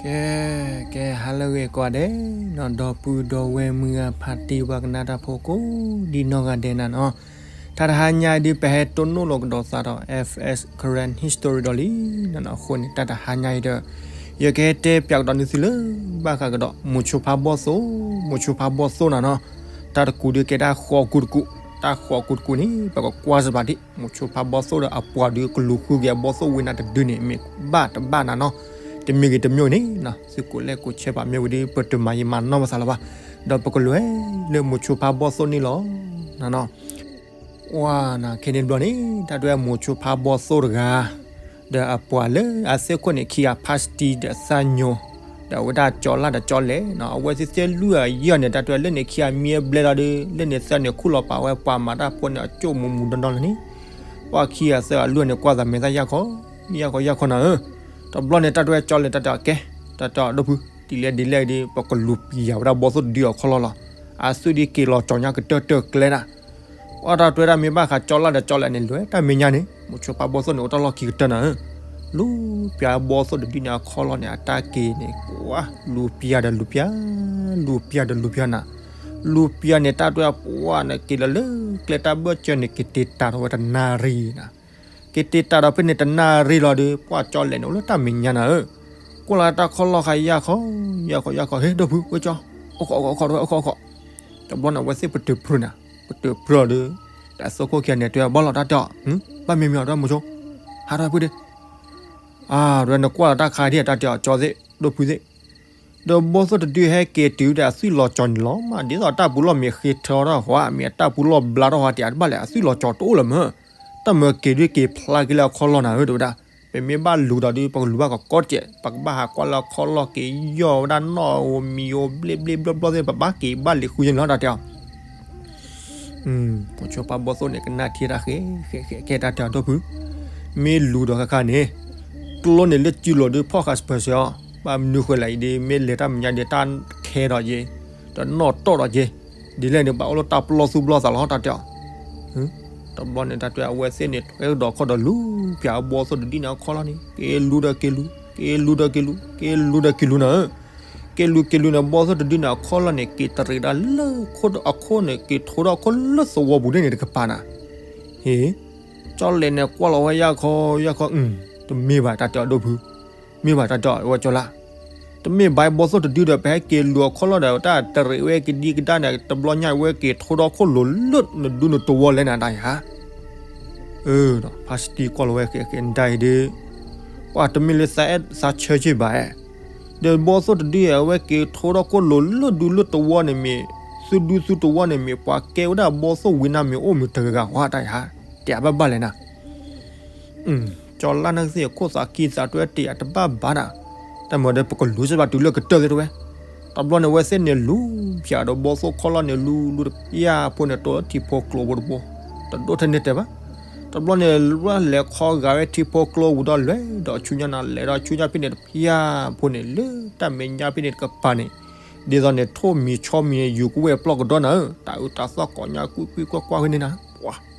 ကဲ ကဲ ဟါလၢအဂ့ၤကိးဂၤဒဲးနီၤ, ဒီပုၢ်ဒီဝဲၢ်မုၢ်ဂၤဖါတံၢ်ပှၤကနၣ်တၢ်ဖိကိးဒံနီၢ်ဂၤဒဲးနၤနီၤ, တၢ်တဟါညါအံၤဒုးပဟဲတိၢ်နီၣ်လီၤကဒီးသးဒီး F S Karen History ဒီးလံနၤနီၤ, အဃိန့ၣ် တၢ်တဟါညါအံၤဒီး ယကဟဲတဲပၠးကဒီးနသုလၢ ဘၣ်ဃးကဒီး မိၤဆိဖါဘီၣ်သိၣ်, မိၤဆိဖါဘီၣ်သိၣ်နၤနီၤ, တၢ်တကူးဒုးကဲတၢ်ဃီကူးတကူး, တၢ်ဃီကူးတကူးန့ၣ် ပကကွၢ်စ့ၢ်ဘၣ်ဒံး မိၤဆိဖါဘီၣ်သိၣ်ဒီးအပှၤဒုးကလူၤဃုက့ၤအဘီၣ်သိၣ်ဝံၤနၤတဒုန့ၣ် မ့ၢ်ဘၣ်တဘၣ်နၤနီၤ, တမ့ၢ်ဂ့ၤတမ့ၢ်န့ၣ်နီၤ, သုကိးလဲၣ်ကိးဆဲးပာ်မ့ၢ်ဝံၤဒုး ပတမၤယံာ်မၤနီၢ်ပသးလၢၤဘၣ်, ဒီးပကလဲၤလၢမိၤဆိဖါဘီၣ်သိၣ်န့ၣ်လီၤနၤနီၤ. ဝါနၤ ခဲန့ၣ်တဘျီန့ၣ် တၢ်တဲမိၤဆိဖါဘီၣ်သိၣ်တဂၤ ဒီးအပှၤလၢအသ့ၣ်ခိၣ်န့ၣ် ခံဂၤ ဖါစတံဒီးသၣ်ညိ ဒီးအဝဲဒၣ်ကၠီလၢ်ဒီးကၠီလဲၣ်နီၤ, အဝဲသ့ၣ်သ့ၣ်လွံၢ်ဂၤယဲၢ်န့ၣ် တၢ်တဲလၢန့ၣ်ခံဂၤမံဘျဲလီၤဒုး လၢန့ၣ်သၢန့ၣ်ခူၣ်လီၤပာ်ဝဲပှၤမၤတၢ်ဖိန့ၣ် အကၠိၣ်မူမူဒီဒီလၢန့ၣ်, ပှၤခံဂၤသၢဂၤလွံၢ်ဂၤန့ၣ် ကွၢ်သးမဲာ်သၣ်ယၢ်ခီ, ယၢ်ခီယၢ်ခီနၤဧၢ, တဘျီန့ၣ် တၢ်တဲကၠီလဲၣ်တၢ်တဲအီၤကဲ, တၢ်တဲအီၤဒီပုၢ် ဒ်လဲၣ်ဒ်လဲၣ်ဒုး ပကလူၤပျံၤဝဲဒၣ်ဘီၣ်သိၣ်တဒုအီၤခီလီၤလီၤ, အသွံၣ်ဒုးက့ၤလီၤကၠီညါကတၢၢ်တၢၢ်ကျဲနၤ ပှၤတၢ်တဲဒၣ်မ့ၢ်ဘၣ်ဃးကၠီလၢ်ဒီးကၠီလဲၣ်န့ၣ် လဲၤတၢ်မဲာ်ညါန့ၣ် မိၤဆိဖါဘီၣ်သိၣ်န့ၣ် အိၣ်တၢ်လီၢ်ခံကတၢၢ်နၤဧၢ, လူၤပျံၤဘီၣ်သိၣ်တဒုန့ၣ်အခီလီၤန့ၣ် အတၢ်က့ၤန့ၣ် ပှၤလူၤပျံၤဒီးလူၤပျံၤ, လူၤပျံၤဒီးလူၤပျံၤနၤ, လူၤပျံၤန့ၣ် တၢ်တဲပှၤန့ၣ် က့ၤလီၤလၢကျဲတၢ်ဘၢၣ်စၢၤန့ၣ် က့ၤတ့တၢ်ထီၣ်ဝဲတနၣ်ရံၣ်နၤ က့ၤတ့တၢ်ဒီးဖဲန့ၣ်တနၣ်ရံၣ်လီၤဒီး ပှၤကၠီလဲၣ်န့ၣ် အိၣ်လၢတၢ်မဲာ်ညါနၤဧၢ, ကွၢ်လီၤတၢ်ခီလီၤဃာ်ယၢ်ခီ, ယၢ်ခီယၢ်ခီ ဟ့ၣ်ဒီပုၢ်ဝဲကၠီ, အိၣ်ခိးအိၣ်ခိးအိၣ်ခိးအိၣ်ခိး, တဘျီန့ၣ် အဝဲသ့ၣ်ပတုာ်ပြၢနၤ, ပတုာ်ပြၢဒီး တၢ်သ့ၣ်ခိၣ်ခံဂၤန့ၣ် တဲဘီၣ်လီၤတၢ်တဲအီၤ, ဘၣ်မံၤမံၤအီၤဒီးမိၤဆိ, ဟးထီၣ်ဖုဒ့ အဝဲနကွၢ်လီၤတၢ်ခါဒ်တၢ်တဲအီၤကၠီသ့ၣ် ဒီပုၢ်သ့ၣ် ဒီးဘီၣ်သိၣ်တဒုဟဲက့ၤတုၤဒီးအသွံၣ်လီၤကၠီန့ၣ်လီၤမး ဒ်သိးတၢ်ပူၤလီၢ်မ့ၢ်ဃ့ထီထီၣ်ဟီ မ့ၢ်အတၢ်ပူၤလီၢ်ဘျါထီၣ်ဟီ တဘၣ်လဲၣ် အသွံၣ်လီၤကၠီတအိၣ်လၢၤမး, တၢ်မၢက့ၤဒုးက့ၤဖျါက့ၤလၢအခီလီၤနၤဧၢ တဲဝဲဒၣ်, ပမ့ၢ်ဘၣ်လူၤဒီးဒုး ပကလူၤဘၣ်ကီကီတစဲး ပကဘၣ်ဟးကွၢ်လၢအခီလီၢ်က့ၤယီၢ်ဝဲဒၣ်နီၣ်ဧိၤမံၤဧိၤဘျ့ဘျ့ဘျီဘျီသ့ၣ် ပဘၣ်က့ၤဘၣ်လံၤဃုယဲၢ်န့ၣ်လီၤ တၢ်တဲအီၤ မိၤဆိဖါဘီၣ်သိၣ်န့ၣ် ကနၣ်ထံတၢ်ဃဲ ဃဲ ဃဲ တၢ်တဲအီၤဒီပုၢ်, မ့ၢ်လူၤဒီးခါခါန့ၣ် ကျိန့ၣ်လၢစုလိၤဒုးဖီၣ်ဃာ်စပၢၤစၢၤအီၤ, ဘၣ်မနုၤဃိလဲၣ်အံၤဒုး မ့ၢ်လဲၤတၢ်မဲာ်ညါဒုး တၢ်ခဲဒီးက့ၤ, ဒီးနီၣ်တီၢ်ဒီးက့ၤ, ဒ်လဲၣ်န့ၣ် ဘၣ်အိၣ်လၢတၢ်ပလီၢ်သူၣ်ပလီၢ်သးလီၤ တၢ်တဲအီၤ တဘျီန့ၣ် တၢ်တဲအဝဲသ့ၣ်န့ၣ် ထွဲကဒီးခီၣ်ဒီးလူၤပၠးအဘီၣ်သိၣ်တဒုန့ၣ်အခီလီၤန့ၣ် က့ၤလူၤဒီးက့ၤလူၤ, က့ၤလူၤဒီးက့ၤလူၤ, က့ၤလူၤဒီးက့ၤလူၤနၤဧၢ, က့ၤလူၤက့ၤလူၤန့ၣ် ဘီၣ်သိၣ်တဒုန့ၣ်အခီလီၤန့ၣ် က့ၤတရံးဒၣ်လၢခိၣ်အခိၣ်န့ၣ် က့ၤထိဒီးခိၣ်လၢသဝီပူၤဒ်န့ၣ်တကပၤနၤ, ဟ့ၣ်, ကၠီလဲၣ်န့ၣ် ကွၢ်လီၤဝဲယၢ်ခီယၢ်ခီ, တမ့ၢ်ဘၣ်တၢ်တဲအီၤဒီပုၢ်, မ့ၢ်ဘၣ်တၢ်တဲအီၤဝဲကၠီလါ တမ့ၢ်ဘၣ်ဘီၣ်သိၣ်တဒုဒီး ပဟဲက့ၤလူၤအခီလီၤဒီး တၢ်တရံးဝဲကဒံကဒါန့ၣ် တဘျီညါဝဲက့ၤထိဒီးခိၣ်လိၤလၢနဒူနသဝီလဲၣ်နၤတၢ်ယါ, အၢ ဖါစတံကွၢ်လီၤဝဲဃဲဃဲနတၢ်အံၤဒုး, ပှၤတမ့ၢ်လၢသးအဲၣ်သးဆၢက့ၢ်ဘၣ်အဲၣ်, ဒီးဘီၣ်သိၣ်တဒုအဝဲက့ၤထိဒီးခိၣ်လိၤလၢဒူလၢသဝီန့ၣ်မ့ၢ်, သုဒူသုသဝီန့ၣ်မ့ၢ် ပှၤကဲဝဲဒၣ်ဘီၣ်သိၣ်ဝံၤနၤမ့ၢ်အိၣ်မ့ၢ်တဂၤဂၤဃီတၢ်ယါ, တဲဘၣ်ဘၣ်လဲၣ်နၤ ကၠီလါနသ့ၣ်အခိၣ်သးခံသးတွဲတ့ၢ်အတဘၣ်ဘၣ်နၤ, တၢ်မၤဒီးပကလူၤစ့ၢ်ဘၣ်တုၤလၢကတၢၢ်သ့ၣ်တဝဲ, တဘျီန့ၣ် အဝဲသ့ၣ်န့ၣ်လူၤပၠးဒီးဘီၣ်သိၣ်ခီလီၤန့ၣ်လူၤလူၤတဖၠၣ်ဖိန့ၣ် တိၤလၢထံဖိကျိပူၤတဘိ, တဒိၣ်ထဲန့ၣ်တဲဘၣ်, တဘျီန့ၣ် လဲၤခီဂာ်ဝဲထံဖိကျိဝံၤဒီးလဲၤဒီးဆူညါနၤ လဲၤဒီးဆူညါဖဲန့ၣ် တဖၠၣ်ဖိန့ၣ် လၢတၢ်မဲာ်ညါဖဲန့ၣ်တကပၤန့ၣ်, ဒ်သိးန့ၣ် ထိၣ်မံၤဆီမံၤယူၤကဝဲၢ်ပျီၢ်ကဒီနၤဧၢ, တၢ်အုးတၢ်သီၣ်ကိးညါကွံာ်ကွံာ်ကွၢ်ကွၢ်ဖဲန့ၣ်နၤ,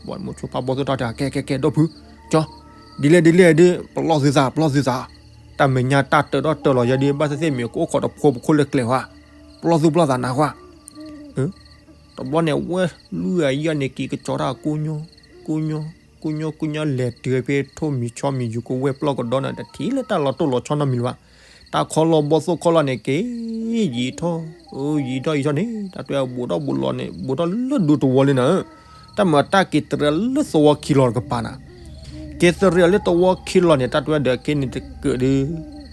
ပှၤ မိၤဆိဖါဘီၣ်သိၣ်တၢ်တဲ ကဲကဲကဲဒီပုၢ်, ကၠီ, ဒ်လဲၣ်ဒ်လဲၣ်ဒုး ပလီၢ်သုသး ပလီၢ်သုသး, တၢ်မဲာ်ညါတၢ်တၢၤထီၣ်တၢၤလီၤယဲဒုး ဘၣ်သ့ၣ်သ့ၣ်မ့ၢ်ကအိၣ်ခိးတဖိပခိၣ်လၢကျဲဧါ, ပလီၢ်သူၣ်ပလီၢ်သးနၤကွၢ်, တဘျီန့ၣ် ဝဲလွံၢ်ဂၤယဲၢ်န့ၣ်က့ၤကစီၤတၢ်ကူညီ, ကူညီ, ကူညီကူညီလဲၤတုၤဖဲထိၣ်မံၤဆီမံၤယူၤကဝဲၢ်ပျီၢ်ကဒီနၤ တထံၣ်လၢတၢ်လီၤတိၢ်လီၤဆီနီတမံၤလၢၤဘၣ်, တၢ်ခီလီၤဘီၣ်သိၣ်ခီလီၤန့ၣ်က့ၤ, ယံာ်ထီၣ်, ယံာ်ထီၣ်ယံာ်ထီၣ်န့ၣ် တၢ်တဲအဘူးထီၣ်ဘူးလီၤန့ၣ် ဘူးထီၣ်လၢဒူသဝီလံနၤဧၢ, တၢ်မၤတၢ်က့ၤတရံးလၢသဝီခံလီၤတကပၤနၤ, က့ၤတရံးလၢသဝီခံလီၤန့ၣ် တၢ်တဲဒီးက့ၤန့ၣ်တကၢးဒုး,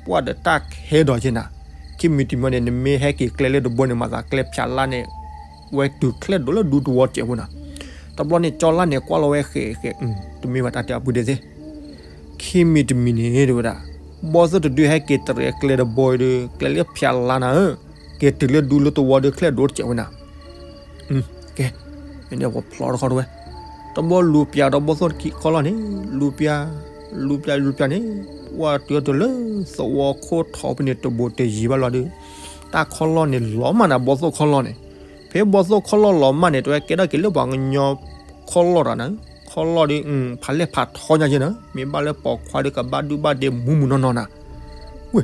ပှၤဒီးတၢ်ခဲဒီးက့ၤနၤ, ခံမံၤတမံၤန့ၣ် နမ့ၢ်ဟဲက့ၤကျဲလၢတဘိန့ၣ် မၤသးကျဲဖၠၣ်လါန့ၣ် ဝဲတုၤချဲဒိၣ်လၢဒူသဝီစဲးဖိနၤ, တဘျီန့ၣ် ကၠီလါန့ၣ် ကွၢ်လီၤဝဲဃဲဃဲ, တမ့ၢ်ဘၣ်တၢ်တဲအပုၢ်ဒ့သ့ၣ် ခံမံၤတမံၤန့ၣ် တဲဝဲဒၣ်, ဘီၣ်သိၣ်တဒုဟဲက့ၤတရံးကျဲတဘိဒီး ကျဲလၢဖၠၣ်လါနၤဧၢ, က့ၤတုၤလၢဒူလၢသဝီဒီး ချဲဒိၣ်တစဲးဝဲနၤ, ကဲ, မ့ၢ်န့ၣ်ပဖျီတခီတဝဲ, တဘျီလူၤပၠးဒီးဘီၣ်သိၣ်ခံခီလီၤန့ၣ်, လူၤပၠး, လူၤပၠးလူၤပၠးန့ၣ်, ပှၤတုၤအတုၤလၢသဝီခိၣ်ထီဖဲန့ၣ်တဘိတယံၤဘၣ်လီၤဒီး, တၢ်ခီလီၤန့ၣ်လီၤမးနၤ ဘီၣ်သိၣ်ခီလီၤန့ၣ်, ဖဲဘီၣ်သိၣ်ခီလီၤလီၤမးန့ၣ် တဝဲကဲထီၣ်က့ၤလၢပှၤကညီခီလီၤတၢ်နၤ, ခီလီၤဒီး ဖးလဲၢ်ဖးထီညါက့နၤ, မ့ၢ်ဘၣ်လၢပိာ်ခွါဒီးကဘၣ်ဒုဘၣ်ဒဲမူမူနီၢ်နီၢ်နၤ, ဝဲ,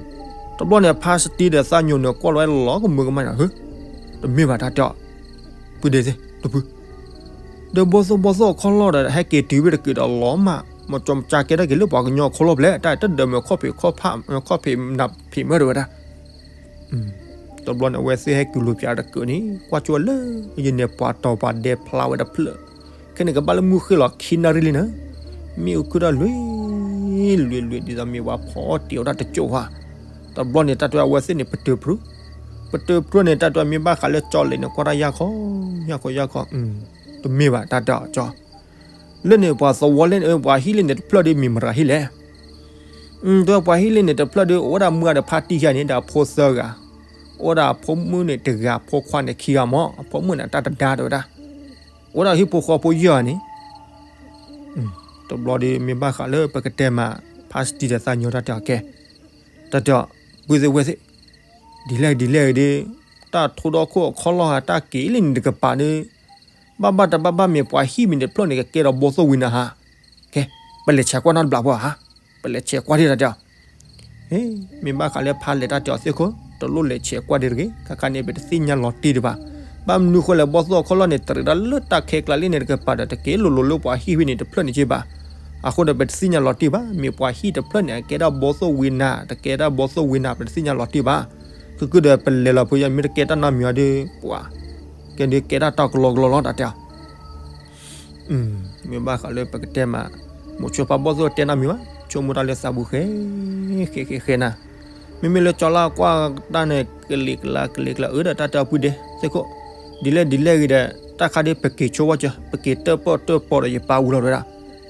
တဘျီန့ၣ် ဖါစတံဒီးသးညိန့ၣ် ကွၢ်လီၤဝဲလီၤကမုာ်ကမၣ်န့ၣ်, ဟၢ, တမ့ၢ်ဘၣ်တၢ်တဲအီၤ, ပုၢ်ဒ့သ့ၣ်, တဖု, ဒီးဘီၣ်သိၣ်ဘီၣ်သိၣ်အခီၣ်လီၢ်ဒီး ဟဲက့ၤတုၤဖဲတကုာ်ဒီးလီၤမး, မ့ၢ်ကၠီမကၠါကဲထီၣ်က့ၤလၢပှၤကညီအခီၣ်လီၢ်ဖဲလဲၣ်, တၢ်တဒၢးမ့ၢ်ခီၣ်ဖံးခီၣ်ဖး, ခီၣ်ဖံးနးဖံးမၢတဝဲဒၣ်. တဘျီန့ၣ် အဝဲသ့ၣ်ဟဲက့ၤလိာ်ပၠးတကုာ်န့ၣ် ကွၢ်ကၠိလၢ ယန့ၣ်ပှၤတီၤပှၤဒဲဖျါဝဲတဖျၢၣ်, ခဲန့ၣ်ကဘၣ်လၢမုၢ်ဃ့ၢ်လီၤခံနၣ်ရံၣ်လံန့ၣ်, မ့ၣ်အူခုၣ်ထီၣ်လွံၢ်, လွံၢ်လွံၢ် ဒ်သိးမ့ၢ်ပှၤဖီတ့ၢ်အီၣ်တၢ်တကၠိၢ်ဧါ. တဘျီန့ၣ် တၢ်တဲအဝဲသ့ၣ်န့ၣ် ပတုာ်ဖု, ပတုာ်ဖုန့ၣ် တၢ်တဲမ့ၢ်ဘၣ်ဃးလၢကၠီလဲၣ်န့ၣ် ကွၢ်တၢ်ယၢ်ခီ, ယၢ်ခီယၢ်ခီ, တမ့ၢ်ဘၣ်တၢ်တဲအီၤကၠီ လၢန့ၣ်ပှၤသဝီလၢန့ၣ် ပှၤဟံၣ်လၢန့ၣ်တဖျၢၣ်ဒီးမ့ၢ်မတၤဟံၣ်လဲၣ်. တဲပှၤဟံၣ်လၢန့ၣ်တဖျၢၣ်ဒီး အိၣ်ဝဲဒၣ်မုၢ်ဂၤဒီးဖါတံၢ်ယါန့ၣ် ဒီးအဖိသၢဂၤ, အိၣ်ဝဲဒၣ်အဖိမုၣ်န့ၣ်တဂၤ အဖိခွါန့ၣ်ခံဂၤမး, အဖိမုၣ်န့ၣ်တၢ်တဒါတဲဝဲဒၣ်, အိၣ်ဝဲဒၣ်ဟံၣ်ဖိဃီဖိယဲၢ်ဂၤန့ၣ် တဘျီဒီးမ့ၢ်ဘၣ်ဃးလၢပကတဲမး ဖါစတံဒီးသးညိတၢ်တဲအီၤကဲ, တၢ်တဲအီၤ ပုၢ်သ့ၣ်ဝဲၢ်သ့ၣ်, ဒ်လဲၣ်ဒ်လဲၣ်ဂ့ၤဒီး တၢ်ထိဒီခိၣ်အခီၣ်လီၢ်ဧါ တၢ်က့ၤလၢန့ၣ်တကပၤဒီး ဘၣ်ဘၣ်တဘၣ်ဘၣ်မ့ၢ်ပှၤဟံၣ်မ့ၢ်တဖျၢၣ်န့ၣ် ကကဲထီၣ်ဘီၣ်သိၣ်ဝံနၤဧါ. ကဲ, ပလဲၤဆဲးကွၢ်နီတဘျီဖိဧါ, ပလဲၤဆဲးကွၢ်ဒံးတၢ်တဲအီၤ မ့ၢ်ဘၣ်ဃးလၢဖါလဲၤတၢ်တဲအီၤသ့ၣ်ခိၣ် တလိၣ်လဲၤဆဲးကွၢ်ဒံးတဂ့ၤ, ခါခါန့ၣ် ပတသ့ၣ်ညါလီၤတံၢ်ဒံးဘၣ်. ဘၣ်မနုၤဃိလဲၣ် ဘီၣ်သိၣ်အခီၣ်လီၢ်န့ၣ် တရံးဒၣ်လၢတၢ်ခဲကျါလၢန့ၣ်တကပၤဒီး တက့ၤလိၤလိၤလၢပှၤဟံၣ်ဖဲန့ၣ်တဖျၢၣ်န့ၣ်က့ဘၣ်. အဃိဒီး ပတသ့ၣ်ညါလီၤတံၢ်ဘၣ်, မ့ၢ်ပှၤဟံၣ်တဖျၢၣ်န့ၣ် အကဲဒၣ်ဘီၣ်သိၣ်ဝံနၤ, တကဲဒၣ်ဘီၣ်သိၣ်ဝံနၤ ပတသ့ၣ်ညါလီၤတံၢ်ဘၣ်. ကကုဒီးပလဲၤလီၤဖိယဲ မ့ၢ်တကဲတၢ်နီတမံၤအီၤဒီး ပှၤ ကဲဒုးကဲဒၣ်တၢ်ကလီကလီလီၤ တၢ်တဲအီၤ မ့ၢ်ဘၣ်ဃးလၢပကတဲမး မိၤဆိဖါဘီၣ်သိၣ်တဲနီတမံၤဘၣ်, ဆိကမိၣ်တၢ်လၢသးပူၤဃဲ ဃဲဃဲဃဲနၤ. မ့မ့ၢ်လၢကၠီလၢကွၢ်တၢ်န့ၣ် ကလံၤကျါကလံၤကျါ အၢဒီးတၢ်တဲအီၤပုၢ်ဒ့သ့ၣ်ခိၣ်, ဒ်လဲၣ်ဒ်လဲၣ်ဂ့ၤဒီး တၢ်ခါဒ်ပက့ၤဆိဝဲကၢၤ ပက့ၤတၢၣ်ပီၣ်တၢၣ်ပီဒီးယပၢ်ဝံၤလီၤဝဲဒၣ်.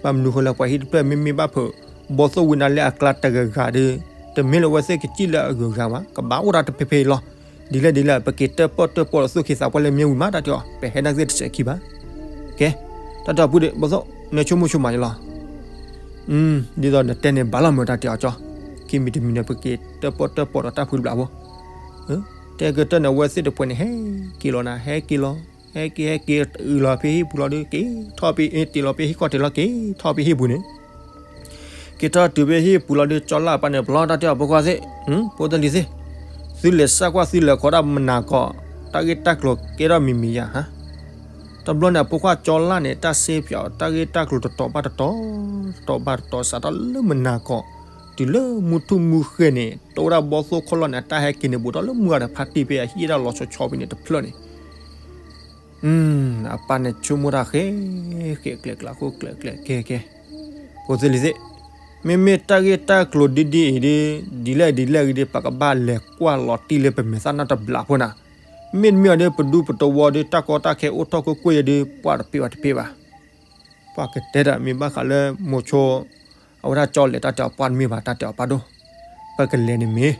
ဘၣ်မနုၤဃိလၢပှၤဟံၣ်တဖျၢၣ် မ့မ့ၢ်ဘၣ်ဖုး ဘီၣ်သိၣ်ဝံနၤလၢအကျါတဂၤဂၤဒီး တမ့ၢ်လၢအဝဲသ့ၣ်ကစံၣ်လၢအဂုၤအဂၤဘၣ်, ကဘၣ်အိၣ်ဒၣ်တဖဲဖဲအံၤလီၤ. ဒ်လဲၣ်ဒ်လဲၣ် ပက့ၤတၢၣ်ပီၣ်တၢၣ်ပီဒီးသူၣ်က့သးပှၢ်လၢမ့ၢ်ဝံၤမး တၢ်တဲအီၤ ပဟဲဒၣ်သ့ၣ်တစဲးခံဘၣ်. ကဲ, တၢ်တဲအီၤပုၢ်ဒ့ ဘီၣ်သိၣ် နဆိကမိၣ်ဆိကမးယလီၤ. ဒ်သိးနတဲန့ၣ်ဘၣ်လီၤမ့ၢ်တၢ်တဲအီၤကၠီ, ခံမံၤတမံၤန့ၣ် ပက့ၤတၢၣ်ပီၣ်တၢၣ်ပီဒီးတၢ်ဖုတဘျီဖိ တဲကတၢၢ်န့ၣ် အဝဲသ့ၣ်တပှဲၤန့ၣ် ဟဲက့ၤလီၤနၤ ဟဲက့ၤလီၤ, ဟဲက့ၤဟဲက့ၤ အုၣ်လီၤဖဲဟံၣ်ပူၤလီၤဒီး က့ၤထီၣ်ဖဲ တ့ၢ်လီၤဖဲဟံၣ်ခီၣ်ထံးလီၤ က့ၤထီၣ်ဖဲဟံၣ်ပူၤန့ၣ် က့ၤထီၣ်တုၤဖဲဟံၣ်ပူၤလီၤဒီး ကၠီလၢအပၢ်န့ၣ် ပလီၢ်တၢ်တဲအီၤဖိခွါသ့ၣ်, ဖိသလံၤသ့ၣ်, သုလဲၤစၢ်ကွၢ်သုလဲၤခီဒၣ်မနၤကီး, တၢ်ဂ့ၢ်တၢ်ကျိၤကဲထီၣ်မံၤမံၤယါဧါ. တဘျီန့ၣ် အဖိခွါကၠီလၢန့ၣ် တၢ်စ့ပၠးအီၤ တၢ်ဂ့ၢ်တၢ်ကျိၤတတီၤဘၣ်တတီၤ, တတီၤဘၣ်တတီၤ စးထီၣ်လၢမနၤကီး တုၤလၢမုၢ်ထူၣ်မုၢ်ဃ့ၢ်န့ၣ် တအိၣ်ဒၣ်ဘီၣ်သိၣ်ခီၣ်လီၢ်န့ၣ် အတၢ်ဟဲက့ၤန့ၣ် ဘူးထီၣ်လၢမုၢ်ဂၤဒီးဖါတံၢ်ဖဲအဟံၣ်ဒၣ်လီၤဆီဆီဖဲန့ၣ်တဖျၢၣ်န့ၣ် အပၢ်န့ၣ်ဆိကမိၣ်တၢ်ဃဲ ဃဲကျဲၤကျးဃိကျဲၤကျဲၤကဲကဲ, ဖိသလံၤသ့ၣ်, မ့မ့ၢ်တၢ်ဂ့ၢ်တၢ်ကျိၤဒ်ဒ်အံၤဒီး ဒ်လဲၣ်ဒ်လဲၣ်ဂ့ၤဒီး ပကဘၣ်လဲၤကွၢ်လီၤတံၢ်လၢပမဲာ်သၣ်နီတဘျီဖိနၤ, မ့တမ့ၢ်အီၤဒီး ပဒူပတဝီဒီး တၢ်ကီတၢ်ခဲအိၣ်ထီၣ်ကွ့ၢ်ကွ့ၢ်ယဲဒီး ပှၤတပ့ၢ်ဘၣ်တပ့ၢ်ဘၣ်. ပှၤကတဲဒီး မ့ၢ်ဘၣ်ဃးလၢမိၤဆိ အဝဲဒၣ်ကၠီလဲၤတၢ်တဲအီၤပၢ်တမ့ၢ်ဘၣ် တၢ်တဲအီၤပၢ်ဒိၣ်, ပကလဲၤန့ၣ်မ့ၢ်,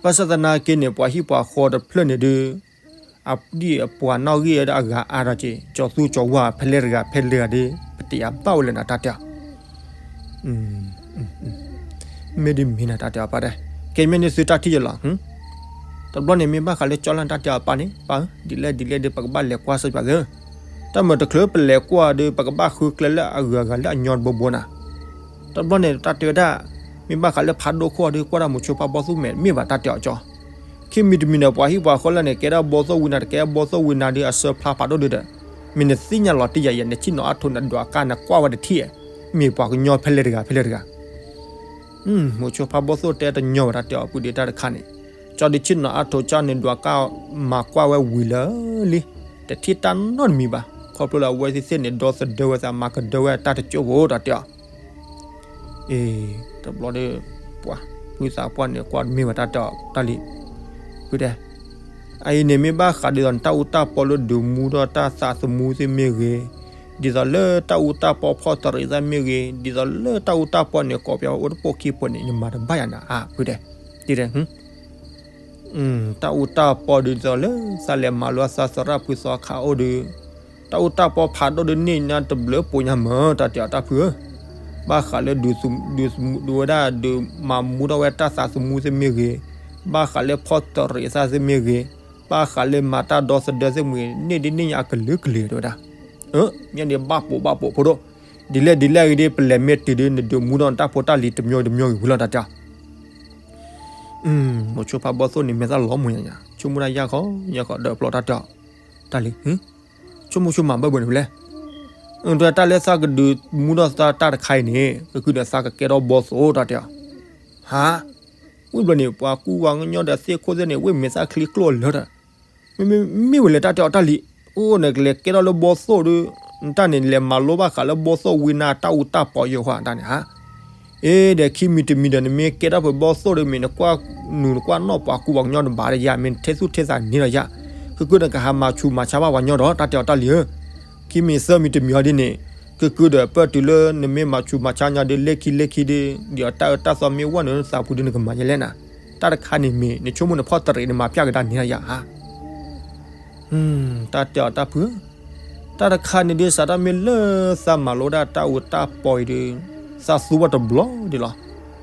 ဘၣ်ဆၣ်သနာ်က့န့ၣ် ပှၤဟံၣ်ပှၤဃီတဖျၢၣ်န့ၣ်ဒီး အဒံၣ်အပှၤနီၣ်ဂံၢ်ဝဲဒၣ်အဂၤအါဒီးက့ၤ ကၠီသူကၠီဝါဖဲလဲၣ်တဂၤဖဲလဲၣ်တဂၤဒီး ပတယာ်ဘၣ်ဝဲလၢနၤတၢ်တဲအီၤ မ့ၢ်ဒ်မ့ၢ်နၤတၢ်တဲအီၤပၢ်တဲ, ကဲမ့ၢ်န့ၣ်သုတၢ်ထံၣ်ယလီၤ. တဘျီန့ၣ်မ့ၢ်ဘၣ်ဃးလၢကၠီလၢတၢ်တဲအီၤပၢ်န့ၣ် ပၢ်ဧၢ, ဒ်လဲၣ်ဒ်လဲၣ်ဒီး ပကဘၣ်လဲၤကွၢ်စၢ်ပၠးသၢ, တၢ်မၤတချုးပလဲၤကွၢ်ဒီး ပကဘၣ်ဃုကျဲလၢအဂုၤအဂၤလၢအညီတဘိဘိနၤ တဘျီန့ၣ် တၢ်တဲဝဲဒၣ်, မ့ၢ်ဘၣ်ဃးလၢဖးဒိၣ်ခိၣ်အီၤဒီး ကွၢ်ဒၣ်မိၤဆိဖးဘီၣ်သိၣ်မဲာ် မ့ၢ်ဘၣ်တၢ်တဲအီၤကၠီ, ခံမံၤတမံၤန့ၣ် ပှၤဟံၣ်ပှၤဃီလၢန့ၣ် ကဲဒၣ်ဘီၣ်သိၣ်ဝံနၤ တကဲဘီၣ်သိၣ်ဝံနၤဒီး အစၢဖျါဖးဒိၣ်ဒုဒီး, မ့ၢ်နသ့ၣ်ညါလီၤတံၢ်ယၤယဲ နဆ့ၣ်နီၤအါထိးနဒွးကါ နကွၢ်ဝဲတထံၣ်, မ့ၢ်ပှၤကညီဖဲလဲၣ်တဂၤဖဲလဲၣ်တဂၤ မိၤဆိဖးဘီၣ်သိၣ်တဲတညီဘၣ် တၢ်တဲအီၤပုၢ်ဒ့တၢ်တခါန့ၣ်, ကၠီဒုးဆ့ၣ်နီၤအါထိးကၠီန့ၣ်ဒွးကါ မၤကွၢ်ဝဲဝံၤလၢာ်လံ, တထံၣ်တၢ်နီတမံၤဘၣ်, ခီဖျိလၢအဝဲသ့ၣ်သ့ၣ်န့ၣ် ဒီသဒၢဝဲသး မၤကဒၢဝဲတၢ်တကၠိဖိတၢ်တဲအီၤ အ့, တဘျီဒီး, ပှၤ, ပုၢ်သးပှၢ်န့ၣ် ကွၢ်တမ့ၢ်ဘၣ်တၢ်တဲအီၤတၢ်လံ, ပုၢ်တဲ, အအံၤန့ၣ်မ့ၢ်ဘၣ်ဃးဒ်သိး နတၢ်အူတၢ်ပီလၢဒုးမူဒီးတၢ်သးသမူသ့ၣ်မ့ၢ်ဂ့ၤ, ဒ်သိးလၢတၢ်အူတၢ်ပီဖီၣ်တရံးသၣ်မ့ၢ်ဂ့ၤ, ဒ်သိးလၢတၢ်အူတၢ်ပီန့ၣ် ကိးပယီၤအိၣ်တပိၢ်ခံပိၢ်န့ၣ် နမၤတဘၣ်ယၤနၤဧါ ပုၢ်တဲ, တဲ တၢ်အူတၢ်ပီဒုးဒ်သိးလၢ သးလဲၤမၤလိသးသရၣ်ဖုသီခးအိၣ်ဒီး, တၢ်အူတၢ်ပီဖးဒိၣ်ဒုးန့ၢ်ညါတဘျုးပိာ်ညါမၢ် တၢ်တဲအီၤတၢ်ဖုဧၢ, ဘၣ်ဃးလၢဒုး, ဒုးဝဲဒၣ်ဒုးမၤမူထီၣ်ဝဲတၢ်သးသမူသ့ၣ်မ့ၢ်ဂ့ၤ, ဘၣ်ဃးလၢဖီၣ်တရံးသၣ်သ့ၣ်မ့ၢ်ဂ့ၤ, ဘၣ်ဃးလၢမၤတၢ်ဒီသဒၢသ့ၣ်မ့ၢ်ဂ့ၤ န့ၢ်ဒ်န့ၢ်ညါအကလုာ်ကလုာ်တဲဝဲဒၣ်, အၢ, မ့ၢ်န့ၣ်ဘၣ်ပိာ်ဘၣ်ပိာ်ဖိဒိၣ်, ဒ်လဲၣ်ဒ်လဲၣ်ဂ့ၤဒီး ပလဲၤမ့ၢ်တုၤဒီး နဒုးမူထီၣ်နတၢ်ဖိတၢ်လံၤတမံၤတမံၤဂ့ၤဝံၤလီၤ တၢ်တဲအီၤ မိၤဆိဖါဘီၣ်သိၣ်န့ၣ် မဲာ်သၣ်လီၤမိၢ်ညါညါ ဆိကမိၣ်ဒၣ်ယၢ်ခီယၢ်ခီ ဒီးပျီတၢ်တဲအီၤ, တၢ်လံၤ, ဆိကမိၣ်ဆိကမးဘၣ်ဘၣ်န့ၣ်ဖဲလဲၣ်, တၢ်လၢသးကဒုးမူထီၣ်သးတၢ်တခါအံၤန့ၣ် ကကုဒီးသးကကဲထီၣ်ဘီၣ်သိၣ် တၢ်တဲအီၤ, ဟါ, ဝံၣ်ဘျီန့ၣ် ပှၤကူပှၤကညီဒီးသ့ၣ်ခိၣ်သ့ၣ်န့ၣ် ဝ့ၢ်မဲာ်သၣ်ချံကျိၣ်လၢတၢ် မ့မ့ၢ်ဝဲလဲၣ် တၢ်တဲအီၤတၢ်လံၤ, အိၣ်နကလဲၤကဲထီၣ်လၢဘီၣ်သိၣ်ဒီး နတၢ်န့ၣ် လဲၤမၤလိဘၣ်ဃးလၢဘီၣ်သိၣ်ဝံနၤတၢ်အူတၢ်ပီယိၤဃီတၢ်န့ၣ်ဧါ, အ့ ဒီးခံမံၤတမံၤဒီး နမ့ၢ်ကဲထီၣ်ဖဲဘီၣ်သိၣ်ဒီး မ့ၢ်နကွၢ်နူၤနကွၢ်နီၣ်ပှၤကူပှၤကညီတဘၣ်ဒီးယၤ မ့ၢ်နထဲသူၣ်ထဲသးန့ၣ်ဒီးယၤ, ကကုဒီးကဟးမၤဆူးမၤဆါဘၣ်ပှၤကညီဒီး တၢ်တဲအီၤတၢ်လံၤဧၢ, ခံမံၤသၢမံၤတမံၤအီၤဒ်န့ၣ်, ကကုဒီးပၢၢ်တုၤလၢနမ့ၢ်မၤဆူးမၤဆါညီဒီး လၢခံလၢခံဒီး ဒ်အီၤတၢ်အၢတၢ်သီမ့ၢ်ဝဲနုာ်နသးပူၤဒီး နကမၤယဲလဲၣ်နၤ, တၢ်တခါန့ၣ်မ့ၢ် နဆိကမိၣ်နဖီၣ်တရံး နမၤပျၢ်ကဒါန့ၣ်ဒီးယၤဧါ တၢ်တဲအီၤတၢ်ဖု, တၢ်တခါန့ၣ်ဒုး စးထီၣ်မ့ၢ်လၢသးမၤလိဒၣ်တၢ်အူတၢ်ပီအံၤဒီး သးသူဝဲတဘျီဒံးလီၤ.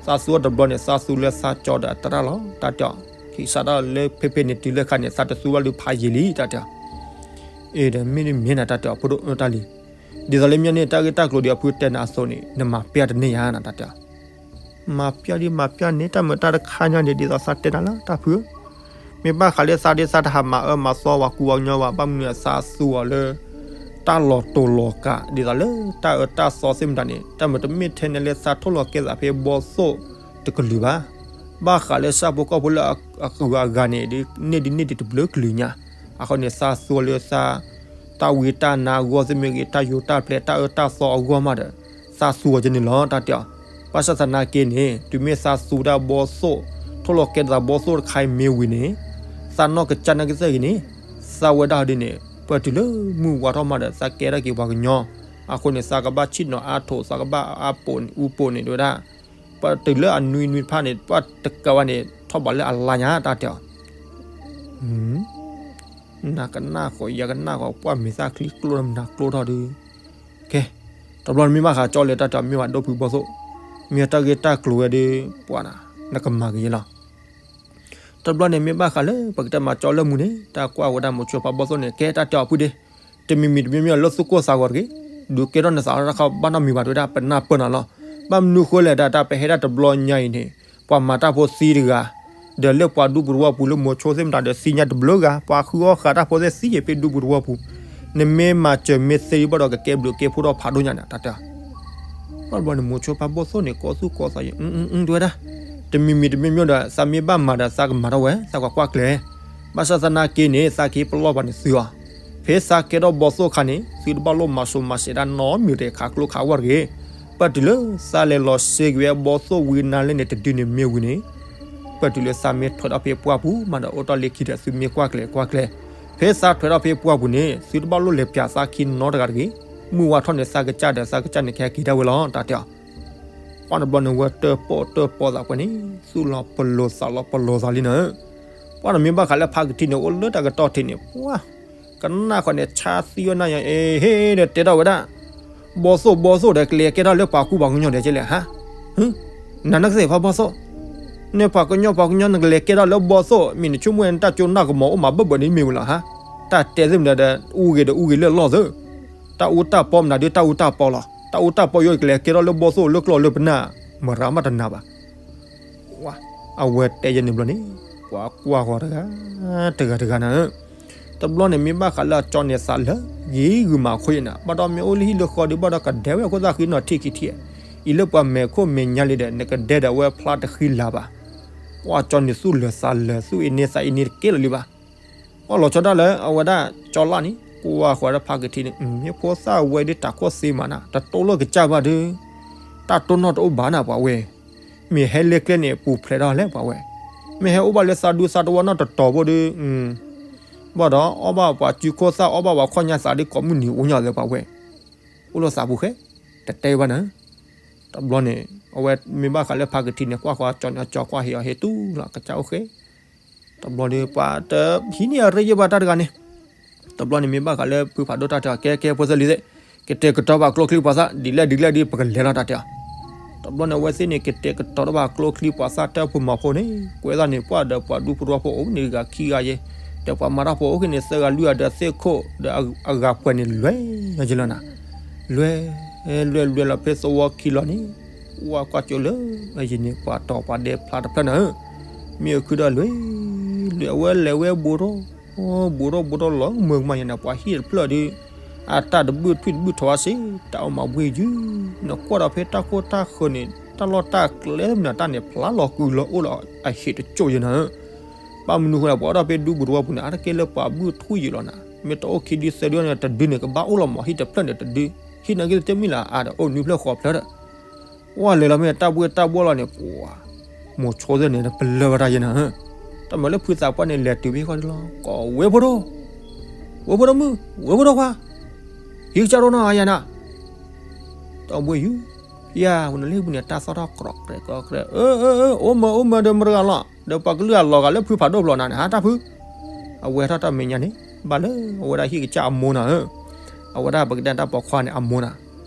သးသူဝဲတဘျီန့ၣ် သးသူလၢသးကၠီဒီးအတရၣ်လီၤ တၢ်တဲအီၤ, ခံစးထီၣ်လၢဖဲဖဲန့ၣ်တုၤလၢခါန့ၣ် သးတသူဘၣ်လၢဖးယံာ်လံ တၢ်တဲအီၤ, အ့ ဒီးမ့ၢ်တမ့ၢ်နၤ တၢ်တဲအီၤ ဖိဒိၣ်တၢ်လံၤ, ဒ်သိးလၢမ့ၢ်န့ၣ် တၢ်ဂ့ၢ်တၢ်ကျိၤဒီးအဖုတဲနၤအသိးန့ၣ် နမၤပျၢ်တန့ၢ်ယၤနၤ တၢ်တဲအီၤ မၤပျၢ်ဒ်မၤပျၢ်န့ၣ် တၢ်မုာ်တၢ်တခါညါန့ၣ် ဒ်သိးသးတဲနၤလၢတၢ်ဖု, မ့ၢ်ဘၣ်ဃးလၢသးဒ်သးတဟးမၤအၢမၤသီပှၤကူပှၤကညီဘၣ် ဘၣ်မနုၤသးသူအီၤလၢ တၢ်လီၤတိၤလီၤကး ဒ်သိးလၢတၢ်အၢတၢ်သီသ့ၣ်မတၤန့ၣ် တၢ်မုာ်တမ့ၢ်ထဲန့ၣ်လၢသးထိၣ်လီၤကဲသးဖဲဘီၣ်သိၣ်တကလုာ်ဘၣ်. ဘၣ်ဃးလၢဆၣ်ဖိကီၢ်ဖိလၢအဂုၤအဂၤန့ၣ် ဒ်န့ၣ်ဒ်န့ၣ်ဒ်တဘျုးကလုာ်ညါ, အဃိန့ၣ် သးသူအီၤလၢသး တၢ်ဝံတၢ်နါအဂီၢ်သ့ၣ်မ့ၢ်ဂ့ၤ တၢ်ယိၤတၢ်ပျဲ တၢ်အၢတၢ်သီအဂီၢ်မးဒီး သးသူအီၤကန့ၣ်လီၤ တၢ်တဲအီၤ, ဘၣ်ဆၣ်သနာ်က့န့ၣ် တုၤမ့ၢ်သးသူဒၣ်ဘီၣ်သိၣ် ထိၣ်လီၤကဲသးဘီၣ်သိၣ်တခါအံၤမ့ၢ်ဝံၤန့ၣ် သးနီၢ်ကစၢ်နာ်က့သ့ၣ်ဂ့ၤန့ၣ် သးဝဲဒၣ်ဒ်န့ၣ် ပတုၤလၢမုၢ်ဝါထီၣ်မးဒီး သးကဲထီၣ်က့ၤပှၤကညီ, အဃိန့ၣ် သးကဘၣ်ဆ့ၣ်နီၤအါထိး သးကဘၣ်အါပိာ်န့ၣ် အူပိာ်န့ၣ် ဒ်ဝဲဒၣ် ပတုၤလၢအနွံနွံတဖၣ်န့ၣ် ပှၤတကးဝဲန့ၣ် ထီၣ်ဘးလၢအလါညါ တၢ်တဲအီၤ နၤကနၣ်ဃီ ယၤကနၣ်ဃီ ပှၤမဲာ်သၣ်ချံကျိၣ်ဒီးမနၤကျိၣ်ထီၣ်ဒီး, ကဲ, တဘျီန့ၣ်မ့ၢ်ဘၣ်ဃးကၠီလၢတၢ်တဲအီၤ မ့ၢ်ဘၣ်ဒိၣ်ဖုဘီၣ်သိၣ်, မ့ၢ်တၢ်ဂ့ၢ်တၢ်ကျိၤဝဲဒီး ပှၤနၤ နကမၤကယဲလီၤ. တဘျီန့ၣ်မ့ၢ်ဘၣ်ဃးလၢပကတဲမၤကၠီလၢမူန့ၣ် တၢ်ကွၢ်ဝဲဒၣ်မိၤဆိဖါဘီၣ်သိၣ်န့ၣ် ကဲတၢ်တဲအီၤဖုဒ့, တမံၤမံၤတမံၤမံၤလၢသူၣ်ကိၢ်သးဂီၤတဂ့ၤ, ဒုးကဲထီၣ်နသးလီၤတၢ်ခီဘၣ်နီတမံၤဘၣ် တဲဝဲဒၣ် ပနၢ်ပၢၢ်နၤလီၤ. ဘၣ်မနုၤဃိလဲၣ် တၢ်တၢ်ပဟဲဒၣ်တဘျီညါအံၤန့ၣ် ပှၤမၤတၢ်ဖိသံတဂၤ, ဒီးလၢပှၤဒူပူၤသဝီပူၤလၢမိၤဆိသ့ၣ်မတၤဒီးသံညါတဘျုးဂၤ, ပှၤဃုအီၣ်ဃာ်တၢ်ဖိသ့ၣ်သံယံာ်ဖဲဒူပူၤသဝီပူၤ, နမ့ၢ်မၤစၢၤမ့ၢ်သ့ဒံးဘၣ်ဒီး ကကဲဘျုးကဲဖှိၣ်ထီၣ်ဖးဒိၣ်ညါန့ၣ် တၢ်တဲ ဘၣ်တဘျီန့ၣ် မိၤဆိဖါဘီၣ်သိၣ်န့ၣ် ကိးသူၣ်ကိးသးယံာ် တဲဝဲဒၣ်, တမံၤမံၤတမံၤမံၤဒီး သးမ့ၢ်ဘၣ်မၤဒီးသးကမၤထီၣ်ဝဲ သးကွၢ်ကွၢ်ကျဲၤ, ဘၣ်ဆၣ်သနာ်က့န့ၣ် သးက့ၤပလီၢ်ပှၤန့ၣ်သုအီၤ, ဖဲသးကဲထီၣ်ဘီၣ်သိၣ်အခါန့ၣ် သုတဘၣ်လိၣ်မၤစိၤမၤစဲးဒၣ်နီတမံၤတခးကျိခးဝၢ်တဂ့ၤ, ပတုၤလၢသးလဲၤလီၤစ့ၢ်ကီးဝဲဘီၣ်သိၣ်ဝံနါလဲၣ်န့ၣ် တဒုန့ၣ်မ့ၢ်ဝံၤန့ၣ် ပတုၤလၢသးမ့ၢ်ထွဲထီၣ်ဖဲပှၢ်ပူၤမးဒီး အိၣ်တ့ၢ်လၢခံဒီးသုမ့ၢ်ကွၢ်ကျဲၤကွၢ်ကျဲၤ, ဖဲသးထွဲထီၣ်ဖဲပှၢ်ပူၤန့ၣ် သုတဘၣ်လိၣ်လဲၤပျးသးခံနီတဂၤတဂ့ၤ, မုၢ်ဝါထီၣ်န့ၣ် သးကစၢ်ဒီးသးကစၢ်န့ၣ် ကဟဲက့ၤဒၣ်ဝဲလီၤ တၢ်တဲအီၤ ပှၢ်တဘျီန့ၣ် ဝဲတၢၣ်ပီၣ်တၢၣ်ပီသးပှဲၤန့ၣ် သူၣ်လီၤပလိာ်သးလီၤပလိာ်သးလံနၤဧၢ, ပှၢ်န့ၣ်မ့ၢ်ဘၣ်ဃးလၢဖါကထံန့ၣ် အိၣ်လၢတၢ်ကတီၢ်ထံးန့ၣ် ပှၢ် ကနၣ်ဃီန့ၣ် ဆါသံဝဲနၤယၤ အ့ဟ့ဒီးတဲထီၣ်ဝဲဒၣ်, ဘီၣ်သိၣ်ဘီၣ်သိၣ်ဒီး ကလဲၤကဲထီၣ်လၢပှၤကူပှၤကညီဒီးကဲလဲၣ်ဟါ, နၤနကသ့ၣ်ဖါဘီၣ်သိၣ်, နပှၤကညီပှၤကညီနကလဲၤကဲထီၣ်လၢဘီၣ်သိၣ် မ့ၢ်နဆိကမိၣ်ဝဲနတၢ်ကၠိနၢ်ကမီၤအိၣ်မးဘၢၣ်ဘၢၣ်န့ၣ်မ့ၢ်ဝဲလီၤဟါ, တၢ်တဲသ့ၣ်မတၤဒီး အူဂ့ၤဒီးအူဂ့ၤလၢလီၢ်သၢ တၢ်အူတၢ်ပီမနုၤဒုးတၢ်အူတၢ်ပီလီၤ. တၢ်အူတၢ်ပီယိကလဲၤကဲထီၣ်လၢဘီၣ်သိၣ်လၢကျီၢ်လၢပနၢ် မရၤမးတနာ်ဘၣ်. အဝဲတဲယဲန့ၣ်ဘျီန့ၣ် ပှၤကွၢ်ဃီၤတဂၤ တဂၤတဂၤနၤဧၢ, တဘျီန့ၣ်မ့ၢ်ဘၣ်ဃးလၢအကၠီန့ၣ်သးလၢဂ့ၤဂုာ်မးအခိၣ်ယဲနၤ ဘၣ်ဒီးမ့ၢ်အိၣ်လၢဟံၣ်လၢဃီဒုးဘၣ်ဒီးကဒဲဝဲအခိၣ်သၣ်ဃံနီၤထံၣ်ခံထံၣ်, အံၤလၢပှၤမဲာ်ခိၣ်မဲာ်ညါလံဒီး နကဒဲဒီးအဝဲဖျါတဃံလၤဘၣ်. ပှၤကၠီန့ၣ်သူၣ်လၢာ်သးလၢာ် သူၣ်အ့န့သးအ့န့တကဲလၢၤလံဘၣ်. ပှၤလီၤဆီဒၣ်လၢအဝဲဒၣ်ကၠီလၢ်န့ၣ် ကွၢ်ဃီၤဒီးဖါကထံန့ၣ် မ့ၢ်ဖိသၣ်ဝဲဒ်တၢ်ခိၣ်သ့မးနၤ တတိၢ်လိာ်ကစၢ်ဘၣ်ဒီး တၢ်တိၢ်နီၣ်တအိၣ်ဘၣ်နၤပှၤဝဲ, မ့ၢ်ဟဲလၢကျဲန့ၣ် ပူၤဖျဲးထီၣ်လဲၣ်ပှၤဝဲ, မ့ၢ်ဟဲအိၣ်ဘၣ်လၢသးဒူသးတဝီနီၢ်တတီၤဖိဒီး ဘၣ်ဒီးအီၣ်ဘၣ်ပှၤစုခိၣ်သၣ်အီၣ်ဘၣ်ပှၤခီၣ်ညါသးဒ်ကိးမုၢ်နံၤအိၣ်ညီသ့ပှၤဝဲ, အိၣ်လၢသးပူၤဃဲ, တတဲဘၣ်နၤ. တဘျီန့ၣ် အဝဲမ့ၢ်ဘၣ်ဃးလၢဖါကထံန့ၣ် ကွၢ်ဃီၤကၠီန့ၣ် အကၠီကွၢ်ဟ့ၣ်အီၤဟ့ၣ်တူၢ်လီၤကစၢ်အိၣ်ဃဲ တဘျီဒီးပှၤတဟံးန့ၢ်အရ့ယဲၢ်ဘၣ်တၢ်တဂၤန့ၣ်, တဘျီန့ၣ်မ့ၢ်ဘၣ်ဃးလၢဖုဖးဒိၣ်တၢ်တဲအီၤ ကဲကဲဖိသၢလံၤသ့ၣ်, ကတဲာ်ကတီၤဘၣ်ကျိချံပှၤသၣ် ဒ်လဲၣ်ဒ်လဲၣ်ဒ် ပကလဲၤလီၤတၢ်တဲအီၤ, တဘျီန့ၣ်အဝဲသ့ၣ်န့ၣ် ကတဲာ်ကတီၤတၢ်ဘၣ်ကျိချံပှၤသၣ်တၢ်ဖိမၤဖိန့ၣ် ကွဲးသးန့ၣ် ပှၤဒီးပှၤဒူဖိတဝီဖိအိၣ်န့ၣ်ဂၤခံဂၤယဲၢ်, ဒီးပှၤမၤတၢ်ဖိအိၣ်ဃ့န့ၣ် သၢဂၤလွံၢ်ဂၤဒီးသ့ၣ်ခိၣ်ဒီးအဂၤပှဲၤန့ၣ်လွဲၢ်ယဲၢ်လီၤနၤ, လွဲၢ် လွဲၢ်လွဲၢ်လီၤဖဲသဝီခံလီၤန့ၣ်, ဝဲကွၢ်ကၠိလၢအယံၤန့ၣ် ပှၤတီၤပှၤဒဲဖျါတဖျၢၣ်နၤဧၢ, ပ မ့ၢ်အခုဒီးလွဲၢ်, လွဲၢ်အဝဲလဲၤဝဲဘူးထီၣ်, ဘူးထီၣ်ဘူးထီၣ်လီၤမၢ်ကမၤယဲန့ၣ် ပှၤဟံၣ်တဖျၢၣ်ဒီး အတၢ်တဘုၣ်ထွံၣ်တဘုၣ်ထီၣ်ဝဲစ့ၢ် တၢ်အိၣ်မၤဘှ့ၣ်ယုၢ်, နကွၢ်ဒီးဖဲတၢ်ခိၣ်တၢ်ဃၢၤန့ၣ် တၢ်လီၢ်တၢ်ကျဲမနုၤတၢ်န့ၣ် ဖျါလီၤကုလီၤအိၣ်လီၤအဟံၣ်တကၠိၢ်ယဲနၤဧၢ. ဘၣ်မနုၤဃိလဲၣ် ပှၤအိၣ်ဒီးဖဲဒူဘူးတဝီပူၤန့ၣ် အါတက့ၢ်လၢပှၤဘုၣ်ထွံၣ်ယုၢ်လီၤနၤ, မ့ၢ်တအိၣ်ခံဒုသၢဒုန့ၣ် တဒုန့ၣ် ကဘၣ်အိၣ်လီၤမး ဟံၣ်တဖျၢၣ်န့ၣ်တဒု, ဟံၣ်နာ်က့တမ့ၢ်လၢအအါဒီးအိၣ်နွံဖျၢၣ်ဃိးဖျၢၣ်ဒီး ဝဲလဲၤလီၤမ့ၢ်တၢ်ဘှ့ၣ်တၢ်ဘှီၣ်လီၤန့ၣ် ပှၤ မိၤဆိသ့ၣ်န့ၣ် ပလၢၢ်ဝဲဒၣ်ယဲနၤဧၢ. တၢ်မၤလၢဖုသးပှၢ်န့ၣ် လဲၤတုၤဖဲဃီဒ်လီၤ ကိးဝဲဖိဒိၣ်, ဝဲဖိဒိၣ်မုၣ်, ဝဲဖိဒိၣ်ခွါ, ဟံၣ်ကစၢ်ဒိၣ်နီၤယၤနၤ, တၢ်ဘှ့ၣ်ယုၢ်, ဖဲယၤဝဲနလၢဟံၣ်ပူၤန့ၣ် တၢ်သီၣ်ထီၣ်ကြိးကြဲးကြိးကြဲး, အၢ အၢ အၢ အိၣ်မၢအိၣ်မၢဒီးမတဂၤလီၤ, ဒီးပှၤကလုာ်အလီၤဂာ်လၢဖုဖးဒိၣ်ဖျိးနၤန့ၣ် ဟါတၢ်ဖု အဝဲထီၣ်တၢ်မဲာ်ညါန့ၣ် ဘၣ်လၢအဝဲဒၣ်ဟံၣ်ကစၢ်အမိၢ်နၤဧၢ, အဝဲဒၣ်ပကတဲတၢ်ပိာ်ခွါန့ၣ်အမိၢ်နၤ,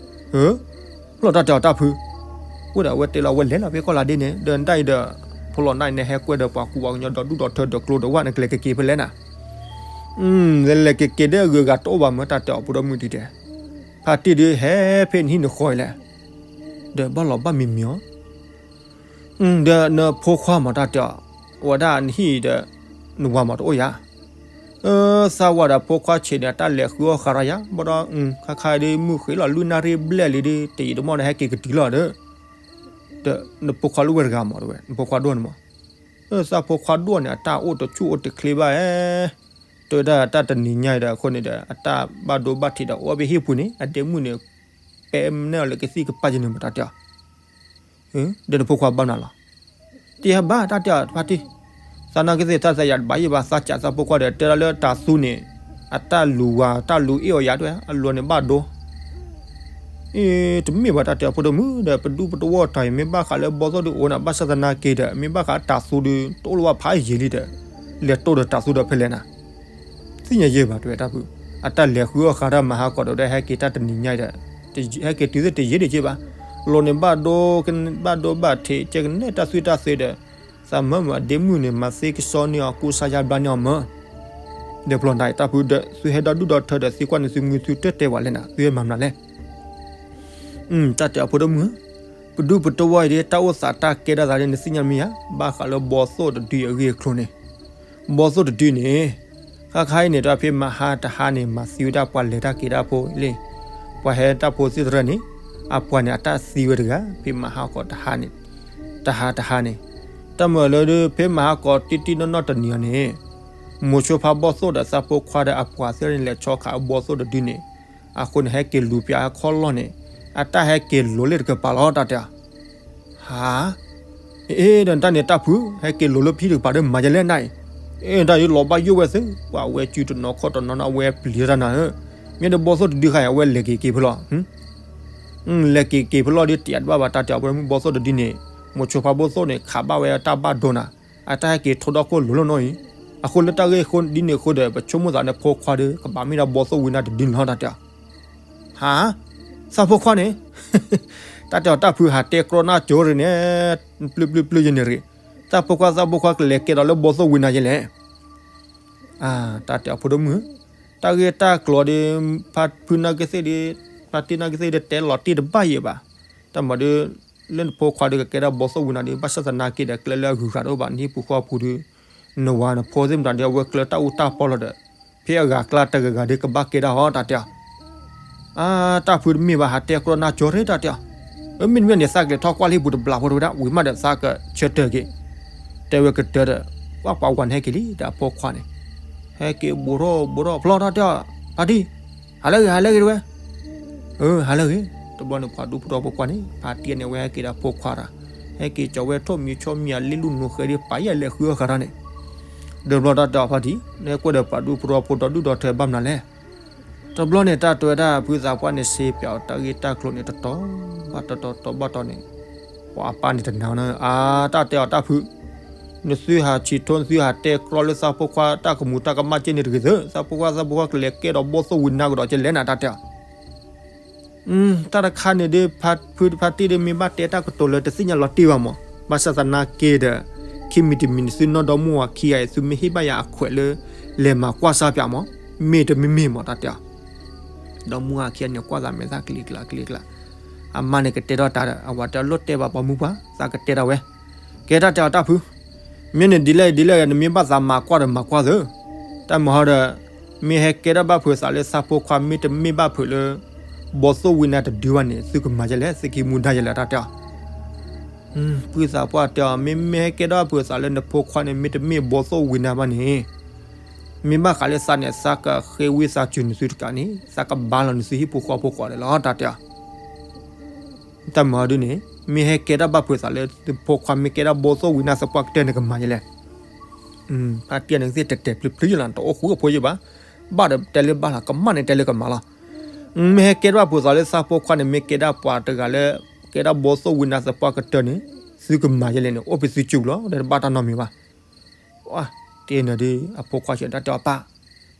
ဟၢ, ဖျိးတၢ်တဲအီၤတၢ်ဖု, အိၣ်ဒီးအဝဲတဲလီၤဝဲလဲၤလီၤဖဲကီၢ်လၤဒ့န့ၣ် ဒီးနတၢ်အံၤဒီး ဖိလီၤနၢ်အံၤန့ၣ် ဟဲကွဲဒီးပှၤကူပှၤကညီဒီဒူၣ်ဒီထၢဒီးကျိဒီးဝၣ်န့ၣ် ကလဲၤကက့ၤဖဲလဲၣ်နၤ, လဲၤလဲၤကက့ၤဒီးအဂုၤအဂၤတအိၣ်ဘၣ်မၢ် တၢ်တဲအီၤဖိဒိၣ်မုၣ်ဒ်တဲ, ဖါတံၢ်ဒုးဟဲဖဲနဟံၣ်နဃီအံၤလဲၣ်, ဒီးဘၣ်လီၤဘၣ်မံၤမံၤအီၤ ဒီးနဖိခွါမးတၢ်တဲအီၤ, ဝဲဒၣ်နဟံၣ်ဒီး နဝၤမးတအိၣ်ယၤ, အၢ သးဝၤဒီးဖိခွါဆံးန့ၣ် အတၢ်လဲၤဃုအီၣ်ဃးဒီးယၤ ဘၣ်ဒီး ခါခါဒ်မုၢ်ဃ့လီၤ လွံၢ်နၣ်ရံၣ်ဘျဲၣ်လံဒီး တယံာ်တမီၢ်ဒီးဟဲက့ၤကတုၤလီၤဒီး, ဒီးနဖိခွါလၢဝဲတဂၤမးတဝဲ နဖိခွါဒိၣ်န့ၣ်မး, အၢ သးဖိခွါဒိၣ်န့ၣ် အတၢ်အိၣ်တဆူၣ်အိၣ်တချ့ဘၣ်ဧဲ, တဲဝဲဒၣ်တၢ်တနံၤညါအံၤဒီးအဃိန့ၣ်ဒီး အတၢ်ဘၣ်ဒိဘၣ်ထံးဒီးအိၣ်ဖဲဟံၣ်ပူၤန့ၣ် အဒ့မုၣ်န့ၣ် ပဲမနဲအီၤလၢကသံၣ်ကပၢ်ယဲန့ၣ်မးတၢ်တဲအီၤ ဒီးနဖိခွါဘၣ်နၤလီၤ, တယၤဘၣ်တၢ်တဲအီၤဖါတံၢ်, သးနာ်က့သ့ၣ်တၢ်သးယၤတဘၣ်ယဲဘၣ် သးစးသးဖိခွါဒီး တဲဒၣ်လၢတၤသူန့ၣ် အတၢ်လူၤဝၤ တၢ်လူၤအ့ၣ်အီၤယၤတဲဝဲ အလီၢ်န့ၣ်ဘၣ်ဒိ အ့ တမ့ၢ်ဘၣ်တၢ်တဲအီၤဖိဒိၣ်မုၣ်ဒီး ပဒူပတဝီၢ်တၢ်အံၤ မ့ၢ်ဘၣ်ဃးလၢဘီသိၣ်ဒုးအိၣ်နၤ ဘၣ်ဆၣ်သနာ်က့ဒီး မ့ၢ်ဘၣ်ဃးတၤသူဒုး တအိၣ်လၢၤဘၣ်ဖးယံာ်လံဒီး လဲၤတိၢ်ဒီးတၤသူဒီးဖဲလဲၣ်နၤ, သ့ၣ်ညါယဲၢ်ဘၣ်တဲဝဲတၢ်ဖု, အတၢ်လဲၤဃုအီၣ်ဃးတၢ်မၤဟးကီးဒီး ဟဲက့ၤတၢ်တနံၤညါအံၤဒီး ဟဲက့ၤတုၤသ့ၣ်တယံာ်ဒံးက့ဘၣ်, လီၢ်န့ၣ်ဘၣ်ဒိ ဘၣ်ဒိဘၣ်ထံး ကဲကနဲတၢ်သွံၣ်တၢ်သ့ဒီး သးမၢမၢအဒ့မုၣ်န့ၣ် မၤသ့ကစီန့ၢ်အီၤ ကူစါယါဘျါန့ၢ်အီၤမၢ ဒီးပျီၢ်နၤအံၤတၢ်ဖုဒီး သုဟဲဒီဒူၣ်ဒီထၢဒီး သုကွၢ်န့ၣ်သုမုၢ်သုတၢ်တဲဝဲလဲၣ်နၤ သုဟဲမၤမနုၤလဲၣ်, တၢ်တဲအီၤဖိဒိၣ်မုၣ်ဧၢ, ပဒူပတဝီၢ်အံၤဒီး တၢ်အိၣ်သးတၢ်ကဲထီၣ်သးဒီး နသ့ၣ်ညါမ့ၢ်ဧါ, ဘၣ်ဃးလၢဘီသိၣ်တဒုအဂ့ၢ်အကျိၤန့ၣ်, ဘီသိၣ်တဒုန့ၣ် ခါခါအံၤန့ၣ် တၢ်ဖဲမဟါတဟါန့ၣ် မၤသံဝဲဒၣ်ပှၤလဲၤတၢ်က့ၤတၢ်ဖိလံ, ပှၤဟဲတၢ်ဖိသ့ၣ်တဖၣ်န့ၣ် အပှၤန့ၣ် အတၢ်သံဝဲတဂၤ ဖဲမဟါကီးတဟါန့ၣ်, တဟါတဟါန့ၣ်, တၢ်မၤလၢဒုး ဖဲမဟါကီးတံၢ်တံၢ်နီၢ်နီၢ်တနံၤအံၤန့ၣ်, မိၤဆိဖါဘီသိၣ်ဒီးသးဖိခွါဒီးအပှၤသ့ၣ်န့ၣ် လဲၤဆီခးအဘီသိၣ်တဒုန့ၣ်, အဃိန့ၣ် ဟဲက့ၤလူၤပၠးအခီၣ်လီၢ်န့ၣ်, အတၢ်ဟဲက့ၤလိၤလၢတကပၤလီၤ တၢ်တဲအီၤ ဟါ, အ့ ဒီးနတၢ်န့ၣ်တၢ်ဖု, ဟဲက့ၤလိၤလၢဖံတကပၤဒီးမၤယလဲၣ်နၤအံၤ, အ့ တၢ်ယလီၤဘၣ်ယိၣ်ဝဲသ့, ပှၤအဝဲစုတနီၤခီၣ်တနီၤနီၤ အဝဲပျံၤတၢ်နၤဧၢ, မ့ၢ်ဒီးဘီသိၣ်တဒုဃါအံၤ အဝဲလဲၤက့ၤက့ၤဖဲလီၤ, လဲၤက့ၤက့ၤဖဲလီၤဒီး တယၤတဘၣ်ဘၣ် တၢ်တဲအီၤ ပှၤမုၢ်ဘီသိၣ်တဒုန့ၣ်, မိၤဆိဖါဘီသိၣ်န့ၣ် ခးဘၣ်ဝဲတၢ်ဘၣ်ဒိနၤ, အတၢ်ဟဲက့ၤထိဒီခိၣ်လိၤလီၤနီၤအံၤ, အဃိလၢတၢ်ဂ့ၢ်အဃိဒ်န့ၣ်အဃိဒီး ပဆိကမိၣ်သးန့ၣ် ဖိခွါဒီး ကဘၣ်မ့ၢ်ဒၣ်ဘီသိၣ်ဝံနၤတဒုန့ၣ်လီၤ တၢ်တဲအီၤ ဟါ, သးဖိခွါန့ၣ်, တၢ်တဲအီၤတၢ်ဖုဟးတဲကြီနၢ်ကၠိရ့ၣ်န့ၣ်, ပျုၢ်ပျုၢ်ပျုၢ်ယဲန့ၣ်ရ့ၣ်, သးဖိခွါ သးဖိခွါကလဲၤကဲထီၣ်လၢဘီသိၣ်ဝံနၤယဲလဲၣ်, တၢ်တဲအီၤဖိဒိၣ်မုၣ်, တၢ်ဂ့ၢ်တၢ်ကျိၤဒီး, ဖါဖုနာ်က့သ့ၣ်ဒီး, ဖါတံၢ်နာ်က့သ့ၣ်ဒီးတဲလီၤတံၢ်တဘၣ်ယဲဘၣ်, တၢ်မၤဒီး, လၢနဖိခွါဒီးကကဲထီၣ်ဘီသိၣ်ဝံနၤဒီး ဘၣ်ဆၣ်သနာ်က့ဒီး ကျဲလၢအဂုၤအဂၤတအိၣ်ဘၣ် နဟံၣ်ပူၤဃီပူၤဒီး, နဝၤနဖိသ့ၣ်မတၤဒီး အဝဲကျဲတၢ်အူတၢ်ပီလီၤဒီး, ဖဲအဂၤကျါတဂၤဂၤဒီးကဘၣ်ကဲဒၣ်အီၤ တၢ်တဲအီၤ အါ, တၢ်ဖုတမ့ၢ်ဘၣ် ဟးတဲကြီနၢ်ကၠိရ့ၣ် တၢ်တဲအီၤ, အမ့တမ့ၢ်န့ၣ် သးကလဲၤထီၣ်ကွၢ်လၢဟံၣ်ပူၤတဘျီဖိတဝဲဒၣ် ဝံၤမးဒီးသးကဆၢထၢၣ်က့ၤ, တဲဝဲကတၢၢ်ဒီး, ကွၢ်ပှၤဝၤန့ၣ်ဟဲက့ၤလံ ဒီးအဖိခွါန့ၣ်, ဟဲက့ၤဘူးထီၣ်ဘူးထီၣ်ဖျီ တၢ်တဲအီၤ, ဖါတံၢ်, ဟးလၢဂ့ၤ ဟးလၢဂ့ၤတဝဲ, အၢ ဟးလၢဂ့ၤ, တဘျီန့ၣ် ပှၤဒူဖိထီဖိခွါန့ၣ် ဖါတံၢ်န့ၣ် အဝဲဟဲက့ၤဒီးအဖိခွါတၢ်, ဟဲက့ၤကၠီၤဝဲထိၣ်မံၤဆီမံၤအလ့လူၢ်နိၤဃဲၤဒီး ပာ်ယဲၢ်လဲၤဃုအီၣ်ဃာ်တၢ်န့ၣ်, ဒီးဘျီတၢ်တဲအီၤဖါတံၢ်, နဟဲကွၢ်ဒီးပှၤဒူဖိထီဖိဒီဒူၣ်ဒီထၢဘၣ်မနုၤလဲၣ် တဘျီန့ၣ် တၢ်တဲဝဲဒၣ် ဖုသးပှၢ်န့ၣ် စ့ပၠးအီၤတၢ်ဂ့ၢ်တၢ်ကျိၤန့ၣ် တတီၤဘၣ်တတီၤ တတီၤဘၣ်တတီၤန့ၣ်, ပှၤအပၢ်န့ၣ်တနာ်နီၤ အါ တၢ်တဲအီၤတၢ်ဖု, နသုဟးဆံးထိ နသုဟးတဲကြီလၢသးဖိခွါတၢ်ကမူးတၢ်ကမၣ်က့န့ၣ်တဂ့ၤသၢ, သးဖိခွါ သးဖိခွါကလဲၤကဲဒီးဘီသိၣ်ဝံနၤကဒီးကလဲၣ်နၤ တၢ်တဲအီၤ တၢ်တခါန့ၣ်ဒီး ဖုဖါတံၢ်ဒီး မ့ၢ်ဘၣ်တဲတၢ်ကတိၤလၢတသ့ၣ်ညါလီၤတံၢ်ဘၣ်မး, ဘၣ်ဆၣ်သနာ်က့ဒီး ခံမံၤတမံၤန့ၣ် သုနီၢ်ဒီမါဝၤခံဂၤအံၤ သုမ့ၢ်ဟ့ၣ်ဘၣ်ယၤအခွဲးလၢ လဲၤမၤကွၢ်စၢ်ပၠးမး, မ့ၢ်တမ့ၢ်မ့ၢ်မး တၢ်တဲအီၤ ဒီမါဝၤခံဂၤန့ၣ် ကွၢ်သးမဲာ်သၣ်ကျံၤကျါကျံၤကျါ, အမါန့ၣ်ကတဲထီၣ်တၢ်ဒီး အဝၤတဲအီၤလိၣ်တဲဘၣ်ပှၤမုၢ်ပှၢ် သးကတဲဒၣ်ဝဲ, ကဲတၢ်တဲအီၤတၢ်ဖု, မ့ၢ်န့ၣ်ဒ်လဲၣ်ဒ်လဲၣ် နမ့ၢ်ဘၣ်သးမၤကွၢ်ဒီးမၤကွၢ်သၢ, တၢ်မၤဟီဒီး မ့ၢ်ဟဲကဲထီၣ်ဘၣ်ဖုးသးလၢဆၣ်ဖိခွါ မ့တမ့ၢ်ဘၣ်ဖုးလၢ ဘီသိၣ်ဝံနါတဒုဘၣ်န့ၣ် သုကမၤယဲလဲၣ်, သုကဟံးမူဒါယဲလဲၣ် တၢ်တဲအီၤ. ပုၢ်သးပှၢ်တဲအီၤ, မ့မ့ၢ်ဟဲကဲထီၣ်ဘၣ်ဖုးသးလၢနဖိခွါန့ၣ် မ့တမ့ၢ်ဘီသိၣ်ဝံနါဘၣ်န့ၣ်, မ့ၢ်ဘၣ်ဃးလၢသးန့ၣ် သးကဃ့ဝံသးစူၤနသုတကးန့ၣ် သးကဘါလီၤနသုဟံၣ်ဖိဃီဖိဃီဒီးလီၤ တၢ်တဲအီၤ. တၢ်မၤဒုန့ၣ် မ့ၢ်ဟဲကဲထီၣ်ဘၣ်ဖုးသးလၢ နဖိခွါမ့ၢ်ကဲထီၣ်ဘီသိၣ်ဝံနါသပှၢ်ကတၢၢ်န့ၣ် ကမၤယဲလဲၣ်. ဖါတံၢ်န့ၣ်ကသ့ၣ်တဲာ်တဲာ်ဖျုးဖျုးယလီၤ, တအိၣ်ဃူအိၣ်ဖိးယဘၣ်, ဘၣ်ဒီးတဲလၢဘၣ်လီၤ, ကမၣ်န့ၣ်တဲလၢကမၤလီၤ. မ့ၢ်ဟဲကဲထီၣ်ဘၣ်ဖုးသးလၢဆၣ်ဖိခွါန့ၣ် မ့ၢ်ကဲဒၣ်ပှၤတဂၤလၢ ကဲဒၣ်ဘီသိၣ်ဝံနါသပှၢ်ကတၢၢ်န့ၣ် သုကမၤယဲလဲၣ်န့ၣ် အိၣ်ဖဲသုစုပူၤလီၤ, ဒီးတဘၣ်တၢ်နီတမံၤဘၣ်. တဲန့ၣ်ဒီး အဖိခွါဆၢတၢ်တဲအီၤ ပၢ်,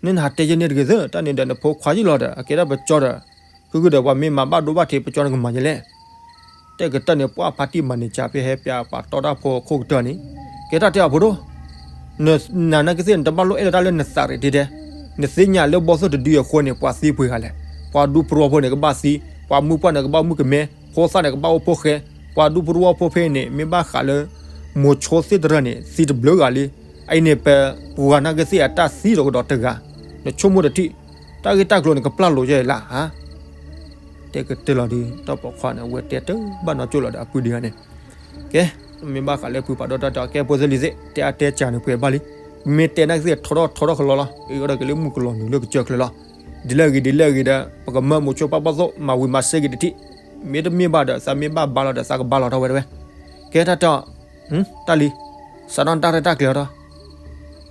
နနဟးတဲယဲန့ၣ်တဂ့ၤသၢ, တၢ်န့ၣ်ဒီးနဖိခွါယလီၤဒီး အကဲဒၣ်ပကၠီဒီး, ဃုဃုဒီးပှၤမ့ၢ်မၤဘၣ်ဒိဘၣ်ထံးပကၠီန့ၣ်ကမၤယဲလဲၣ်. တဲကတၢၢ်န့ၣ် ပှၤဖါတံၢ်မၤန့ၢ်ကၠးဖဲဟဲပၠးပှၤတီတၢ်ဖိအခိၣ်ကတၢၢ်န့ၣ်, ကဲတၢ်တဲအီၤဖိဒိၣ်, နနာ်ကသ့ၣ် နတဘၣ်လိၣ်အဲၣ်လီၤတၢ်လၢနသးရ့ၣ်တဒဲ, နသ့ၣ်ညါလၢဘီသိၣ်တဒုအဃိန့ၣ် ပှၤသံပှ့ၤဂၤလဲၣ်, ပှၤဒူဖိတဝီဖိန့ၣ်ကဘၣ်သံ, ပှၤမုၢ်ပှၢ်န့ၣ်ကဘၣ်မုၢ်ကမဲ, ဖိသၣ်န့ၣ်ကဘၣ်အိၣ်ဖိဃဲ, ပှၤဒူဖိတဝီဖိဖဲန့ၣ် မ့ၢ်ဘၣ်ဃးလၢ မိၤဆိသ့ၣ်တရၢၢ်န့ၣ် သံတဘျုးဂၤလံ, အအံၤန့ၣ် ပပှၤနာ်ကသ့ၣ်အတၢ်သံဒီးကဒီးတဂၤ, နဆိကမိၣ်တထံၣ်, တၢ်ဂ့ၢ်တၢ်ကျိၤန့ၣ် ကပျၢ်လိာ်ယဲလၢ်ဧါ. တဲကတၢၢ်လီၤဒီး တၢ်ပိာ်ခွါန့ၣ် အဝဲတဲတဘၣ်နီတကၠိၢ်လီၤဒီးအပုၢ်ဒံးဂၤန့ၣ်, ကဲ, မ့ၢ်ဘၣ်ဃးလၢဖုဖးဒိၣ်တၢ်တဲအီၤ ကဲဖိသ့ၣ်လံၤသ့ၣ် တဲအါတဲစှၤန့ၣ် ပှဲၤဘၣ်လံ, မ့ၢ်တဲနာ်ကသ့ၣ်ထီထီၣ်ထီထီၣ်ကလီလီၤ, အ့ၣ်ဒီးက့ၤလၢမုၢ်ကလီၤနုာ်လၢကစၢၢ်ချၢလီၤ. ဒ်လဲၣ်ဂ့ၤဒ်လဲၣ်ဂ့ၤဒီး ပကမၢမိၤဆိဖးဘီသိၣ် မၤဝံၤမၤစ့ၢ်က့ၤတထံၣ်, မ့တမ့ၢ်ဘၣ်ဒီး သးမ့ၢ်ဘၣ်ဘါလီၤဒီး သးကဘါလီၤထီၣ်ဝဲတဝဲ, ကဲတၢ်တဲအီၤ, တၢ်လံၤ, စးထီၣ်တၢ်ရဲၣ်တၢ်ကျဲၤအီၤဒီး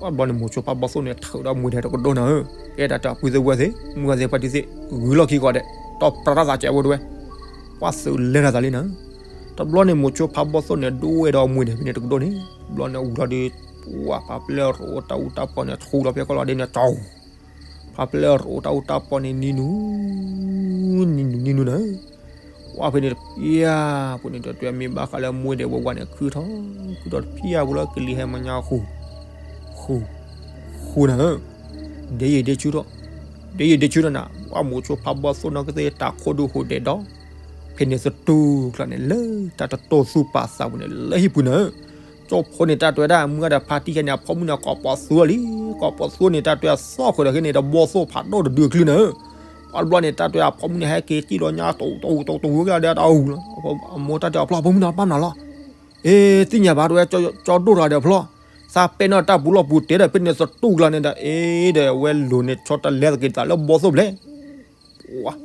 ပှၤဘျီန့ၣ် မိၤဆိဖးဘီသိၣ်န့ၣ် ထုးဒီးမှံဒဲးတကဒိၣ်နၤဧၢ, ကဲတၢ်တဲအီၤ ပုၢ်သ့ၣ်ဝဲၢ်သ့ၣ် မုၢ်ဝဲၢ်သ့ၣ်ဖါတံၢ်သ့ၣ် ဂုၤလီၢ်ခံကိးဂၤဒဲး, တီၢ်ပြးတၢ်သးကဲးဝဲတဝဲ, ပှၤသုးလဲၤတၢ်သးလံနၤဧၢ. တဘျီန့ၣ် မိၤဆိဖးဘီသိၣ်န့ၣ် ဒိဝဲဒီးအမှံဒဲးဖဲန့ၣ်တကဒိၣ်န့ၣ်, တဘျီန့ၣ်ဝံၤလီၤဒီး ပှၤဖးပျဲၢ်ရိးတၢ်အူတၢ်ပီန့ၣ် ထူလီၤဖဲကီၢ်လီၤဒ့န့ၣ် ကၠီ ဖးပျဲၢ်ရိးတၢ်အူတၢ်ပီန့ၣ် နံၤနူၤ, နံၤနူၤနံၤနူၤနၤဧၢ. ပှၤဖဲန့ၣ်တဖျၢၣ်ဖိန့ၣ် တၢ်တဲမ့ၢ်ဘၣ်ဃးလၢအမှံဒဲးဝဲဝဲန့ၣ် ခုထီၣ်, ခုထီၣ်တဖျၢၣ်ဖိလၢကလံၤဟဲမၤညါဃူ, ဃူ, ဃူနၤဧၢ. ဒ့ယံာ်ဒ့ဆူထီၣ်, ဒ့ယံာ်ဒ့ဆူထီၣ်နၤ, ပှၤမိၤဆိဖးဘီသိၣ်နီၢ်ကသ့ၣ်တၢ်ခိၣ်ဒုးဟူးဒဲးဒီး, ဖဲန့ၣ်သတူၢ်ကျါန့ၣ် လၢတၢ်တတိၢ်သူၣ်ပာ်သးပူၤန့ၣ် လၢဟံၣ်ပူၤနၤဧၢ. ကၠီဖိန့ၣ် တၢ်တဲဝဲဒၣ် မုၢ်ဂၤဒီးဖါတံၢ်ခဲန့ၣ် အဖိမုၣ်န့ၣ် ကိးပိာ်သူလံ, ကိးပိာ်သူန့ၣ် တၢ်တဲအသီၣ်ဃုာ်ဒီးခဲန့ၣ် တဘီသိၣ်ဖးဒိၣ်တဒုအကလုၢ်နၤဧၢ. ပှၤတဘျီန့ၣ် တၢ်တဲအဖိမုၣ်န့ၣ် ဟဲက့ၤစံၣ်လီၤညါ တူတူတူတူဝဲကဒီးတၢ်အူလီၤ. အမိၢ်တၢ်တဲအဖျီ ဖိမုၣ်န့ၣ် ဘၣ်နၤလီၤ. အ့ သ့ၣ်ညါဘၣ်တဝဲ ကၠီဒိၣ်တဂၤဒီးအဖျီ, သးပဲနီၢ်တၢ်ပူၤလီၢ်ပူၤတဲဒီး ဖဲန့ၣ်သတူၢ်ကျါန့ၣ်ဒီး အ့ဒီး အဝဲလိၤန့ၣ် ဆီတလဲသက့ၤသးလၢဘီသိၣ်ဘျဲၣ် ပှၤ,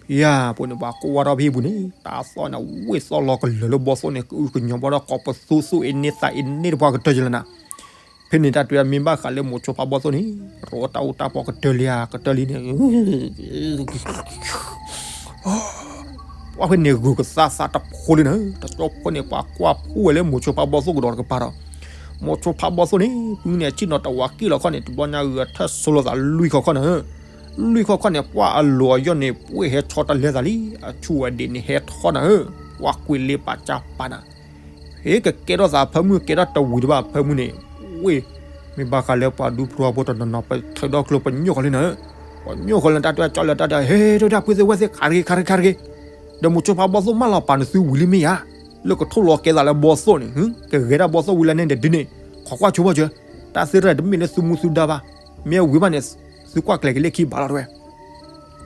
ယၤ ပှၤန့ၣ် ပှၤကွၢ်ထီၣ်ဖဲအံၤပူၤန့ၣ် တၢ်သီၣ်န့ၣ် ဝ့ၢ်သီၣ်လီၤကလၢာ်လၢဘီသိၣ်န့ၣ် ကအုကညီၤဘၣ်ဒီး ကိးပသူသူအ့န့သးအ့န့ တပှၢ်ကတၢၢ်ယလၢနၤ. ဖဲန့ၣ်တၢ်တဲမ့ၢ်ဘၣ်ဃးလၢမိၤဆိဖးဘီသိၣ်န့ၣ် ရိးတၢ်အူတၢ်ပီကတၢၢ်လံဧါ ကတၢၢ်လံန့ၣ် ပှၤဖဲန့ၣ်ဂုာ်ကသါသးတဖိလံနၤ, တကၠီဖိန့ၣ် ပှၤကွၢ်ဖှိၣ်ဝဲလၢမိၤဆိဖးဘီသိၣ်ကဒီးတကပၤဒီး, မိၤဆိဖးဘီသိၣ်န့ၣ် ပှၤန့ၣ် ဆ့ၣ်နီၤတဝးက့ၣ်လီၤခီန့ၣ် တဘျီညါဂုာ်အထၢၣ်ဆိလိာ်သးလွံၢ်ခီခီနၤ, လွံၢ်ခီခီန့ၣ် ပှၤအလိၤအယီၢ်န့ၣ် ပှ့ၢ်ဟဲဆီတလဲသးလံ, အဆူၣ်ဝဲဒံးန့ၣ် ဟဲထီၣ်နၤဧၢ, ပှၤကွံာ်လ့ပာ်ကၢ်ပာ်နၤ ဟ့ၣ်ကကဲထီၣ်သးဖၢမုၢ် ကဲထီၣ်တဝံၤတဘၣ်ဖၢမုၢ်န့ၣ်, ဝ့ၢ်, မ့ၢ်ဘၣ်ဃးလၢပှၤဒူဖိတဝီဖိတနီၤနီၤ ပထုးဒီကျိၤပညိၣ်ဃီလံနၤဧၢ, ပညိၣ်ဃီလၢတၢ်တဲကၠီလၢတၢ်တဲ ဟ့ၣ် တဝဲဒၣ်ပုၢ်သ့ၣ်ဝဲၢ်သ့ၣ် ခးတဂ့ၤ ခးတဂ့ၤ ခးတဂ့ၤ, ဒီးမိၤဆိဖးဘီသိၣ်မၢလီၤပာ်နသုဝံၤလံမ့ၢ်ဧါ, လၢကထိၣ်လီၤကဲသးလၢဘီသိၣ်န့ၣ် ကဂဲၤဒၣ်ဘီသိၣ်ဝံၤလၢန့ၣ်ဒုးန့ၣ်, ခိးကွၢ်ဆိဘၣ်စၢၤ, တၢ်သ့ၣ်တဖၣ်တမ့ၢ်လၢသုမူသုဒါဘၣ်, မ့ၢ်ဝံၤဘၣ်န့ၣ်, သုကွၢ်ကျဲၤက့ၤလၢခံဘၣ်လီၤတဝဲ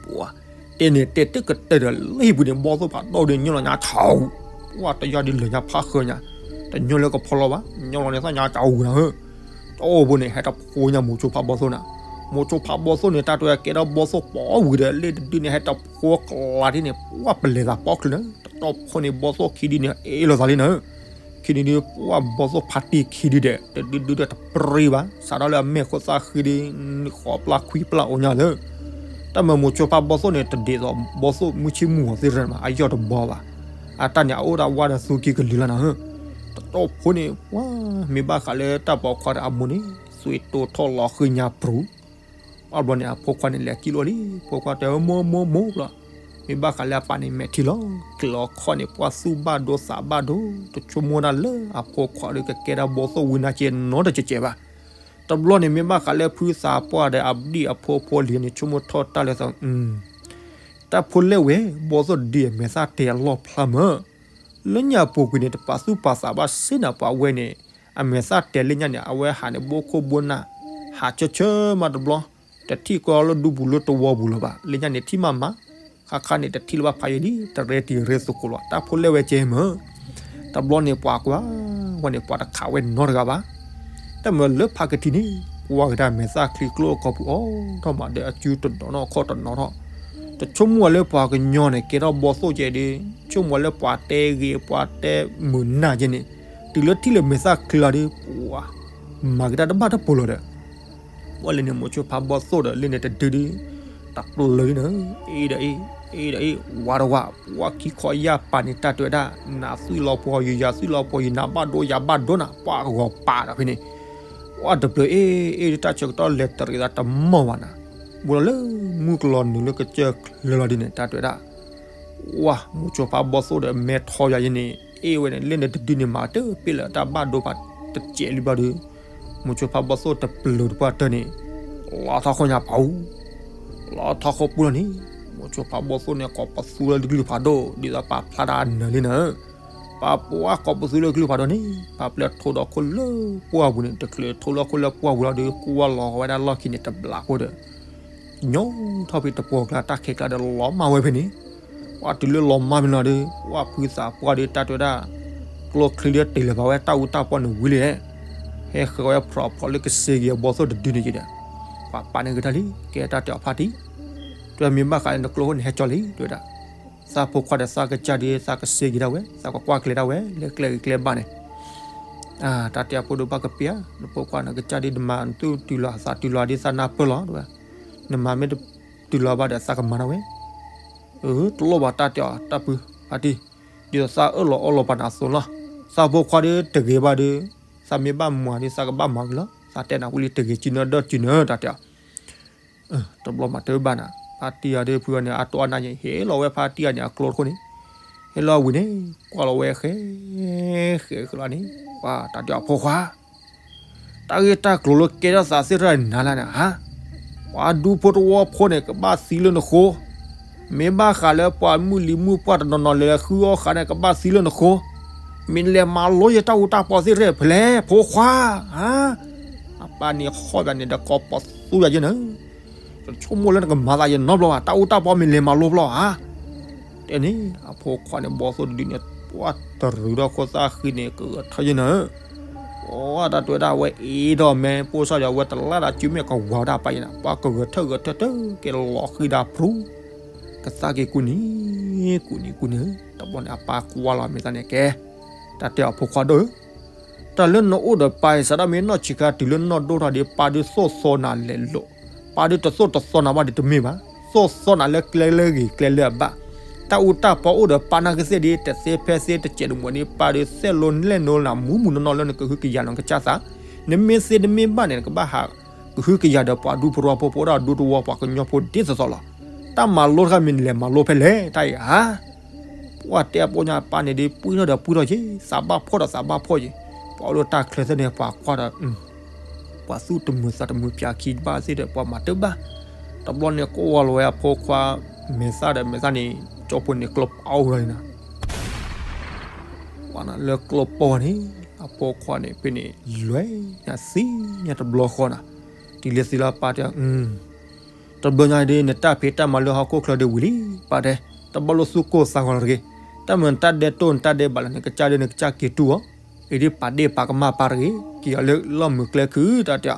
ပှၤ, တဲန့ၣ်တဲတကတၢၢ်ဒီးလၢဟံၣ်ပူၤန့ၣ် ဘီသိၣ်ဖးဒိၣ်ဒုးညီလီၤညါထီ, ပှၤတယီၢ်ဒုးလၢညါဖးဃၢညါ, တညီလၢကဖီလီၤဘၣ်, ညီလီၤန့ၣ်သၣ်ညါတၢ်အူနၤဧၢ, တအိၣ်ဘိန့ၣ် ဟဲတဖိညါမိၤဆိဖးဘီသိၣ်နၤ, မိၤဆိဖးဘီသိၣ်န့ၣ် တၢ်တဲကဲထီၣ်ဘီသိၣ်ပိာ်ဝံၤဒီး လ့ၣ်တဒုန့ၣ် ဟဲတဖိကျးဒ်န့ၣ် ပှၤပလဲၤသးပိာ်ချုးနၤ, တတီၢ်ဖိန့ၣ် ဘီသိၣ်ခံဒုန့ၣ် အ့ၣ်လိာ်သးလံနၤဧၢ ခံဒုဒုး ပှၤဘီသိၣ်ဖးတံၢ်ခံဒုဒီး တဒုဒုဒီးတပြံဘၣ်, စးထီၣ်လၢအမဲာ်ခိၣ်သၣ်ဃံဒု ဃိးပျၢ်ခွံပျၢ်အိၣ်ညါလၢ, တၢ်မၤမိၤဆိဖးဘီသိၣ်န့ၣ် တဒ်သိးဘီသိၣ်မုၢ်ဆ့ၣ်မုၢ်ဂီၤသ့ၣ်တဖၣ်မး အယီၢ်တဘီဘၣ်, အတၢ်န့ၣ် အအိၣ်ဒၣ်ဝါဒီးသူက့ကလံၤလီၤနၤဧၢ, တတီၢ်ဖိန့ၣ် ပှၤ, မ့ၢ်ဘၣ်ဃးလၢတၢ်ပိာ်ခွါဒီးအမိၢ်န့ၣ် သွံၣ်တိၢ်ထီၣ်လီၤဃံညါပြူၤ အဘျီန့ၣ် အဖိခွါန့ၣ် လဲၤကံၣ်လိာ်လံ, ဖိခွါတဲ မိၢ်မိၢ်မိၢ်ဘျီ, မ့ၢ်ဘၣ်ဃးလၢအပၢ်န့ၣ် မဲာ်ထံလီၤ, ကျဲၤလီၤခီန့ၣ် ပှၤသူၣ်ဘၣ်ဒိသးဘၣ်ဒိ, တဆိကမိၣ်ဒၣ်လၢအဖိခွါဒီးကကဲဒၣ်ဘီသိၣ်ဝံနါက့နီတစဲးစဲးဘၣ်. တဘျီန့ၣ် မ့ၢ်ဘၣ်ဃးလၢဖုသးပှၢ်ဒီးအဘျုးအဖှိၣ်ဖိလံၤန့ၣ် ဆိကမိၣ်ထီၣ်တၢ်လၢသး, တၢ်ဖိလဲၣ်ဝဲ, ဘီသိၣ်ဒုးအမဲာ်သၣ်တဲအလီၢ်ဖျါမး, လၢညါပူၤကွံာ်န့ၣ် တပာ်သူၣ်ပာ်သးဘၣ်စ့ၢ်နၤပှၤဝဲန့ၣ်, အမဲာ်သၣ်တဲာ်လၢညါန့ၣ် အဝဲဟးန့ၣ်ဘိခိၣ်ဘိနၢ်, ဟးဆၢဆၢမးတဘျီ, တထံၣ်ကီလၢဒူပူၤလၢတဝီပူၤလၢၤဘၣ်. လၢညါန့ၣ်ထံၣ်မးမး, ခါခါန့ၣ်တထံၣ်လၢၤဘၣ်ဖးယံာ်လံ, တရဲတံၤရဲသကိးလီၤ, တၢ်ဖိလဲၣ်ဝဲကဲမၢ်. တဘျီန့ၣ်ပှၤကွၢ်, ဝဲန့ၣ်ပှၤတခးဝဲနီတဂၤဘၣ်. တၢ်မၢလၢဖးကထံန့ၣ်, ကွၢ်ကဒါမဲာ်သၣ်ချံကျိအကီၢ်ပူၤအီၤထီၣ်မးဒီးအစုတနီၤနီၤခီၣ်တနီၤထီၣ်, တဆိကမိၣ်ဝဲလၢပှၤကညီန့ၣ် ကဲထီၣ်ဘီသိၣ်ကဲဒီး, ဆိကမိၣ်ဝဲလၢပှၤတဲဂ့ၤပှၤတဲမုာ်နၢ်ကဲန့ၣ်, တုၤလၢထံၣ်လၢမဲာ်သၣ်ချံလီၤဒီး ပှၤမၤက့ၤတၢ်တဘၣ်တပူၤလီၤဒီး ပှၤလၢန့ၣ် မိၤဆိဖးဘီသိၣ်ဒီး လၢန့ၣ်တဒုဒု, တပျၢၤန့ၣ်, အ့ဒီးအ့, အ့ဒီးအ့, ဝါတဝါ, ပှၤခံခီယၢ်ပာ်န့ၣ် တၢ်တဲဝဲဒၣ်, နၤသွံၣ်လီၤပှီၤယၤ, ယၤသွံၣ်လီၤပှီၤယၤ, နၤဘၣ်ဒိယၤဘၣ်ဒိနၤ, ပှၤဂီၤပာ်ဒီးဖဲန့ၣ်, ပှၤတပျၢၤအ့, အ့ဒီး တၢ်ဆၢကတီၢ်လဲၤတရံးသးတမီၢ်ဘၣ်နၤ, ဘူးလီၤလၢမုၢ်ကလီၤနုာ်လၢကစၢၢ်ချၢလီၤဒ်န့ၣ် တၢ်တဲဝဲဒၣ် ဝါ, မိၤဆိဖးဘီသိၣ်ဒီး မဲထီယၤယဲန့ၣ်, အ့ဝဲန့ၣ် လၢန့ၣ်တဒုန့ၣ် မၤတပ့ၢ်လၢၤ တၢ်ဘၣ်ဒိဖးတစဲးလံဘျီဒီး, မိၤဆိဖးဘီသိၣ်တပျၢၤတပှၢ်တၢၢ်န့ၣ်, လီၤထီၣ်ဃီညါပူၤ, လီၤထီၣ်ဃီပူၤလီၤန့ၣ်, မိၤဆိဖးဘီသိၣ်န့ၣ် ကိးပသူလၢကလုၢ်ဖးဒိၣ် ဒ်သိးပာ်ဖျါတၢ်နၢၤလံနၤ, ပာ်ပှၤကိးပသူလၢကလုၢ်ဖးဒိၣ်န့ၣ်, ပာ်ပျဲထိဒီးခိၣ်လၢပှၢ်ပူၤန့ၣ်, တချုးထိလၢခိၣ်လၢပှၢ်ပူၤလီၤဒီး ကွၢ်လီၤဝဲဒၣ်လီၢ်ခံန့ၣ် တဘျးဖိဒီး ကညီထီၣ်ဖဲတပှီၤကျါ တၢ်ခဲကျါဒီးလီၤမၢ်ဝဲဖဲန့ၣ်, ပှၤတုၤလၢလီၤမၢ်မ့ၢ်လီၤဒီး ပှၤဖုသးပှၢ်ဒီး တၢ်တဲဝဲဒၣ်, ကျိချံဒီးတ့ၢ်လၢၤဘၣ်ဝဲ တၢ်အူတၢ်ပီန့ၣ်ဝံၤလံ, ဟဲဃုဝဲဖျိးဖျိးလၢကစ့က့ၤအဘီသိၣ်တဒုန့ၣ်က့ဒီး, ပှၤပာ်န့ၢ်က့ၤတၢ်လံ, ကဲတၢ်တဲအီၤဖါတံၢ်, တမ့ၢ်ဘၣ်ဃးန့ၣ် နကျိခိၣ်န့ၣ်ဟဲကၠီလံ တဲဝဲဒၣ်, သးဖိခွါဒီးသးကစၢ်ဒီး သးကစ့က့ၤဒၣ်ဝဲ သးကကွၢ်ကျဲဒၣ်ဝဲ လၢကျဲဂ့ၤကျဲဘၣ်န့ၣ် တၢ်တဲအဖိဒိၣ်ဘၣ်ကပ့ၤဧါ, နဖိခွါနကစၢ်ဒ်နမၤနသုတုၤလီၤသးတုၤလီၤဒ်သးနၢ်ပၢၢ်လီၤ, နမၤမ့ၢ်တတုၤလီၤဘၣ်ဒီးသးကမၤဒၣ်ဝဲ, တလိၣ်ဘၣ်တၢ်တဲအီၤတၢ်ပုၢ်ဖါတံၢ်, ဒ်သိးသးအၢၣ်လီၤအီလီၤပှၤနၤအသိးလီၤ, သးဖိခွါဒီးတဂ့ၤဘၣ်ဒီး, သးမ့ၢ်ဘၣ်မၤဒီးသးကဘၣ်မၤက့ၤလီၤ, သးတဲနၤဝံၤလံတဂ့ၤစုနၢဒီးစုနၢတၢ်တဲအီၤ တဘျီမၤတၢ်ဘၣ်နၤ, ဖါတံၢ်အီၤဒီးဖုအီၤန့ၣ် အတိၢ်အနၢ်ညါ ဟ့ၣ်လီၤဝဲဖါတံၢ်အီၤန့ၣ်အကျိတခိၣ်န့ၣ်, ဟ့ၣ်လီၤဝံၤန့ၣ်, ကွၢ်လီၤဝဲဃဲ, ဃဲဃဲလီၤန့ၣ်, ပှၤတၢ်တဲအီၤဖိခွါ, တၢ်ဂ့ၢ်တၢ်ကျိၤလၢကဲထီၣ်သးသ့ၣ်တဖၣ်နၤလၢန့ၣ်ဧါ, ပှၤဒူဖိတဝီဖိန့ၣ် ကဘၣ်သံလၢနဃိ, မ့ၢ်ဘၣ်ဃးလၢပှၤမုၢ်လံၤမုၢ်ပှၢ်တနီၤနီၤလဲၤဃုအီၣ်ဃာ်န့ၣ် ကဘၣ်သံလၢနဃိ, မ့ၢ်လဲၤမၤလိယတၢ်အူတၢ်ပီသ့ၣ်တဖၣ်ဖဲလဲၣ် ဖိခွါ, အပၢ်န့ၣ်ဃီၣ်ဘၣ်န့ၣ်ဒီးကိးပသူယၤယဲနၤ တဆိကမိၣ်လၢနကမၤသးယဲနီတဘျီဘၣ်, တၢ်အူတၢ်ပီမ့ၢ်လဲၤမၤလိဖျီဧါ, တဲန့ၣ် အဖိခွါန့ၣ် ဘီသိၣ်တဒုန့ၣ် ပှၤတရူးဒီးခိၣ်သၣ်ဃံန့ၣ် ကဂဲၤထၢၣ်ယဲနၤ, ပှၤတၢ်တဲဝဲဒၣ်ဝဲအ့ဒီးမ့ၢ်ပိၢ်စၢ်ဒီး အဝဲတလၢ်ဒၣ်စုမ့ၢ်ကဝၤဝဲဒၣ်ပၢ်ယဲနၤ, ပှၤကဂဲၤထၢၣ်ဂဲၤထၢၣ်တကဲလီၤဃံဒၣ်ဖြူ ကသးက့ၤကူနံၤ, ကူနံၤကူနံၤ, တဘျီန့ၣ် အပၢ်ကွၢ်လီၤမဲာ်သးန့ၣ်ကဲ, တၢ်တဲအီၤဖိခွါဒိၣ်ဧၢ တၢ်လၢနအိၣ်ဒီးပၢ်အံၤ စးထီၣ်မ့ၢ်နီၢ်ဆံးခါတုၤလၢနီၢ်ဒိၣ်ထီၣ်ဒီး ပၢ်ဒုးသိၣ်သီနၤလဲၤလိာ်, ပၢ်ဒုးတသိၣ်တသီနၤဘၣ်ဒီးတမ့ၢ်ဘၣ်, သိၣ်သီနၤလၢကျဲလၢဂ့ၤကျဲလၢအဘၣ်, တၢ်အူတၢ်ပီအိၣ်ဒီးပၢ်နာ်က့သ့ၣ်ဒီး တသ့ဖဲသ့တစဲးတမှဲၤန့ၣ် ပၢ်ဒုးသဲၣ်လိနဲၣ်လိနၤမူးမူးနီၢ်နီၢ်လၢနကဟုကယာ်လီၤနကစၢ်သး, နမ့ၢ်သ့နမ့ၢ်ဘၣ်န့ၣ် နကဘၣ်ဟး ကဟုကယာ်ဒီးပှၤဒူဖိတဝီဖိ ပှၤဒူတဝီပှၤကညီဖိဒ်သိးသိးလီၤ, တၢ်မၤလိတခါမ့ၢ်နလဲၤမၤလိဖဲလဲၣ်တၢ်အံၤဧါ ပှၤတဲအပီၢ်ညါပၢ်န့ၣ်ဒီး ပှံၢ်ထီၣ်ဒီးပှံၢ်ထီၣ်က့ၤ, သးဘၣ်ဖှီၣ်ဒီးသးဘၣ်ဖှီၣ်က့ၤ, ပှၤအိၣ်လၢတၢ်ချၢသ့ၣ်န့ၣ် ပှၤကွၢ်ဒီး ပှၤသူၣ်တမုာ်သးတမုာ် ပၠးခံဘၣ်သ့ၣ်ဒီး ပှၤမၤတၢ်ဘၣ်, တဘျီန့ၣ် ကိးဝီၤလီၤဝဲအဖိခွါ မဲာ်သၣ်ဒီးမဲာ်သၣ်န့ၣ် ကၠီဖိန့ၣ်ကျိပိၢ်ဝဲန့ၣ်နၤ ပှၤနၤလၢကျိပိၢ်ဝဲန့ၣ် အဖိခွါန့ၣ် ဖဲန့ၣ် လဲၤညါသံညါတဘျီဃီနၤ, တုၤလၢသံလၢပၢ်တဲ တဘျီညါဒီး နတၢ်ဖံးတၢ်မၤလၢဟီၣ်ခိၣ်ချၢဒီးဝံၤလံ, ပၢ်တဲ, တဘၣ်လိာ်သူၣ်ကိၢ်သးဂီၤလီၤတဂ့ၤ, တၢ်မၤနတၢ်ဒဲးတိၢ်နတၢ်ဒဲးဘးလၢနကစၢ်ဒီးနကစၢ်က့ၤတူၢ်အီၤ, အံၤဒ်ပာ်ဒ့ၣ်ပာ်ကမၣ်ပၢ်တဂ့ၤ, က့ၤအီၤလၢလီၢ်မုာ်ကျဲခု တၢ်တဲအီၤ,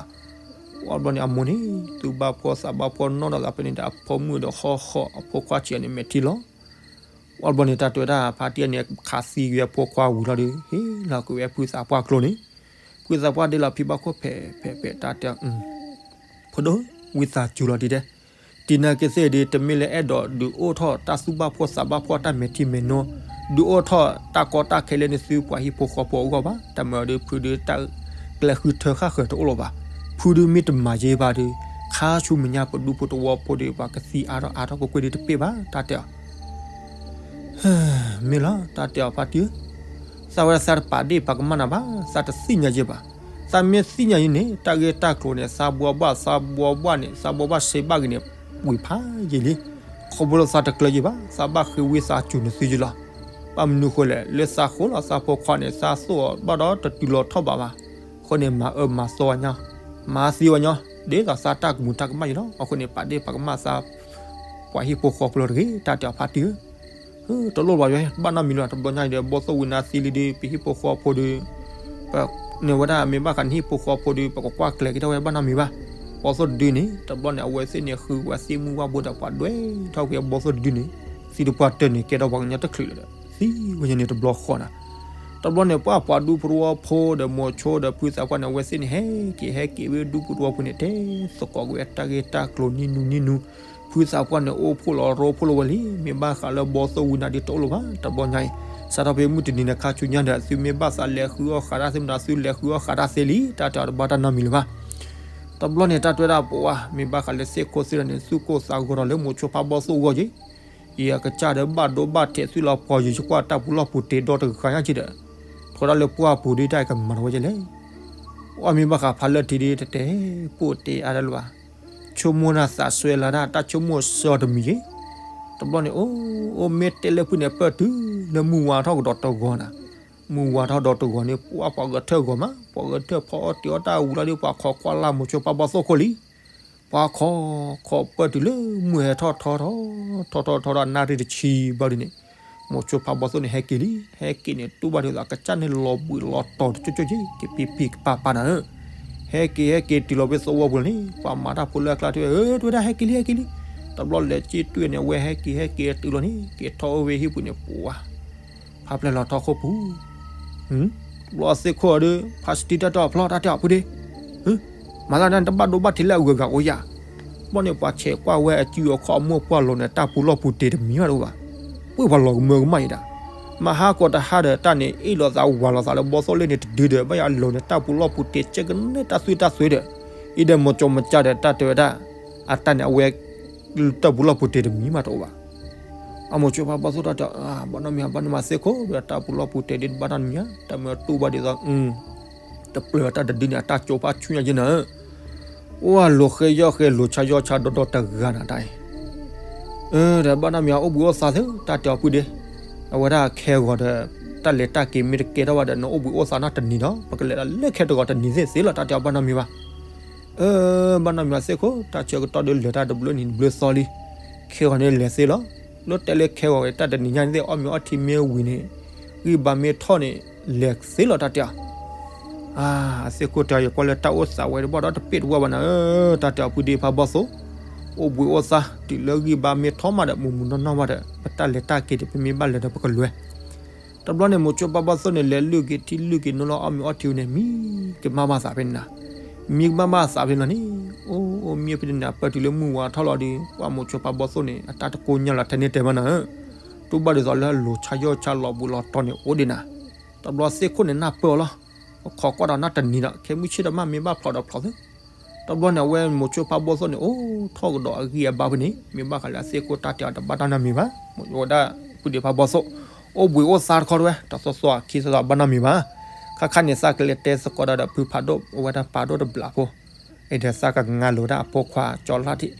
ဝံၤဘျီန့ၣ် အမိၢ်န့ၣ် သူၣ်ဘၣ်ဖှီၣ်သးဘၣ်ဖှီၣ်နီၢ်ဒီးသးဖဲန့ၣ်ဒီး အဖိမုၣ်ဒီးဃီဃီ အဖိခွါဆံးန့ၣ်မဲာ်ထံလီၤ ဝံၤဘျီန့ၣ် တၢ်တဲဝဲဒၣ် ဖါတံၢ်အန့ၣ် ခးသံကွံာ်အဖိခွါဝံၤလီၤဒီး ဟ့ၣ်လီၤကွံာ်ဝဲဖုသးပှၢ်ကျိန့ၣ်, ဖုသးပှၢ်ဒ့လီၤဖံဘၣ်ခိၣ်ဖဲးဖဲးဖဲး တၢ်တဲအီၤ, ဖိဒိၣ်, ဝံသးစူၤလီၤဒ်တဲ, တံၤနာ်က့သ့ၣ်ဒီး တမ့ၢ်လၢအဲၣ်ဒိးဒုးအိၣ်ထီၣ်တၢ်သူၣ်ဘၣ်ဖှီၣ်သးဘၣ်ဖှီၣ်တၢ်မဲာ်ထံမဲာ်နိ, ဒုးအိၣ်ထီၣ်တၢ်ကီတၢ်ခဲလၢနသုပှၤဟံၣ်ဖိဃီဖိအဂီၢ်ဘၣ်, တၢ်မၤအီၤဒီးဖုဒုးတၢ်ကျဲဃုထၢဃၣ်ဃၢၤတအိၣ်လၢၤဘၣ်, ဖုဒုးမ့ၢ်တမၤယဲဘၣ်ဒီး ခါဆူမဲာ်ညါပဒူဖိတဝီဖိဒီး ပှၤကသံအါထီၣ်အါထီၣ်ကွ့ၢ်ကွ့ၢ်ဒီးတပ့ၢ်ဘၣ် တၢ်တဲအီၤ မ့ၢ်လီၤ တၢ်တဲအီၤဖါတံၢ်ဧၢ, သးဝဲဒၣ်သးတပာ်ဒ့ၣ်ပာ်ကမၣ်နၤဘၣ်, သးတသ့ၣ်ညါယဲဘၣ်, သးမ့ၢ်သ့ၣ်ညါယဲန့ၣ် တၢ်ဂ့ၢ်တၢ်ကျိၤန့ၣ် သးဘှီဘၣ် သးဘှီဘၣ်န့ၣ် သးဘှီဘၣ်စံးဘၣ်ဂ့ၤန့ၣ် ဝံၤဖးယံာ်လံ, ခီဖျိလၢသးတကျၢၤယဲဘၣ်, သးဘၣ်ဃ့ဝံသးစူၤနသုယဲလီၤ, ဘၣ်မနုၤဃိလဲၣ် လၢသးဃိလီၤ သးဖိခွါန့ၣ် သးသိၣ်အီၤဘၣ်ဒီးတတုၤလီၤထီၣ်ဘးဘၣ်, အဃိန့ၣ် မၤအၢမၤသီဝဲညီ, မၤသံဝဲညီ, ဒ်သိးသးတၢ်ကမူးတၢ်ကမၣ်ယံၤလီၤ. အဃိန့ၣ် ပာ်ဒ့ၣ်ပာ်ကမၣ်သး ပှၤဟံၣ်ဖိဃီဖိလီၤတဂ့ၤ တၢ်တဲအီၤဖါတံၢ်ဧၢ, တလိၣ်ဘၣ်ယွၤ ဘၣ်နီတမံၤလၢၤ တဘျီညါအံၤဒီး ဘီၣ်သိၣ်ဝံနါသံလံဒီး ပဟံၣ်ဖိဃီဖိဒီး ပန့ၢ်ဝဲဒၣ်မ့ၢ်ဘၣ်ဃးန့ၣ် ဟံၣ်ဖိဃီဖိဒီး ပကကွၢ်ကျဲၤက့ၤထီၣ်ဝဲဘၣ်နီတမံၤဘၣ်. ဘီၣ်သိၣ်တဒုန့ၣ် တဘျီန့ၣ် အဝဲသ့ၣ်န့ၣ် ဃုဝဲသ့ၣ်မုၢ်ဝၣ်ဘိဒီး ပှၤဒွဲထီၣ်ကွံာ်ဘီၣ်သိၣ်တဒုန့ၣ် သံတပှၢ်တၢၢ်န့ၣ် ကဲထီၣ်ပှၤကညီတချုးလၢၤဒီး သံဝဲညါန့ၣ်တဘျီဃီနၤ. တဘျီန့ၣ် ပှၤပှၤဒူဖိတဝီဖိဒီး မိၤဆိဒီးဖုသးပှၢ်န့ၣ် အဝဲသ့ၣ်န့ၣ် ဟဲက့ၤဟဲက့ၤဝဲဒူဖိတဝီဖိန့ၣ် တဲသကိးကွံာ်အတၢ်ဂ့ၢ်တၢ်ကျိၤနံၤနူၤနံၤနူၤ, ဖုသးပှၢ်န့ၣ် အိၣ်ဖှိၣ်လီၤရိဖှိၣ်လီၤဝဲလံ, မ့ၢ်ဘၣ်ဃးလၢဘီၣ်သိၣ်ဝံနါဒ်တအိၣ်လၢၤဘၣ် တဘျီညါအံၤ, စးထီၣ်ဖဲမုၢ်တနံၤန့ၣ် ခါဆူညါဒီး သုမ့ၢ်ဘၣ်သးလဲၤဃုအီၣ်ဃးတၢ်သ့မနုၤ သုလဲၤဃုအီၣ်ဃးတၢ်သ့လံ တၢ်တဲအီၤတဘၣ်တၢ်နီတမံၤလၢၤဘၣ်. တဘျီန့ၣ် တၢ်တဲဝဲဒၣ်ပှၤ မ့ၢ်ဘၣ်ဃးလၢသ့ၣ်ခိၣ်သ့ၣ်တဖၣ်န့ၣ် သူၣ်ကိၢ်သးဂီၤဒီးလၢမိၤဆိဖးဘီၣ်သိၣ်အဂီၢ်က့ၤ, ယကစၢ်ဒီးဘၣ်ဒိဘၣ်ထံးသုလီၤပှီၤယံၤ ယကွၢ်တၢ်ပူၤလီၢ်ပူၤတ့ၤဒီတဂၤညါက့ၤဒီး, ထီဒါလၢပှၢ်ပူၤဒ်တၢ်အံၤကမၤထီၣ်ဝဲက့ၤလဲၣ်. အီၣ်မ့ၢ်ဘၣ်ဃးဖးလၢထံဒ်တတဲပိၢ်တ့အါတလၢၤဘၣ်. ဆိကမိၣ်တၢ်သးစွဲလၢတၢ်ဆိကမိၣ်ဆၢအီၤတမံၤက့ၤ, တဘျီန့ၣ် အိၣ် အိၣ်မ့ၢ်တဲလၢဖုန့ၣ် ပၢၢ်တုၤလၢမုၢ်ဝါထီၣ်ကဒီးတဂီၤနၤ, မုၢ်ဝါထီၣ်ဒီးတဂီၤန့ၣ် ပှၤပှၤဂဲၤထၢၣ်ဂီၤမး ပှၤဂဲၤထၢၣ်ဖီအီၣ်တ့ၤအီၣ်တၢ်ဝံၤလီၤဒီး ပှၤခိးကွၢ်လၢ်မိၤဆိဖးဘီၣ်သိၣ်ခိၣ်လံ. ပှၤခိး ခိးပၢၢ်တုၤလၢမုၢ်ဟဲထီၣ်ထီထီၣ် ထီထီၣ်ထီဒီးနၣ်ရံၣ်တဆံဘျီဒ်န့ၣ်, မိၤဆိဖးဘီၣ်သိၣ်န့ၣ် ဟဲက့ၤလံ, ဟဲက့ၤန့ၣ် တူၢ်ဘၣ်ဒ်သိး ကစၢ်န့ၣ်လီၤဘှံးလီၤတီၤတကၠိကၠိက့ၤ က့ၤပံၤပံၤကပၤပၤနၤဧၢ, ဟဲက့ၤဟဲက့ၤတုၤလီၤဖဲသဝီပူၤလီၤန့ၣ် ပှၤမၤတၢ်ဖိလၢအကျါတဲဝဲ အၢ တဝဲဒၣ်ဟဲက့ၤလံ ဟဲက့ၤလံ. တဘျီလဲၤစ့ၣ်တွံၢ်န့ၣ် အဝဲဟဲက့ၤဟဲက့ၤတုၤလီၤန့ၣ် က့ၤထီၣ်အိၣ်ဝဲဟံၣ်ပူၤန့ၣ် ပှၤ ဖးပျဲၢ်လီၤထီၣ်ခိၣ်ပူၤ, တဘျီသ့ၣ်ခိၣ်အီၤဒီး ဖးစတံတၢ်တီၢ်အဖျီတၢ်တဲအီၤဖုဒ့, မၤသးဒ်န့ၣ် တဘၣ်ဒိဘၣ်ထံးလၢအဂုၤအဂၤအိၣ်ယၤ, တဘျီန့ၣ် ပှၤဆဲးကွၢ်ဝဲအစုအခီၣ်အမိၢ်ပှၢ်လီၤန့ၣ် တၢ်ပူၤလီၢ်ပူၤတ့ၤတမံၤဘၣ်တအိၣ်ဘၣ်, ပှ့ၤပှၤလီၤကမၢကမၣ်အံၤဒၣ်, မဟါကိးတဟါဒီးတၢ်န့ၣ် အ့ၣ်လိာ်သးဝးလိာ်သးလၢဘီၣ်သိၣ်လ့ၣ်န့ၣ်တဒုဒီး ဘၣ်ယၤအလီၤန့ၣ် တၢ်ပူၤလီၢ်ပူၤတ့ၤကဲကနဲၣ်တၢ်သွံၣ်တၢ်သွဲဒီး အံၤဒီးမိၤဆိမၤကၢ်ဒီးတၢ်တဲဝဲဒၣ်, အတၢ်န့ၣ် အဝဲ တၢ်ပူၤလီၢ်ပူၤတ့ၤတမံၤမးတအိၣ်ဘၣ်. အမိၤဆိဖးဘီၣ်သိၣ်တၢ်တဲအီၤ ဘၣ်နီတမံၤ ဘၣ်နီတမံၤသ့ၣ်ခိၣ်ဒီး တၢ်ပူၤလီၢ်ပူၤတ့ၤဒ်တဘၣ်နီတမံၤဧါ, တၢ်မ့ၢ်တူၢ်ဘၣ်ဒ်သိး တပျၢၤတၢ်တဒုန့ၣ် အတၢ်ကၠိဖးဆူညါက့ၤနၤဧၢ, အိၣ်အလိၤဃဲယီၢ်ဃဲလိၤဆါယီၢ်ဆါဒီဒီတဂၤနၤတၢ်အံၤ, ဒီးဘၣ်နီတမံၤ အိၣ်ဘှံးအိၣ်သါသ့ၣ် တၢ်တဲအီၤဖုဒ့, အဝဲဒၣ်ခဲဂီၤဒီး တၢ်လဲၤတၢ်က့ၤမ့ၢ်တကဲထီၣ်ဘၣ်ဒီး နအိၣ်ဘှံးအိၣ်သါနီတနံၤဒီး ပကလဲၤဒီးလၢခဲတဂီၤတနံၤသ့ၣ်သ့လီၤ တၢ်တဲအီၤဘၣ်နီတမံၤဘၣ်. အၢ ဘၣ်နီတမံၤသ့ၣ်ခိၣ် တၢ်ဆၢကတီၢ်ဒုးလဲၤတၢ်တဘျုးနံၤတဘျုးသီလံ, ခဲဂီၤန့ၣ်လဲၤသ့လီၤ, လၢတဲလၢခဲဂီၤတၢ်တနံၤညါန့ၣ်သ့ၣ် အီၣ်မ့ၤအီထံမ့ၢ်ဝံၤန့ၣ် ဂံၢ်ဘါမ့ၢ်ထီၣ်န့ၣ် လဲၤသ့လီၤ တၢ်တဲအီၤ အသ့ၣ်ခိၣ်တဲအီၤ ယကွၢ်လၢတၢ်အိၣ်သးဝဲတဘၣ်ဒီးတပ့ၢ်တဝဲဘၣ်နၤဧၢ, တၢ်တဲအီၤဖုဒ့ဖးဘီၣ်သိၣ်, အိၣ်ဘှံးအိၣ်သါ တုၤလၢဂံၢ်ဘါမ့ၢ်ထီၣ်မးဒီး မုၢ်မုၢ်နီၢ်နီၢ်မးဒီး ပတၢ်လဲၤတၢ်က့ၤဒီး ပမ့ၢ်ဘၣ်လဲၤဒီးပကလဲၤ တဘျီန့ၣ် မိၤဆိဖးဘီၣ်သိၣ်န့ၣ် လဲၤလုၢ်က့ၤထံလုၢ်က့ၤနိလီၤ အီၣ်မ့ၤအီထံဝံၤန့ၣ် မံကမၣ်ဘၣ်သးဖဲန့ၣ်နၤ, မံကမၣ်ဘၣ်သးဖဲန့ၣ်လီၤန့ၣ်, အိၣ်အိၣ်မံဖဲန့ၣ်နၤ ပၢၢ်တုၤလၢမုၢ်ဝါထီၣ်လီၤဒီး ပှၤမိၤဆိဖးဘီၣ်သိၣ်န့ၣ် အတၢ်တကိညၢ်လီၤထဲန့ၣ်တဲဘၣ်နၤဧၢ, တူၢ်ဘၣ်ဒ်သိးလၢအလိၤဆါယီၢ်ဆါလီၤဘှံးလီၤတီၤန့ၣ်အိၣ်ဒံးနၤ, တဘျီသ့ၣ်ခိၣ်န့ၣ်နၢ်ပၢၢ်အီၤလီၤ, ခိးကွၢ်ဒီးနၢ်တနံၤဒီး ခဲမုၢ်ဆ့ၣ်တမၣ်မ့ၢ်ဘၣ်ဖျိးဒီးဖျိးသ့ တဘျီန့ၣ် အဝဲမိၤဆိဖးဘီၣ်သိၣ်န့ၣ် အိၣ်ထီၣ်ကဒီးအဂံၢ်အဘါဖဲန့ၣ် မ့ၢ်ဘၣ်ဃးလၢအသ့ၣ်ခိၣ်တၢ်တဲအီၤတဘၣ်တၢ်နီတမံၤဘၣ်, မိၤဆိဝဲဒၣ်ဖုဒ့ဖးဘီၣ်သိၣ်, အိၣ်ဘှံးအိၣ်သါတခီတဝဲ တသီသီခံသီသီဘၣ်နီတမံၤဘၣ်, ခါခါန့ၣ်သးကလဲၤတဲသကိးဒီးဖုဖးဒိၣ် အဝဲဒၣ်ဖးဒိၣ်တဘျီဖိ, အဲၣ်ဒိးသးကငါလိာ်ဝဲဒၣ်အဖိခွါကၠီလၢ်ထံး,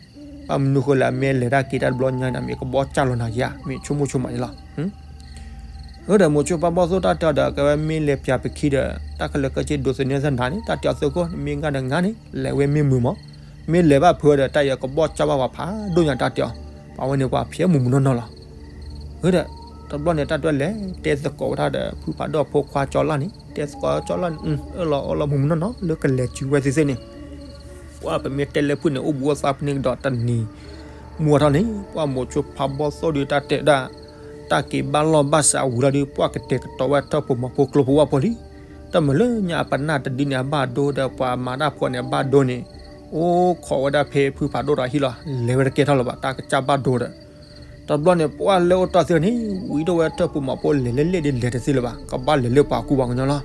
ဘၣ်မနုၤဃိလၢအမ့ၢ်လဲၤတၢ်က့ၤတၢ်တဘျီညါန့ၣ် မ့ၢ်ကဘီၣ်ကၢ်လီၤနၤဧါ, မ့ၢ်ဆိကမိၣ်ဆိကမးန့ၣ်လီၤ ဒီးမိၤဆိဖးဘီၣ်သိၣ်တၢ်တဲအီၤဒီး ကဝဲမ့ၢ်လဲၤပၠးပခံဒီး တၢ်ခဲလၢာ်ခဲဆ့ဒိးသန့ၤသနၤန့ၣ် တၢ်တဲအီၤသ့ၣ်ခိၣ် နမ့ၢ်ဂ့ၤဒီးဂ့ၤန့ၣ် လဲၤဝဲမ့ၢ်မုာ်မး, မ့ၢ်လဲၤဘၣ်ဖုးဒီး တၢ်အံၤကဘီၣ်ကၢ်ဘၣ်ပှၤဖးဒိၣ်ညါတၢ်တဲအီၤ, ပှၤဝဲန့ၣ်ပှၤဖျဲးမုၢ်မုၢ်နီၢ်နီၢ်လီၤ. ဒီး တဘျီန့ၣ် တၢ်တဲလဲၤတဲသကိးဝဲဒၣ်ဒီး ဖုဖးဒိၣ်အဖိခွါကၠီလၢ်န့ၣ် တဲသကိးကၠီလၢ်န့ၣ် အၢၣ်လီၤအီလီၤမုၢ်မုၢ်နီၢ်နီၢ်လၢကလဲၤစုၤဝဲသ့ၣ်သ့ၣ်န့ၣ် ပှၤပမ့ၢ်တဲလၢဖုန့ၣ် အိၣ်ဘှံးအိၣ်သါဖဲန့ၣ်ကဒီးတနံၤ မုၢ်ထီၣ်န့ၣ် ပှၤမိၤဆိဖးဘီၣ်သိၣ်ဒီးတၢ်တဲဒၣ် တၢ်က့ၤဘၣ်လီၢ်ဘၣ်စးဝံၤလီၤဒီး ပှၤကတဲာ်ကတီၤဝဲထၢၣ်ဖိမၤဖိကျိဖိဝဲဖိလံ. တၢ်မၤလၢညါအပနၢ်တဒုန့ၣ် အဘၣ်ဒိဒီး ပှၤမၤတၢ်ဖိန့ၣ် အဘၣ်ဒိန့ၣ် အိၣ်ခိးဝဲဒၣ်ဖဲဖုဖးဒိၣ်ဒီးဟံၣ်လီၤ လဲၤဝဲတကဲထီၣ်လၢၤဘၣ် တၢ်ကစၢ်ဘၣ်ဒိဒီး တဘျီန့ၣ် ပှၤလၢအိၣ်တ့ၢ်သ့ၣ်န့ၣ် ဝံၤဒီးဝဲထၢၣ်ဖိမၤဖိလဲၤလၢလဲၣ်ဒီးလဲၤတသ့လၢၤဘၣ် ကဘၣ်လဲၤလၢပှၤကူပှၤကညီလီၤ.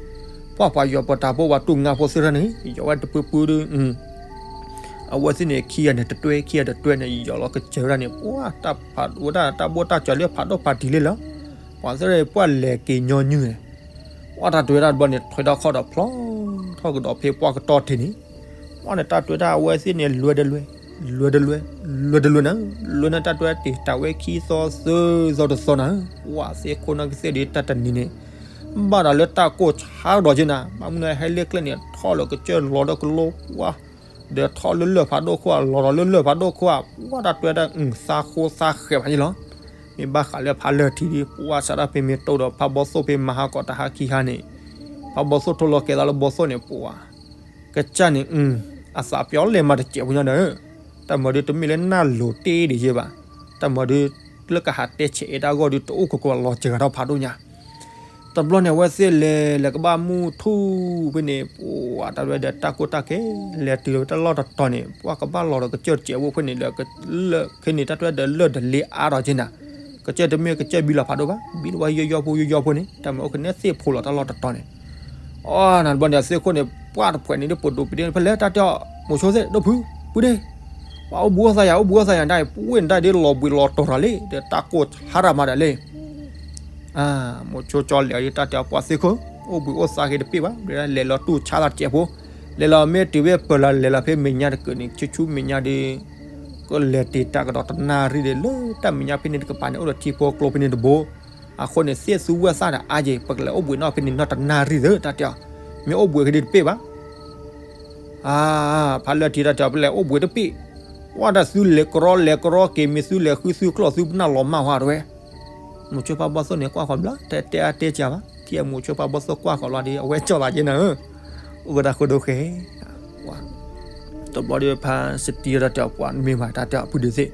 ပှၤပှၤယီၤပတၢ်ဖိပှၤတူၢ်ငါဖိသ့ၣ်တဖၣ်န့ၣ် ယီၤဝဲတပူၤပူၤဒီး အဝဲသ့ၣ်န့ၣ် ခံဂၤန့ၣ်တတွဲ ခံဂၤတတွဲန့ၣ် ယီၤလီၤကစၢၤဝဲဒၣ်န့ၣ် ပှၤတၢ်ဖးဝဲဒၣ်တၢ်ဘိၣ်တၢ်စၢၤလၢဖးဒိၣ်ဖးတံၢ်လံလီၤ. ပှၤသ့ၣ်ပှၤလဲၤက့ၤညီနုၢ်န့ၣ် ပှၤတၢ်တွဲဒၣ်တဘျီန့ၣ် ထွဲထီၣ်ခီၣ်ဒီးဖျီထီၣ်ကဒီးဖဲပှၢ်ကတီၢ်ထံးန့ၣ် ပှၤန့ၣ်တၢ်တွဲဒၣ်အဝဲသ့ၣ်န့ၣ် လွဲတလွဲ လွဲတလွဲ လွဲတလွဲနၤ လွဲန့ၣ်တၢ်တွဲတ့ၢ်တၢ်ဝဲခံသီသၢသီတသီနၤ ပှၤသ့ၣ်ခိၣ်နၢ်ကသ့ၣ်ဒီးတၢ်တနံၤန့ၣ် ဘၣ်ဒီးလၢတၢ်ကိၢ်ဆါကဒီးက့နၤ ဘၣ်မနုၤဟဲလၢကျဲန့ၣ် ထီၣ်လၢကစၢၢ်လီၤဒီးကလိပှၢ်, ဒီးထီၣ်လၢလၢၢ်ဖးဒိၣ်ခိၣ် လီၤဒီးလၢလၢၢ်ဖးဒိၣ်ခိၣ်ဧါ, ပှၢ်တၢ်တွဲဒၣ် သးဃိသးဃဲးမးယ့လီၤ. မ့ၢ်ဘၣ်ဃးလၢဖးလၢၢ်ထံဒီး ပှၢ်စးဒၣ်ဖဲမ့ၢ်တိၢ်ဒီးဖးဘီသိၣ်ဖဲမဟါကီးတဟါခံဟါန့ၣ်, ဖးဘီသိၣ်ထိလီၤကဲသးလၢဘီသိၣ်န့ၣ် ပှၢ် ကစၢ်န့ၣ် အသးပျီလဲၤမၤတစဲးဖိညါဒီး, တၢ်မၤဒုးတမ့ၢ်လၢနၢ်လိၤတ့ၢ်ဒံးယဲဘၣ်, တၢ်မၤဒုး လၢကဟးတဲဆဲးအ့ၣ်တၢ်အဂီၢ်ဒုး တအိၣ်ကကွၢ်လီၤစှၤတၢ်ဖးဒိၣ်ညါ. တဘျီန့ၣ် အဝဲသ့ၣ်လဲၤလဲၤကဘၣ်မုၢ်ထူၣ်ဖဲန့ၣ် ပှၢ်တၢ်တွဲဒီးတၢ်ကိၢ်တၢ်ဂီၤ လဲၤတုၤလၢတၢ်လီၢ်တတီၤန့ၣ် ပှၢ်ကဘၣ်လီၤဒီးကစၢၢ်တစဲးဖိဖဲန့ၣ်ဒီး လၢခဲန့ၣ် တၢ်တွဲဒီးလၢၢ်တလ့အါထီၣ်က့နၤ, ကစၢၢ်တမ့ၢ်ကစၢၢ်ဘံလီၤဖးဒိၣ်ဘၣ်, ဘံတဝဲယီယီဖိယီယီဖိန့ၣ် တၢ်မၤအိၣ်ကနဲသ့ၣ်ဖိလီၤတၢ်လီၢ်တတီၤန့ၣ်. အီ နဘျီန့ၣ် အသ့ၣ်ခိၣ်န့ၣ် ပှၢ်တဖှဲးန့ၣ်ဒ်ပဒိးပဒ့ဖဲလဲၣ် တၢ်တဲအီၤ မိၤဆိသ့ၣ် ဒိၣ်ဖု ပုၢ်ဒ့, ပှၤအိၣ်ဘှံးအိၣ်သါယၤ အိၣ်ဘှံးအိၣ်သါယၤဒၣ်အံၤ ပှၢ်ဝဲန့ၣ်ဒၣ်ဒ်လီၤဘှံးလီၤတီၤတၢ်လံ ဒီးတၢ်ကိၢ်ဟါရၤမးဒၣ်လံ. မိၤဆိကၠီလဲၤအီၤဒ်တၢ်တဲအီၤ ပှၢ်သ့ၣ်ခိၣ် အိၣ်ဘှံးအိၣ်သါက့ၤတပ့ၢ်ဘၣ်, လဲၤလီၤတူၢ်ဆါသးတစဲးဖိ, လဲၤလီၤမ့ၢ်တုၤဖဲပၢၤလီၤ လဲၤလီၤဖဲမဲာ်ညါတကုာ်န့ၣ် ဆူဆူမဲာ်ညါဒီး ကလဲၤတ့ၢ်တၢ်ကဒီးတနၣ်ရံၣ်ဒီး လၢတၢ်မဲာ်ညါဖဲန့ၣ်တကပၤန့ၣ် အိၣ်ဒီးထံဖိကျိဖဲန့ၣ်တဘိ, အဃိန့ၣ် သ့ၣ်သူဝဲၢ်သၣ်ဒီးအါယံၤ ပကလဲၤအိၣ်ဘှံးနီၣ်ဖဲန့ၣ်နီၢ်တနၣ်ရံၣ်သၢ တၢ်တဲအီၤ, မ့ၢ်အိၣ်ဘှံးက့ၤဒ်တပ့ၢ်ဘၣ်. အါ ဖးလၢထံတၢ်တဲအီၤ ပလဲၤအိၣ်ဘှံးတပ့ၢ်, ပှၢ်တၢ်သုလဲၤကရီလဲၤကရီက့ၤ မ့ၢ်သုလဲၤဃုသုကျီၢ်သုပနၢ်လီၤမၢ်ဝဲတဝဲ. မိၤဆိဖးဘီသိၣ်န့ၣ် ကွၢ်ဃီၤဘျီ တဲတဲအါတဲကၢဘၣ်, ထံၣ်မိၤဆိဖးဘီသိၣ်ကွၢ်ဃီၤလီၤဒီး အဝဲကၠီၣ်သးက့နၤဧၢ, အိၣ်ကဒါဃိဒိဃဲ တဘျီဒီးဖးစတံတၢ်တဲအီၤ ပှၢ်မ့ၢ်မးတၢ်တဲအီၤ ပုၢ်ဒ့သ့ၣ်,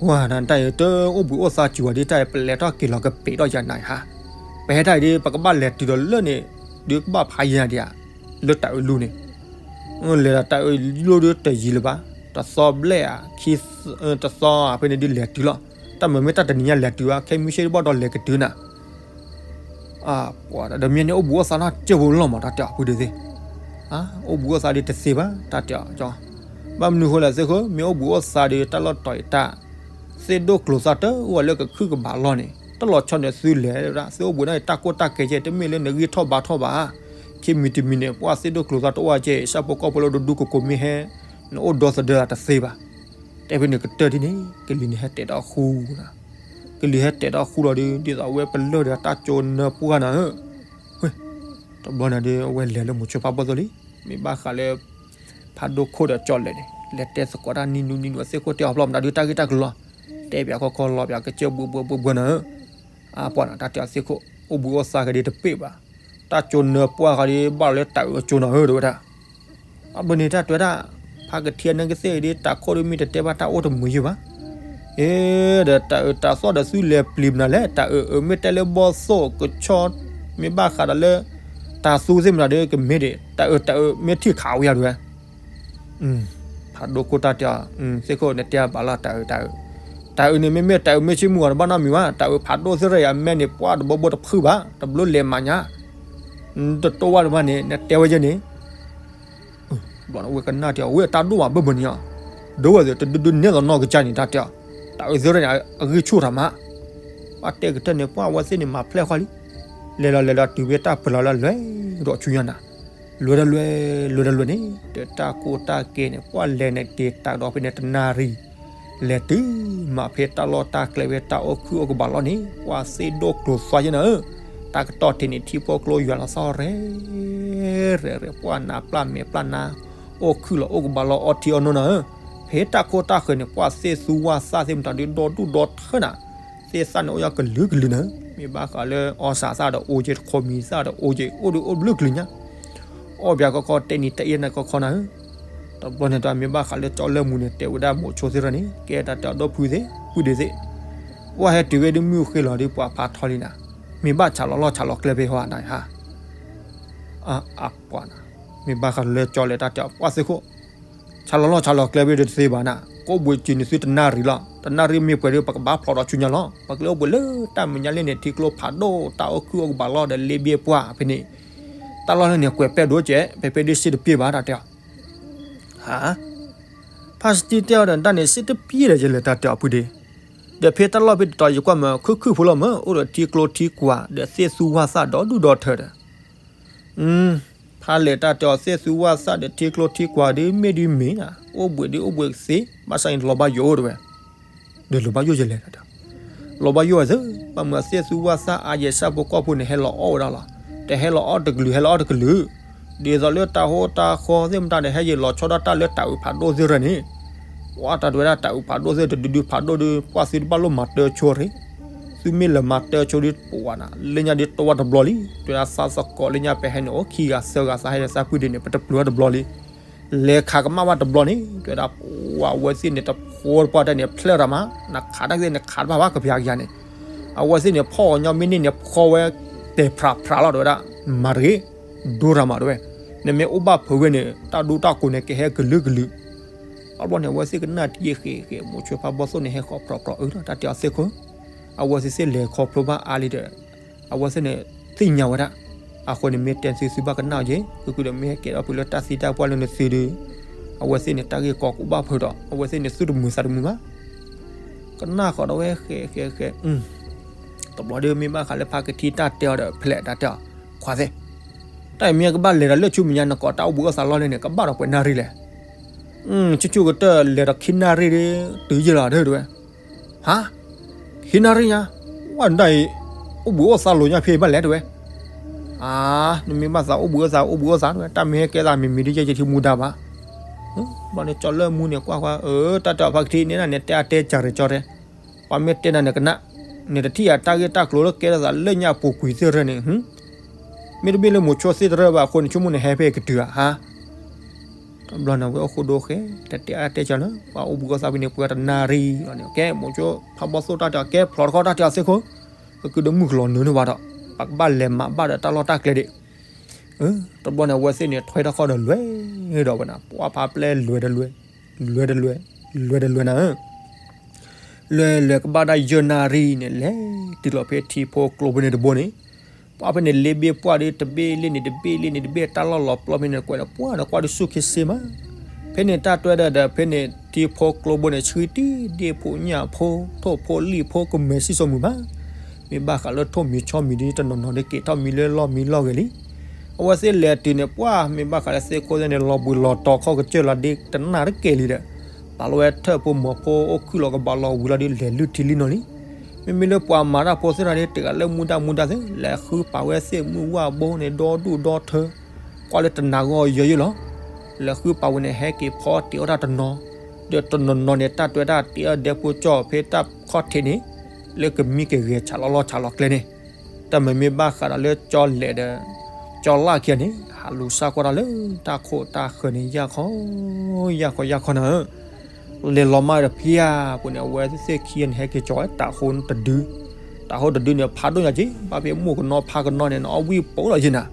ဝဲနတၢ်အံၤတအိၣ်ဘှံးအိၣ်သါစူၤဝဲဒ်တၢ်အံၤ ပလဲၤထီၣ်က့ၤလီၤကပ့ၤထီၣ်ယၤနၤအံၤဟါ, ပဟဲတၢ်အံၤဒ် ပကဘၣ်လဲၤတုၤဒီးလၢန့ၣ် ဒုးကဘၣ်ဖးယံၤနၤဒံးဧါ, လၢတၢ်အုးလူန့ၣ် လဲၤဒီးတၢ်အုးလူဒီးတယံၤလၢၤဘၣ်, တသီဘျဲၣ်ဧါ, တသီဧါ ဖဲန့ၣ်ဒ်လဲၤတုၤလီၤ, တၢ်မၤမ့ၢ်တၢ်တနံၤညါလဲၤတုၤဘၣ် ခဲမုၢ်ဆ့ၣ်တဘၣ်ဒီးလဲၤကတုၤနၤ ပှၢ်ဒီးမ့ၢ်န့ၣ်အိၣ်ဘှံးအိၣ်သါနီၢ်ကၢၢ်ဖိလီၤမး တၢ်တဲအီၤ ပုၢ်ဒ့သ့ၣ်, အိၣ်ဘှံးအိၣ်သါဒ်တသ့ဘၣ် တၢ်တဲအီၤ, ဘၣ်မနုၤဃိလဲၣ်သ့ၣ်ခိၣ် မ့ၢ်အိၣ်ဘှံးအိၣ်သါဒီးတၢ်လီၢ်တတီၤအံၤတၢ် သ့ၣ်ဒိၣ်ကျိၤသၣ်တအိၣ်လၢကခုၣ်ကဘၣ်လီၢ်န့ၣ် တၢ်လီၤဆီန့ၣ်သုလဲၤဒၣ် သုအိၣ်ဘှံးန့ၣ် တၢ်ကိၢ်တၢ်ဂီၤကဲ တမ့ၢ်လၢနဂံၢ်ထီၣ်ဘါထီၣ်ဘၣ်, ခံမံၤတမံၤန့ၣ် ပှၢ်သ့ၣ်ဒိၣ်ကျိၤသၣ်တအိၣ်ကဲ ဆၣ်ဖိကီၢ်ဖိလၢဒူဒူကိးကိးမ့ၢ်ဟဲ နအိၣ်ဒီသဒၢတသ့ဘၣ်, တဲဖဲန့ၣ်ကတၢၢ်ဒ်န့ၣ် ကလံၤန့ၣ်ဟဲတဲာ်ဒီးဃူနၤ, ကလံၤဟဲတဲာ်ဒီးဃူလီၤဒီး ဒ်သိးအဝဲပလၢၢ်ဒီးတၢ်ကၠိနၢပှၢ်နၤဧၢ, ဝဲ တဘျီန့ၣ်ဒီး အဝဲလဲၤလၢမိၤဆိဖးဘီသိၣ်လံ, မ့ၢ်ဘၣ်ဃးလၢ ဖးဒိၣ်ခိၣ်ဒီးကၠီလဲၣ်န့ၣ် လဲၤတဲသကိးတၢ်နံၤနူနံၤနူ အသ့ၣ်ခိၣ်တဲအီၤဖျီမတၤဒုးတၢ်ဂ့ၢ်တၢ်ကျိၤလီၤ, တဲပၠးခီခီလီၤပၠးကစၢၢ်ဘှံးဘှံးဘှံးဘှံးနၤဧၢ, အပှၢ်နၤ တၢ်တဲအီၤသ့ၣ်ခိၣ် အိၣ်ဘှံးအိၣ်သါက့ၤဒ်တပ့ၢ်ဘၣ်, တၢ်ကၠိနၢပှၢ်ဃီဒီး ဘၣ်လၢတၢ်အုးအကၠိနၤဧၢ တဝဲဒၣ် အဘျီန့ၣ်တၢ်တဲဝဲဒၣ် ဖးကထံၣ်နကသ့ၣ်ဒီး တၢ်ခိၣ်ဒီးမ့ၢ်တတဲဘၣ်တၢ်အိၣ်တမုာ်ယုၢ်ဘၣ်, အ့ ဒီးတၢ်အုးတၢ်သီၣ်ဒီးသုလဲၤပျံၤမနုၤလဲၣ်, တၢ်အုးအုးမ့ၢ်တဲလၢဘီသိၣ်ကဆီ မ့ၢ်ဘၣ်ဃးဒီးလၢ တၢ်သူသ့ၣ်မနုၤဒီးကမ့ၢ်ဒံး တၢ်အုးတၢ်အုးမ့ၢ်ထံၣ်ခးဝဲယၤဒ်ဝဲ ဖးဒိၣ်ခိၣ်တၢ်တဲအီၤ သ့ၣ်ခိၣ်နတဲအဘၣ်လီၤ တၢ်အုးတၢ်အုး, တၢ်အုးန့ၣ် မ့မ့ၢ်တၢ်အုးမ့ၢ်ဆ့မုၢ်ဂီၤန့ၣ် ဘၣ်နီတမံၤဘၣ်, တၢ်အုးဖးဒိၣ်သ့ၣ်ရၣ်ယၤမဲန့ၣ် ပှၢ်တဘိဘိတဖုဘၣ်, တဘျုးလဲၤမၤညါ, တတိၢ်ဝဲတဘၣ်န့ၣ် နတဲဝဲယဲန့ၣ်, ဘျီဝဲကနၣ်တဲအီၤ ဝဲတၢ်ဒိၣ်မးဘၢၣ်ဘၢၣ်န့ၣ်, ဒိၣ်ဝဲသ့ၣ်တဒုဒုနဲၣ်လီၤနီၢ်ကစၢ်န့ၣ် တၢ်တဲအီၤ, တၢ်အုးသ့ၣ်ရၣ်န့ၣ် အဂံၢ်ဆူၣ်ထီၣ်မး, ပှၢ်တဲကတၢၢ်န့ၣ် ပှၢ်အဝဲသ့ၣ်န့ၣ်မၤဖျဲၣ်ဃီလံ, လဲၤလီၤလဲၤလီၤတုၤဖဲတၢ်ပၢၤလီၤလၢလွဲၢ်ဒီးဆူညါနၤ, လွဲၢ်တလွဲၢ် လွဲၢ်တလွဲၢ်န့ၣ် ဒီးတၢ်ကိၢ်တၢ်ဂီၤန့ၣ် ပှၢ်လဲၤန့ၣ်က့ၤတၢ်ကဒီးဖဲန့ၣ်တနၣ်ရံၣ်, လဲၤတုၤမးဖဲတၢ်လီၢ်တၢ်ကျဲဖဲတၢ်အိၣ်ခုၣ်အိၣ်ကဘၣ်လီၢ်န့ၣ် ပှၢ်သ့ၣ်ဒိၣ်ကျိၤသွါယဲနၤဧၢ, တၢ်ကတီၢ်ထံးန့ၣ် ထံဖိကျိယွၤလီၤသီၣ်ရဲၣ်ရဲၣ်ရဲၣ် ပှၢ်နးပျၢ်မဲာ်ပျၢ်နါ, အိၣ်ခုၣ်လီၤအိၣ်ကဘၣ်လီၢ်အီထံအီနိနၤဧၢ, ဖဲတၢ်ခိၣ်တၢ်ဃၢၤန့ၣ် ပှၢ်သ့ၣ်သူဝၢ်သၣ်သ့ၣ်မတၤဒုးဒီဒူၣ်ဒီထၢနၤ, သ့ၣ်သၣ်န့ၣ်အိၣ်ယီၤကလုာ်ကလုာ်နၤဧၢ, မ့ၢ်ဘၣ်ဃးလၢအီစၢ်သၣ်ဒီးအိၣ်က့ၤ တခီမံၤသၣ်ဒီးအိၣ်က့ၤ အိၣ်ဒုးအိၣ်ဘျုးကလုာ်ညါ အီၣ်ဘၣ်ခီခီတဲနံၤတဲအ့ၣ်နၤခီခီနၤဧၢ, တဘျီန့ၣ်တၢ်မ့ၢ်ဘၣ်ဃးလၢကၠီလၢမူန့ၣ် တဲဝဲဒၣ်မိၤဆိသ့ၣ်ရၣ်န့ၣ် ကဲတၢ်တဲအီၤဒီပုၢ်သ့ၣ် ပုၢ်ဒ့သ့ၣ်, ပှၢ်ဟဲတုၤဝဲဒ်မုၢ်ဃ့လီၤဒ်ပှၤဖးထီလံနၤ, မ့ၢ်ဘၣ်ဆးလီၤလီၢ်ဆးလီၤကျဲဖဲဟီနၤဟါ အပှၤနၤ, မ့ၢ်ဘၣ်ဃးလၢကၠီလဲၣ်တၢ်တဲအီၤ ပှၢ်သ့ၣ်ခိၣ်, ဆးလီၤလီၢ်ဆးလီၤကျဲဖဲဒ်တသ့ဘၣ်နၤ, ကိးဘှံးစံးန့ၢ်သုတနၣ်ရံၣ်လီၤ, တနၣ်ရံၣ်မ့ၢ်ပှဲၤဒီး ပကဘၣ်ဖျိးဒီးဆူညါလီၤ, ပကလဲၤအိၣ်ဘှံးလၢတၢ်မဲာ်ညါလၢန့ၣ် ထံကျိဖးဒိၣ် တၢ်အိၣ်ခုၣ်အိၣ်ကဘၣ်လီၢ်ဒီးလ့ဘ့ၣ်ပှၢ်ဖဲန့ၣ်, တၢ်လီၢ်လၢန့ၣ် ကွဲးပဲာ်ဒိၣ်ကဲး ဖဲဖဲဒ်စ့တပျ့ၢ်ဘၣ်တၢ်တဲအီၤ, ဟါ ဖါစတံတဲအီၤဒီး တၢ်န့ၣ်စ့တပျ့ၢ်ဒီးယလဲၤတၢ်တဲအီၤဖုဒ့, ဒီးဖဲတၢ်လီၢ်ဖဲတတီၤယကွၢ်မး ခုၣ်ခုၣ်ဖိလီၤမး အိၣ်ဒီးထံကျိထံကွၢ် ဒီးသ့ၣ်သူဝၢ်သၣ်ဒီဒူၣ်ဒီထၢဒီး, ဖါလဲၤတၢ်တဲအီၤ သ့ၣ်သူဝၢ်သၣ်ဒီးထံကျိထံကွၢ်ဒ်မ့ၢ်ဒ်မ့ၢ်နၤ, အိၣ်ဘှံးဒ်အိၣ်ဘှံးကသ့, ဘၣ်ဆၣ်န့ၣ်လီၤဘၣ်ယိၣ်အိၣ်တဝဲ, ဒီးလီၤဘၣ်ယိၣ်ယလဲၤတၢ်တဲအီၤ, လီၤဘၣ်ယိၣ်ဝဲသ့, ဘၣ်မနုၤသ့ၣ်သူဝၢ်သၣ်အါယဲၢ်ဆၣ်ဖိကီၢ်ဖိန့ၣ် ဟဲလီၤအီၣ်ဝဲဒၣ်လီၤ, တဟဲလီၤအီၣ်တကလုာ် ဟဲလီၤအီၣ်တကလုာ်, ဒ်သိးလၢတၢ်ဟိတၢ်ဃီသ့ၣ်မတၤဒီး ဟဲယံာ်လီၤဆီဒၣ်တၢ်လၢတၢ်အုးဖးဒိၣ်သ့ၣ်တဖၣ်န့ၣ်, ပှၤတၢ်တဲဝဲဒၣ်တၢ်အုးဖးဒိၣ်သ့ၣ်တဖၣ်ဒုးဒုးဖးဒိၣ်ဒီး ပှၤသုတဘၣ်လိၣ်မၤတၢ်ဆိရ့, သုမ့ၢ်လဲၤမၤတၢ်ဆိဒီး ပဝဲနၤ လၢညါဒီးတဝၢ်တဘျီလံ, တဲဝဲဒၣ်သးသကိးလၢညါ ပဟဲန့ၣ်အိၣ်ခံဂၤသၢဂၤသးဟဲဒီးသးပှံၤဒံးန့ၣ် ပတပျုၤဝဲတဘျီလံ. လဲၤခးကမၣ်ဘၣ်တဘျီန့ၣ် တဲဝဲဒၣ်ပှၤဝဲသ့ၣ်န့ၣ် တဖိတပှၢ်တၢ်န့ၣ် ဖျဲၣ်ရၤမး, နခးတၢ်သ့ၣ်နခးတဘၣ်ဘၣ်ကပျၤကယၤန့ၣ်, အဝဲသ့ၣ်န့ၣ် ဖီၣ်အီၤညီမ့ၢ်န့ၢ်န့ၣ် ဖီဝဲတဲာ်ဖြးဖြးလီၤ တဲဝဲဒၣ်, မၤတဂ့ၤ, ဒိရၤမးတဲဝဲ, နမ့ၢ်အိၣ်ဘၣ်ဖုးဝဲန့ၣ် တၢ်ဒူတၢ်ကိးန့ၣ် ကဟဲကလုာ်ကလုာ်. တဘျီန့ၣ် အဝဲသ့ၣ်ကနၣ်တယံာ်ဃ့ဃ့ မိၤဆိဖးဘီသိၣ်န့ၣ် ဟဲဃီၤပြီၤပြီၤအုဒီး တၢ်တဲအီၤသ့ၣ်ခိၣ်, အဝဲသ့ၣ်သ့ၣ်လဲၤခီဖျိဘၣ်အါလံဒီး အဝဲသ့ၣ်န့ၣ် သ့ၣ်ညါဝဲဒၣ်, အဃိန့ၣ်မ့ၢ်တဲသုသုဘၣ်ကနၣ်အီၤက့ၤ, ကကုဒီးမ့ၢ်ဟဲကဲထီၣ်ဖုးလၢတၢ်သံတၢ်ပှၢ်လၢနသုဒီး, အဝဲသ့ၣ်န့ၣ် တၢ်ဂ့ၢ်ကီကအိၣ်ဘၣ်ဖုးဒီး အဝဲသ့ၣ်န့ၣ် သူၣ်တမုာ်သးတမုာ်ဘၣ်. ကနၣ်ဃီၤဒီးဝဲဃဲဃဲဃဲ, တဘျီဒီးမ့ၢ်ဘၣ်ဃးလၢဖါကထံတၢ်တဲအီၤဒီး ဖဲလဲၣ်တၢ်တဲအီၤ, ခွါသ့ၣ်, တၢ်အံၤမ့ၢ်ကဘၣ်လဲၤဒီးလၢဆူမဲာ်ညါ နကိးတၢ်အိၣ်ဘှံးအိၣ်သါလီၢ်လၢန့ၣ် ကဘၣ်ဒီးပှဲၤနၣ်ရံၣ်လဲၣ်. ဆူၣ်ဆူၣ်ကတၢၢ်လဲၤဒီးခံနၣ်ရံၣ်ဒီး တုၤယဲၢ်လီၤဒၢတဲဝဲ. ဟါ, ခံနၣ်ရံၣ်ညါ, ဝဲဒၣ်အံၤ အိၣ်ဘှံးအိၣ်သါလိာ်ညါဖဲအံၤဘၣ်လဲၣ်တဲဝဲ. အါ, နမ့ၢ်ဘၣ်သးအိၣ်ဘှံးအိၣ်သါ အိၣ်ဘှံးအိၣ်သါတဲဝဲ, တၢ်မ့ၢ်ဟဲကဲသးမံၤမံၤဒ်ယဲၢ်ယထံမူဒါဘၣ်. ဘျီန့ၣ်ကၠီလၢမူန့ၣ်ကွၢ်ကွၢ်, အၢ တၢ်တဲအီၤဖါကထံန့ၣ် နတဲအတဲကၢ်ရဲၣ်ကၠီတဲ, ပှၤမ့ၢ်တဲနၤန့ၣ်ကနၣ်, နတထံၣ်အတၢ်ဂ့ၢ်တၢ်ကျိၤလၢကဲထီၣ်သးလၢညါအပူၤကွံာ်သ့ၣ်တဖၣ်န့ၣ် မ့တမ့ၢ်လၢမိၤဆိသ့ၣ်တဖၣ်ဘၣ်အဃိန့ၣ် ဆိကမိၣ်န့ၣ်ဟဲဖဲကတုၤဧါ, ဟါ. တဘျီန့ၣ်ဝဲအိၣ်ဃိဒိဃဲ, တတဲအါတဲကၢ်လၢ ပှၤအိၣ်ဘှံးအိၣ်သါဖဲန့ၣ် ပှဲၤတနၣ်ရံၣ်လီၤန့ၣ်, ကဲ မိၤဆိဖးဘီသိၣ်တၢ်တဲအီၤ ကဲဖျိးတခီတၢ်တဲအီၤသ့ၣ်ခိၣ်, ကကုဒီးမုၢ်ကလီၤနုာ်န့ၢ်ဝဲဒီး ပကဘၣ်လဲၤမၤဘၣ်ဒီးတၢ်လီၢ်တၢ်ကျဲဒံး. တဘျီန့ၣ် အဝဲသ့ၣ်န့ၣ် ထွဲထီၣ်ခီၣ်ဒီးလွဲၢ်ဒီးဝဲနၤ, ပှၤဖးပျဲလွဲၢ်တလွဲၢ်, လွဲၢ်တလွဲၢ်, လွဲၢ်တလွဲၢ်နၤဧၢ. လွဲၢ်လွဲၢ်ကဘၣ်ဒၣ်ယဲၢ်နၣ်ရံၣ်န့ၣ် လဲၤတုၤလီၤဖဲထံဖိကျိဖဲန့ၣ်တဘိန့ၣ်, ပှၤဖဲန့ၣ်လ့ဘ့ၣ်ပှၢ်ဒီး တဘ့ၣ်လ့ၣ်န့ၣ် တဘ့ၣ်လ့ၣ်န့ၣ် တဘ့ၣ်တၢ်လီၢ်လီၤပျီဖဲန့ၣ်ကွဲးလၢပှၢ်ဒီးကွၢ်ဒုးဆူၣ်ခ့စ့မး. ဖဲန့ၣ်တၢ်တွဲဒီးဒီး ဖဲန့ၣ်ထံဖိကျိဘိန့ၣ် ဆှံတံၢ်ဒ့ၣ်ဖိညၣ်ဖိ ထိၣ်ဖိလံၣ်ဖိ ကမဲာ်စံၣ်စိၤမုာ်မး. မ့ၢ်ဘၣ်ဃးလၢထိၣ်မံၤဆီမံၤဒ်တနီၤနီၤဒ်က့ၤထီၣ်မံၤလၢလီၢ်မံလီၢ်ဂဲၤလံ. အဝဲသ့ၣ်လဲၤတုၤန့ၣ် ပှၢ်မ့ၢ်ဘၣ်ဃးလၢသ့ၣ်ခိၣ်သ့ၣ်န့ၣ် လီၤဘှံးလီၤတီၤခီၣ်ကစၢၢ်လီၤဒ်တနၢ်တကဲလံဒီး ပာ်လီၤဝဲထၢၣ်ဖိမီၤဖိအိၣ်ခုၣ်လီၤကဘၣ်လီၤဝံၤလီၤဒ်လဲၤလုၢ်ထံလုၢ်နီၤလံ. မ့မ့ၢ်လၢပှၤမၤတၢ်ဖိသ့ၣ်တဖၣ်ဒ်တဂၤလၢမူဒါမူဒါသ့ၣ် လဲၤဃုပာ်ဝဲသ့ၣ်မုၢ်ဝၣ်ဘိန့ၣ် ဒီဒူၣ်ဒီထၢ ကွၢ်လၢတနၤဂီၢ်ယဲၢ်ယဲၢ်လီၤ. လဲၤဃုပာ်ဝဲန့ၣ် ဟဲက့ၤဖီတ့ၢ်အီၣ်တၢ်တနီၤ, ဒီးတနီၤနီၤန့ၣ် တၢ်တွဲတၢ်တ့ၢ်အီၣ်ဒဲဖိကၠီၣ်ဖဲတၢ်ခီၣ်ထံးန့ၣ် လၢကမံကဂဲၤဆးလီၤလီၢ်ဆးလီၤကျဲန့ၣ်, တၢ်မ့မ့ၢ်ဘၣ်ဃးဒီးလၢကၠီလဲၣ်ဒီး ကၠီလၢ်ခံဂၤန့ၣ် ဟးလူၤစၢ်ကွၢ်တၢ်လၢတၢ်ခိၣ်တၢ်ဃၢၤန့ၣ် ယၢ်ခီ ယၢ်ခီ ယၢ်ခီနၤဧၢ. လဲၤလီၤမၢ်ဒီးဖဲအပူၤန့ၣ် အဝဲသ့ၣ်ခံဂၤန့ၣ် ဟဲက့ၤကၠီဝဲတၤဟိတဒု, တၤဟိတဒုန့ၣ် ဖးဒိၣ်ညါက့ၤ ဘၣ်ဖဲမိၢ်ကနီၤဖးကနီၤန့ၣ် နအီၣ်ဝံၣ်ပိာ်လီၤယဲၢ်နၤ.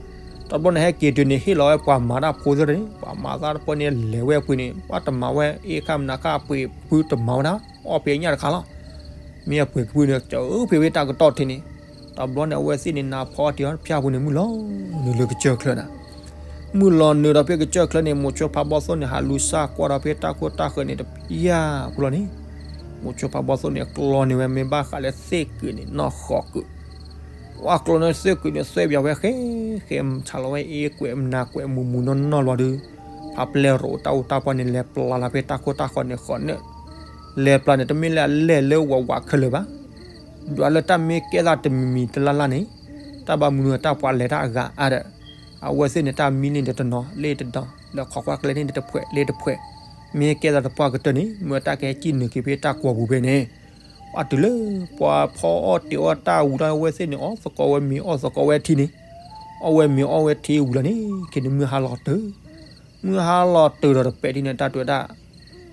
တဘျီန့ၣ်ဟဲက့ၤတုၤန့ၣ် ဟ့ၣ်လီၤဝဲပှၤမၤတၢ်ဖိသ့ၣ်တဖၣ်န့ၣ် ပှၤမၤတၢ်တဖၣ်န့ၣ် လဲၤဝဲအပူၤန့ၣ် ပှၤတမၤဝဲအ့ၣ်ခၣ်မနၤခၣ်အပှ့ၤဖုတမၤဝဲဒၣ် အီၣ်ဖဲအညၣ်တခါလီၤ. မ့ၢ်အပှ့ၤကဖုန့ၣ် ကၢဖဲဝဲတၢ်ကတီၢ်ထံးန့ၣ်, တဘျီန့ၣ် အဝဲသ့ၣ်န့ၣ် နၤဖီတ့ၢ်အီၣ်ဖဲအပူၤန့ၣ် မုၢ်လီၤနုာ်လၢကစၢၢ်ချၢနၤ. မုၢ်လီၤနုာ်ဒီးဖဲကစၢၢ်ချၢန့ၣ် မိၤဆိဖးဘီသိၣ်န့ၣ် ဟးလူၤစၢ်ကွၢ်ဒီးဖဲတၢ်ခိၣ်တၢ်ဃၢၤန့ၣ် တပျၢ်ပူၤလီၤန့ၣ်, မိၤဆိဖးဘီသိၣ်န့ၣ် ကျီန့ၢ်ဝဲမ့ၢ်ဘၣ်ဃးလၢသ့ၣ်ကုာ်န့ၣ် နီၢ်ဃီၤကုာ် ပှၤကျီန့ၢ်သ့ၣ်ကုာ်န့ၣ် သွဲၣ်ပၠးဝဲဃဲ ဃဲဆးလီၤဝဲအ့ၣ်ကွဲးမနၤကွဲးမူၤမူၤနီၢ်နီၢ်လီၤဒီး ဖးပျဲရိးတၢ်အူတၢ်ပှၢ်န့ၣ် လဲၤပျၢ်လီၤဖဲတၢ်ခိၣ်တၢ်ဃၢၤန့ၣ်ဃီန့ၣ်, လဲၤပျၢ်န့ၣ် တမ့ၢ်လၢအလဲၢ်လၢဝးဝးခဲလၢာ်ဘၣ်. ဒွးလၢတၢ်မ့ၢ်ကဲသးတမံၤမံၤတလၢ်လၢ်န့ၣ်, တၢ်ဘၣ်မနုၤတၢ်ပှၤလဲၤတၢ်အဂၤအါဒီး အဝဲသ့ၣ်န့ၣ် တၢ်မံလ့ၣ်န့ၣ်တနီၤလ့ၣ်တဒီ လဲၤခိးကွၢ်ကျဲန့ၣ်တဖှဲးလ့ၣ်တဖှဲး, မ့ၢ်ကဲသးတပှၢ်ကတၢၢ်န့ၣ် မ့ၢ်တၢ်ကဟဲစံၣ်နုာ်က့ၤဖဲတၢ်ကွီၤပူၤဖဲန့ၣ်, ပှၤတုၤလၢ ပှၤဖီအီၣ်တ့ၢ်အီၣ်တၢ်ဝံၤလီၤ အဝဲသ့ၣ်န့ၣ် အီၣ်သကိးဝဲမ့ၤအီၣ်သကိးဝဲထံန့ၣ်, အီၣ်ဝဲမ့ၤအီၣ်ဝဲထံဝံၤလီၤန့ၣ် ခဲန့ၣ်မုၢ်ဟါလီၤတုၤ မုၢ်ဟါလီၤတုၤဒီးတပဲာ်ထံန့ၣ် တၢ်တွဲဒၣ်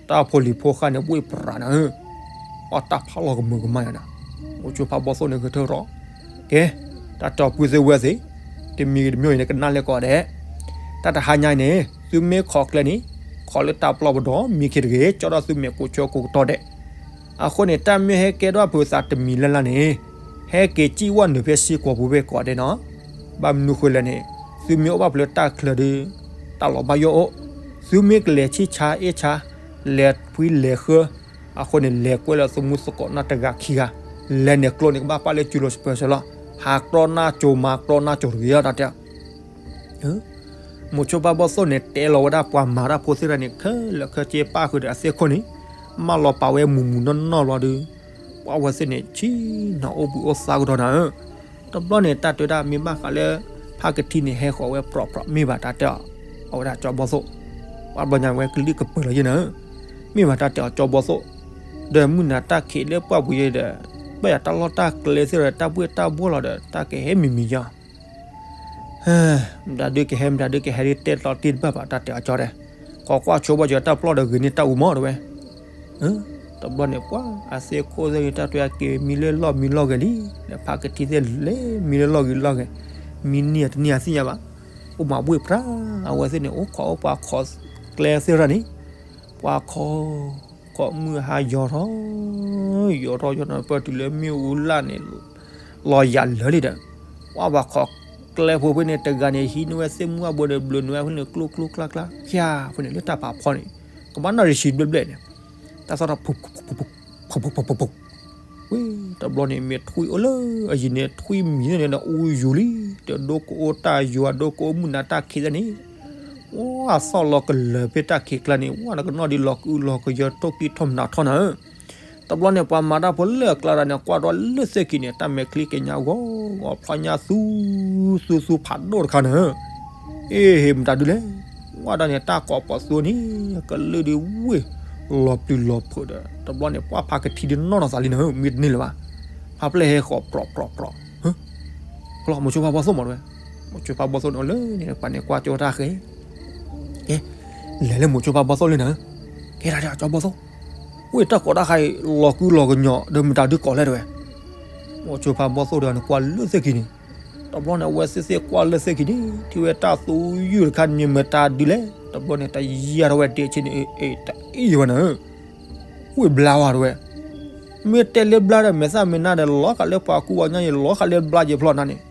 တၢ်ဖိလံၤဖိဃၢ်န့ၣ် ဘှ့ၣ်ပြးနၤဧၢ, အီၣ်တၢ်ဖးလီၤကမၢကမၣ်ယၤနၤ, မိၤဆိဖးဘီသိၣ်န့ၣ် ဂဲၤထၢၣ်ရီၣ်, ကဲ, တၢ်တီၤပုၢ်သ့ၣ်ဝဲၢ်သ့ၣ်, တမံၤဂ့ၤတမံၤဂ့ၤန့ၣ် ကနၣ်လဲၣ်ကီးဒဲး, တၢ်တဟါညါအံၤန့ၣ် သုမ့ၢ်ခိးကျဲန့ၣ်, ခိးလၢတၢ်ပျီပဒီး မံခ့တဂ့ၤ ကၠီဒီးသုမဲာ်ကိးဆၢကိးကတီၢ်ဒဲး အဃိန့ၣ် တၢ်မ့ၢ်ဟဲကဲထီၣ်ဖုးသးတမံၤလၢ်လၢ်န့ၣ်, ဟဲက့ၤစံၣ်ဝဲနုာ်ဖဲစ့ၢ်ကီးပူၤဖဲကိးဒဲးနီၤ, ဘၣ်မနုၤဃိလဲၣ်န့ၣ်, သုမ့ၢ်အိၣ်ဘၣ်ဖုးလၢတၢ်ချၢဒီး တၢ်လီၤဘၣ်ယိၣ်အိၣ်, သုမ့ၢ်ကလဲၤဆံၣ်ဆါအ့ၣ်ဆါ, လဲၤဖှံလဲၤဃၢ, အဃိန့ၣ် လဲၤကွဲလၢသုမူသကိးနီၢ်တဂၤခံဂၤ, လဲၤန့ၣ်ကျိန့ၣ် ကဘၣ်ပာ်လၢစုလိၤစပၢၤစၢၤလီၤ, ဟးကြီနၢ်ကၠိမၤကြီနၢ်ကၠိတဂ့ၤအီၤတၢ်တဲ မိၤဆိဖးဘီသိၣ်န့ၣ် တဲလီၤဝဲဒၣ်ပှၤမၤတၢ်ဖိသ့ၣ်တဖၣ်န့ၣ် ခဲလၢာ်ခဲဆ့ပၣ်ဃုာ်ဒီးအသ့ၣ်ခိၣ်န့ၣ်, မၢလီၤပာ်ဝဲမူၤမူၤနီၢ်နီၢ်လီၤဒီး, ပှၤဝဲသ့ၣ်န့ၣ် ဆံးနီၤအိၣ်ဘှံးအိၣ်သါကဒီးနၤဧၢ, တဘျီန့ၣ် တၢ်တဲဒၣ်မ့ၢ်ဘၣ်ဃးလၢ ဖါကထံန့ၣ်ဟဲဃီၤဝဲပြီၣ်ပြီၣ် မ့ၢ်ဘၣ်တၢ်တဲအီၤ, အဝဲဒၣ်ကၠီဘီသိၣ်, ပှၤဘျီညါဝဲကလုၢ်ကပၢၤလီၤယဲၢ်နၤဧၢ, မ့ၢ်ဘၣ်တၢ်တဲအီၤကၠီဘီသိၣ်, ဒီးမုၢ်နၤတၢ်ခံးလၢပှၢ်ပူၤယဲၢ်ဒီး, ဘၣ်ယၤတၢ်လီၢ်တၢ်ကျဲသ့ၣ်ဒီး တၢ်ဘှ့ၣ်တၢ်ဘှီၣ်လီၤဒီး တၢ်ကဟဲမံၤမံၤယီၤ မတၤဒုကဟဲ မတၤဒုကဟဲဒ်တဲလီၤတ့ၢ်တဘၣ်ဘၣ် တၢ်တဲအီၤကၠီတဲ, ခိးကွၢ်ဆိဘီကၠီတၢ်ပျီၢ်ဒီးဂ့ၤန့ၢ်တၢ်အူမီၢ်တဲဝဲ, တဘျီန့ၣ်ပှၤအသ့ၣ်ခိၣ်သ့ၣ်တၢ်တဲအက့ၤမံလၢလီၢ်မံလီၢ်ဂဲၤလံ, ဒီးဖါကထံသ့ၣ်လဲၤမံလၢလီၢ်ဂ့ၤလီၢ်ဂဲၤ, မံနံၣ်အတနံၣ်အသ့ၣ်ညါဘၣ်, အိၣ်မၤဘှ့ၣ်ပြၢ်, အဝဲသ့ၣ်န့ၣ် အိၣ်ခိးအိၣ်ပှၤခိးကျဲသ့ၣ်ရၣ်န့ၣ်, ပှၤခိး ခိးမုၢ်ဟါယီၤထီၣ်, ယီၤထီၣ်ယီၤထီၣ်ပၢၢ်တုၤလၢမ့ၣ်အူလၢ်န့ၣ် လီၤယၤလၢာ်လံဒီး, ပှၤဘၣ်ခိးကျဲဖိဖဲန့ၣ်တဂၤန့ၣ် ဟံးန့ၢ်ဝဲသ့ၣ်မူအဘိန့ၣ် ဘျုးနွဲၣ်ဖဲန့ၣ် ကျိကျိကျါကျါ ဖၠၣ်ဖဲန့ၣ်လၢတၢ်ဖးဖီန့ၣ်, ကဘၣ်နီၣ်ရံၣ်ဆံဘျဲၣ်ဘျဲၣ်န့ၣ်, တၢ်သီၣ်ထီၣ် ဖုၣ်ဖုၣ်ဖုၣ်ဖုၣ်ဖုၣ်ဖုၣ်ဖုၣ်ဖုၣ်, ဝ့ၢ် တဘျီန့ၣ် မ့ၢ်ထွံၣ်အိၣ်လၢအယံၤန့ၣ် ထွံၣ်မံၤန့ၣ် အူယူၤလံ, တဒိကအိၣ်တၢ်ယူၤ အဒိကအိၣ်မုၢ်နၤတၢ်ခံးသ့ၣ်န့ၣ်, ဝါ သီၣ်လီၤကလၢၤဖဲတၢ်ခံးကျါန့ၣ် ဝါ နကနီၣ်ဒ်လီၤကအုလီၤကယၢၤထိၣ်ကံၢ်ထီၣ်မနုၤထီၣ်နၤဧၢ, တဘျီန့ၣ် ပှၤမၤတၢ်ဖိလၢအကျါတၢ်န့ၣ် ကွၢ်ဒီးလၢသ့ၣ်ခံန့ၣ် တၢ်မဲာ်ချံက့ၤညါဂီၤဂီၤဖျီညါသူ သူသူဖးဒိၣ်တခါနၤဧၢ, အ့ မတၤဒုလဲၣ်, ဝါဒၣ်န့ၣ် တၢ်ကိးပသူန့ၣ် ကလုၢ်ဒ်ဝ့ၢ် လီၤပျုၤလီၤဖုးဒီး တဘျီန့ၣ် ပှၤဖါကထံဒ်နီၢ်နီၢ်သးလံနၤဧၢ, မ့ၢ်တန့ၢ်လၢၤဘၣ်, ဖါပျဲၢ်ဟဲဃီၤပြီၣ်ပြီၣ်ပြီၣ်, ဖျီ မိၤဆိဖါဘီသိၣ်မးတဲဝဲ, မိၤဆိဖါဘီသိၣ်န့ၣ် အလၢန့ၣ် ပှၤန့ၣ်ကွၢ်ကၠီတၢ်ဃဲ ကဲ, လဲၤလၢမိၤဆိဖါဘီသိၣ်လံနၤဧၢ, ကဲဒၣ်ဒီးကၠီဘီသိၣ်, ဝ့ၢ်တၢ်ကိးတၢ်ခါအံၤ လီၤကုလီၤကညီၤ ဒီးမတၤဒုကိးလဲၣ်တဲဝဲ, မိၤဆိဖါဘီသိၣ်ဒီးနကွၢ်လၢသ့ၣ်ခံန့ၣ်, တဘျီန့ၣ် အဝဲသ့ၣ်သ့ၣ်ကွၢ်လၢသ့ၣ်ခံန့ၣ် ထံၣ်ဝဲတၢ်သူယုၢ်တခါန့ၣ် မ့ၢ်မတၤဒုလဲၣ်, တဘျီန့ၣ် တယံာ်ထီၣ်ဝဲဒၣ်ဆ့န့ၣ် အ့ တအံၤဝဲနၤဧၢ, ဝ့ၢ်ဘျါဝဲတဲဝဲ မ့ၢ်တဲလၢဘျါဒီး မဲာ်သၣ်မဲာ်နါဒီး လီၤဃာ်လၢပှၤကူပှၤကညီအံၤ လီၤဃာ်လၢဘျါယဲၢ်ဖျီနၤန့ၣ်,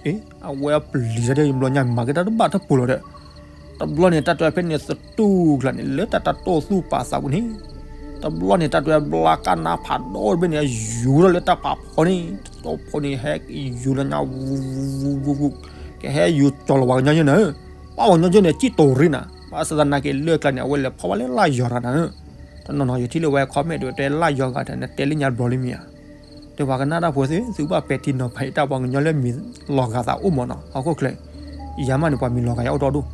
အ့ အဝဲပျံၤတၢ်ဒီး ဘျီညါမၤက့ၤတၢ်တဘၣ်တပူၤလီၤဒီး, တဘျီန့ၣ် တၢ်တဲဖဲန့ၣ်သတူၢ်ကျါန့ၣ် လၢတၢ်တတိၢ်သူၣ်ပာ်သးပူၤန့ၣ်, တဘျီန့ၣ် တၢ်တဲဘျါကနါဖးဒိၣ်တဘ့ၣ်န့ၣ် ယူၤထီၣ်လၢတၢ်ဖးဖီန့ၣ်, တၢ်ဖီန့ၣ် ဟဲယူၤလီၤညါ ဝူဝူဝူဝူ, ကဟဲယူၤကၠီၤလီၤပှၤကညီယဲၢ်နၤဧၢ, ပှၤကညီယဲၢ်န့ၣ် စံၣ်တိၤရ့နၤ, ဘၣ်ဆၣ်သနာ်က့လၢကျါန့ၣ် အဝဲလဲၤဖီၣ်ဘၣ်လၢလၢ်ယီၤတဂၤနၤဧၢ, တနီၤနီၤယထံၣ်လၢဝဲ comment ဒ်တဲလၢ်ယီၤဂၤဒီး နတဲလၢညါဘျီလံမ့ၢ်ဧါ ဒီးပှၤကနၣ်တၢ်ဖိသ့ၣ် သုဘၣ်ပဲာ်ထံနီၤဖးအံၤ တၢ်ပှၤကညီလၢမံၤလီၤဂာ်သးအိၣ်မးနီၤ ဟီၣ်ခိၣ်ချၢ, ယၤမးန့ၣ် ပှၤမံၤလီၤဂာ်ယၤအိၣ်ဒီဒူၣ်,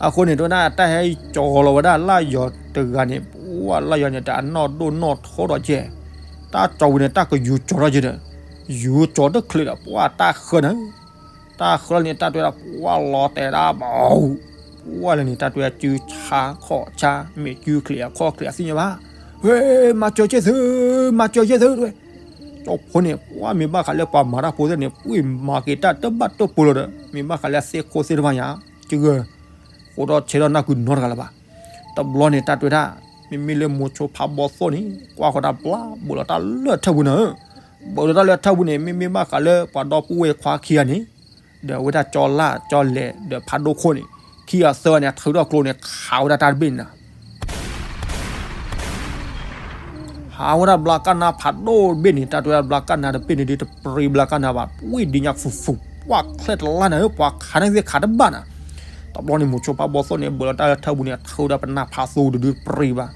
အဃိန့ၣ် တဝဲဒၣ်တၢ်ဟဲကၠီၤလီၤဝဲဒၣ်လၢ်ယီၤတဂၤန့ၣ် ပှၤလၢ်ယီၤန့ၣ် တၢ်အနီၢ်ဒိၣ်နီၢ်ထီဒီးကဲ, တၢ်ကၠီၤဝံၤန့ၣ် တၢ်ကယူၤကၠီၤထီၣ်ကဲဒီး, ယူၤကၠီၤတချုးဒီး ပှၤတၢ်ဃၢန့ၣ် တၢ်ဃၢလၢန့ၣ် တၢ်တဲဝဲဒၣ် ပှၤလီၤတဲာ်ဒၣ်ဘၣ်, ပှၤလၢန့ၣ် တၢ်တဲဝဲဒၣ် စုဆါခီၣ်ဆါ မ့ၢ်စုချံးအခီၣ်ချံးအသ့ၣ်ညါဘၣ်, ဝဲ မၤစၢၤက့ၤသု, မၤစၢၤက့ၤသု တဲဝဲ, ကၠီဖိန့ၣ် ပှၤမ့ၢ်ဘၣ်ဃးလၢပှၤမၤတၢ်ဖိသ့ၣ်န့ၣ် ပှၤမၤက့ၤတၢ်တဘၣ်တပူၤလီၤဒီး မ့ၢ်ဘၣ်ဃးလၢသ့ၣ်ခိၣ်သ့ၣ်တဖၣ်ညါ, ကဂၢၢ်, ဃိးဒီးဆဲးဒီးနၢ်ကွံာ်နီတဂၤလၢၤဘၣ်. တဘျီန့ၣ် တၢ်တဲဝဲဒၣ်, မ့မ့ၢ်လၢမိၤဆိဖးဘီသိၣ်န့ၣ် ကွၢ်ဃီတၢ်ဘျါ ဘၣ်လီၤတၢ်လၢထၢပူၤနၤဧၢ, ဘၣ်လီၤတၢ်လၢထၢပူၤန့ၣ် မ့မ့ၢ်ဘၣ်ဃးလၢပှၤဒီပုၢ်ဝဲၢ်ခွါခံဂၤန့ၣ်, ဒီးအဝဲဒၣ်ကၠီလၢ်ကၠီလဲၣ် ဒီးဖးဒိၣ်ခိၣ်န့ၣ်, ခံဂၤသၢဂၤန့ၣ် ထုးထီၣ်ကျိန့ၣ် ခးဝဲဒၣ်တၢ်တဘ့ၣ်န့ၣ်နၤ ဟးဝဲဒၣ်ဘျါကနါဖးဒိၣ်တဘ့ၣ်န့ၣ် တၢ်တဲဝဲဒၣ်ဘျါကနါတဘ့ၣ်န့ၣ် ဒ်တပြံဘျါကနါဘၣ် ဝံၣ်ဒံးညါဖုၣ်ဖုၣ် ပှၤချဲတလါနၤဧၢ ပှၤခးန့ၣ်သ့ၣ်ခးတဘၣ်နၤ. တဘျီန့ၣ် မိၤဆိဖးဘီသိၣ်န့ၣ် ဘၣ်လီၤတၢ်လၢထၢပူၤန့ၣ် ထုးဒီးပနၢ်ဖးသူတဒုတပြံဘၣ်,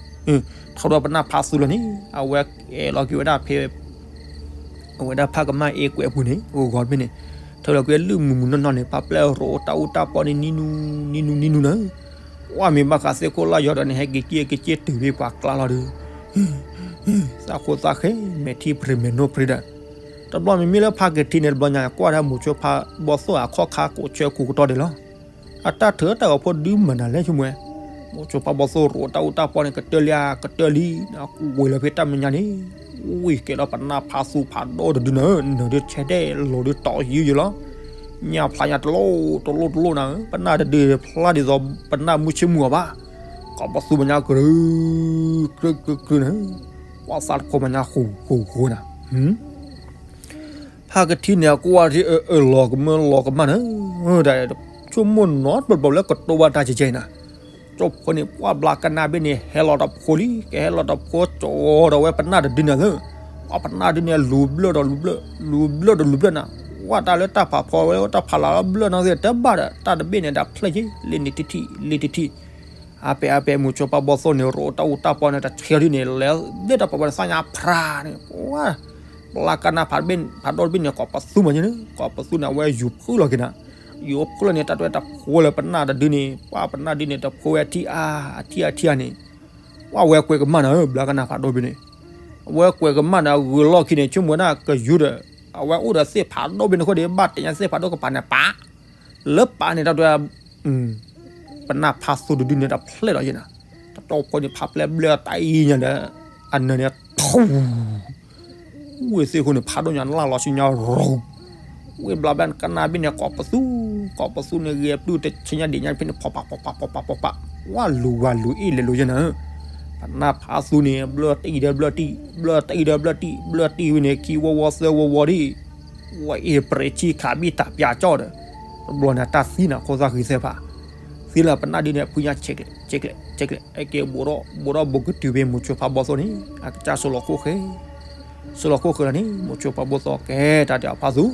ထုးဒီးပနၢ်ဖးသူလီၤန့ၣ် အဝဲအဲၣ်လီၤက့ၤဝဲဒၣ်ဖဲ အဝဲဒၣ်ဖးကမၣ်အ့ကွဲးအပူၤန့ၣ် ဂီၤဂီၤတဘ့ၣ်န့ၣ်, ထုးလီၤကွံာ်လုၢ်မုာ်မုာ်နီၢ်နီၢ်န့ၣ် ပာ်ပျဲၢ်ရိးတၢ်အူတၢ်ပီန့ၣ် နံၤနူနံၤနူနံၤနူနၤဧၢ, ပှၤမ့ၢ်ဘၣ်ဃးသ့ၣ်ခိၣ်လၢ်ယီၤဒီးန့ၣ် ဟဲက့ၤက့ၤက့ၤက့ၤတုၤဖဲပှၤကျါလီၤဒီး သးခိၣ်သးဃဲ မဲာ်ထံပြံးမဲာ်နိပြံးဒီး, တဘျီမ့မ့ၢ်လၢဖးကထံန့ၣ် တဘျီညါကွၢ်ဒၣ်မိၤဆိဖးဘီသိၣ် အခီၣ်ခါကိးဆၢကိးကတီၢ်ဒဲးလီၤ. အတၢ်ထုးတၢ်ဂီၤဖိဒုမၤနၤလဲၣ်ဆိမိၣ်ဝဲ, မိၤဆိဖးဘီသိၣ်ရိးတၢ်အူတၢ်ပီန့ၣ် ကတၢၢ်လံဧါ ကတၢၢ်လံ, ဝ့ၤလီၤဖဲတၢ်မဲာ်ညါန့ၣ်, ဝံၣ်ကဲဒီးပနၢ်ဖးသူဖးဒိၣ်တဒုနၤဧၢ, နၢၤဒုးဆဲးဒဲး လီၤဒုးတီၤယံၤယံၤလီၤ. ညၣ်ဖျါညါတလိၣ်တလိၣ်တလိၣ်နၤဧၢ, ပနၢ်တဒုဖျါဒ်သိးပနၢ်မုၢ်ဆ့ၣ်မုၢ်အီၤဘၣ်, ကိးပသူမၤညါကရု ကရုကရုကရုနၤဧၢ, ပှၤသးတခိၣ်မၤညါဃိၤဃိၤဃိၤနၤ ဖးကထံန့ၣ် အကွၢ်ထံအၢအၢလီၤကမၢလီၤကမၣ်နၤ, တၢ်ဆိကမိၣ်နီတဘျီဘျီလၢကတိၤဘၣ်တၢ်ကဲကဲနၤ, ကၠီဖိန့ၣ် ပှၤဘျါကနါဘ့ၣ်န့ၣ် ဟဲလီၤတဖိလံ, ကဟဲလီၤတဖိကၠီဒီးဝဲပနၢ်တဒုနၤဧၢ, ပှၤပနၢ်ဒုန့ၣ် လူၤဘျၢၣ်ဒီးလူၤဘျၢၣ်, လူၤဘျၢၣ်ဒီးလူၤဘျၢၣ်နၤ, ဝဲတၢ်လၢတၢ်ဖးဖီဝဲတၢ်ဖးလၢဘျၢၣ်နီၢ်သ့ၣ်တဘၣ်ဒီး တၢ်တဘ့ၣ်န့ၣ် ဒၣ်ဖျၢၣ်ယ့ လ့န့ၣ်တထံၣ် လ့တထံၣ် အါပဲာ်အါပဲာ် မိၤဆိဖးဘီသိၣ်န့ၣ် ရိးတၢ်အူတၢ်ပီန့ၣ် တဆဲးဒ်န့ၣ် လဲၤဘျဲၣ်တၢ်ပီဝဲန့ၣ် သၣ်ညါဖျါန့ၣ်, ပှၤ ဘျါကနါဖးဒိၣ်တဘ့ၣ်န့ၣ် ကိးပသူမၤညါန့ၣ်, ကိးပသူန့ၣ် အဝဲယူၤဖုလီၤက့ၤနၤ, ယိၤဖျၢၣ်န့ၣ် တၢ်တဲတဖိလၢပနၢ်တဒုန့ၣ် ပှၤပနၢ်ဒုန့ၣ် တဖိဝဲထံၣ်အါ အထံၣ်အါထံၣ်အါန့ၣ် ပှၤဝဲကွဲးကမၣ်နၤဧၢ ဘျါကနၣ်ဖးဒိၣ်ဘ့ၣ်န့ၣ် အဝဲကွဲးကမၣ်န့ၣ် အဂုၤလီၢ်ခံန့ၣ် ဆိကမိၣ်ဒၣ်ကယူၤဒီး အဝဲအိၣ်ဒီးသ့ၣ်ဖးဒိၣ်ဘ့ၣ်န့ၣ်အဃိဒီး ဘၣ်တဲညါသ့ၣ်ဖးဒိၣ်ကပၤန့ၣ်ပာ် လၢပာ်န့ၣ် တၢ်တဲ ပနၢ်ဖးသူတဒုန့ၣ် တဖျဲၣ်ဒီးယဲနၤ, တတီဖိန့ၣ် ဖးပျဲၢ်ဘျၢတၢ်အံၤညါဒီး အနၢၤန့ၣ်ထူ ဝ့ၢ်သ့ၣ်ခိၣ်န့ၣ် ဖးဒိၣ်ညါလၢ်လီၤဆူညါရူၤ, ဝ့ၢ်ဘျါဘျါန့ၣ် ကနၣ်ဘ့ၣ်န့ၣ် ကိးပသူ, ကိးပသူန့ၣ် ဂဲၤပျုၢ်တဆ့ညါဒံးညါဖဲန့ၣ် ဖီၣ်ပာ်ဖီၣ်ပာ်ဖီၣ်ပာ်ဖီၣ်ပာ်, ဝဲလူၤဝဲလူၤအ့ၣ်လဲၤလိၤယဲနၤဧၢ, ပနၢ်ဖးသူန့ၣ် ဘျၢတၢ်အံၤဒီးဘျၢတၢ်, ဘျၢတၢ်အံၤဒီးဘျၢတၢ်, ဘျၢတၢ်ဝံၤန့ၣ် ခံဝီဝီသၢဝီဝီဒံး ဝဲအ့ၣ်ပြဲးဆံခးဘံၣ်တၢ်ပၠးကၠီဒီး, တဘျီန့ၣ် တၢ်သံနၤခိၣ်သၣ်ဃံသဲဖး, သံလၢပနၢ်ဒ်န့ၣ် ဖုညါဆဲးကျဲး, ဆဲးကျဲး, ဆဲးကျဲး, ဟဲက့ၤဘိးထီၣ်, ဘိးထီၣ်ဘိးကတုၤဖဲမိၤဆိဖးဘီသိၣ်န့ၣ် အကစၢ်စိလီၤခိၣ်ဃဲ, စိလီၤခိၣ်ဃဲလီၤန့ၣ် မိၤဆိဖးဘီသိၣ်ကဲ တၢ်တဲအီၤဖးသူ,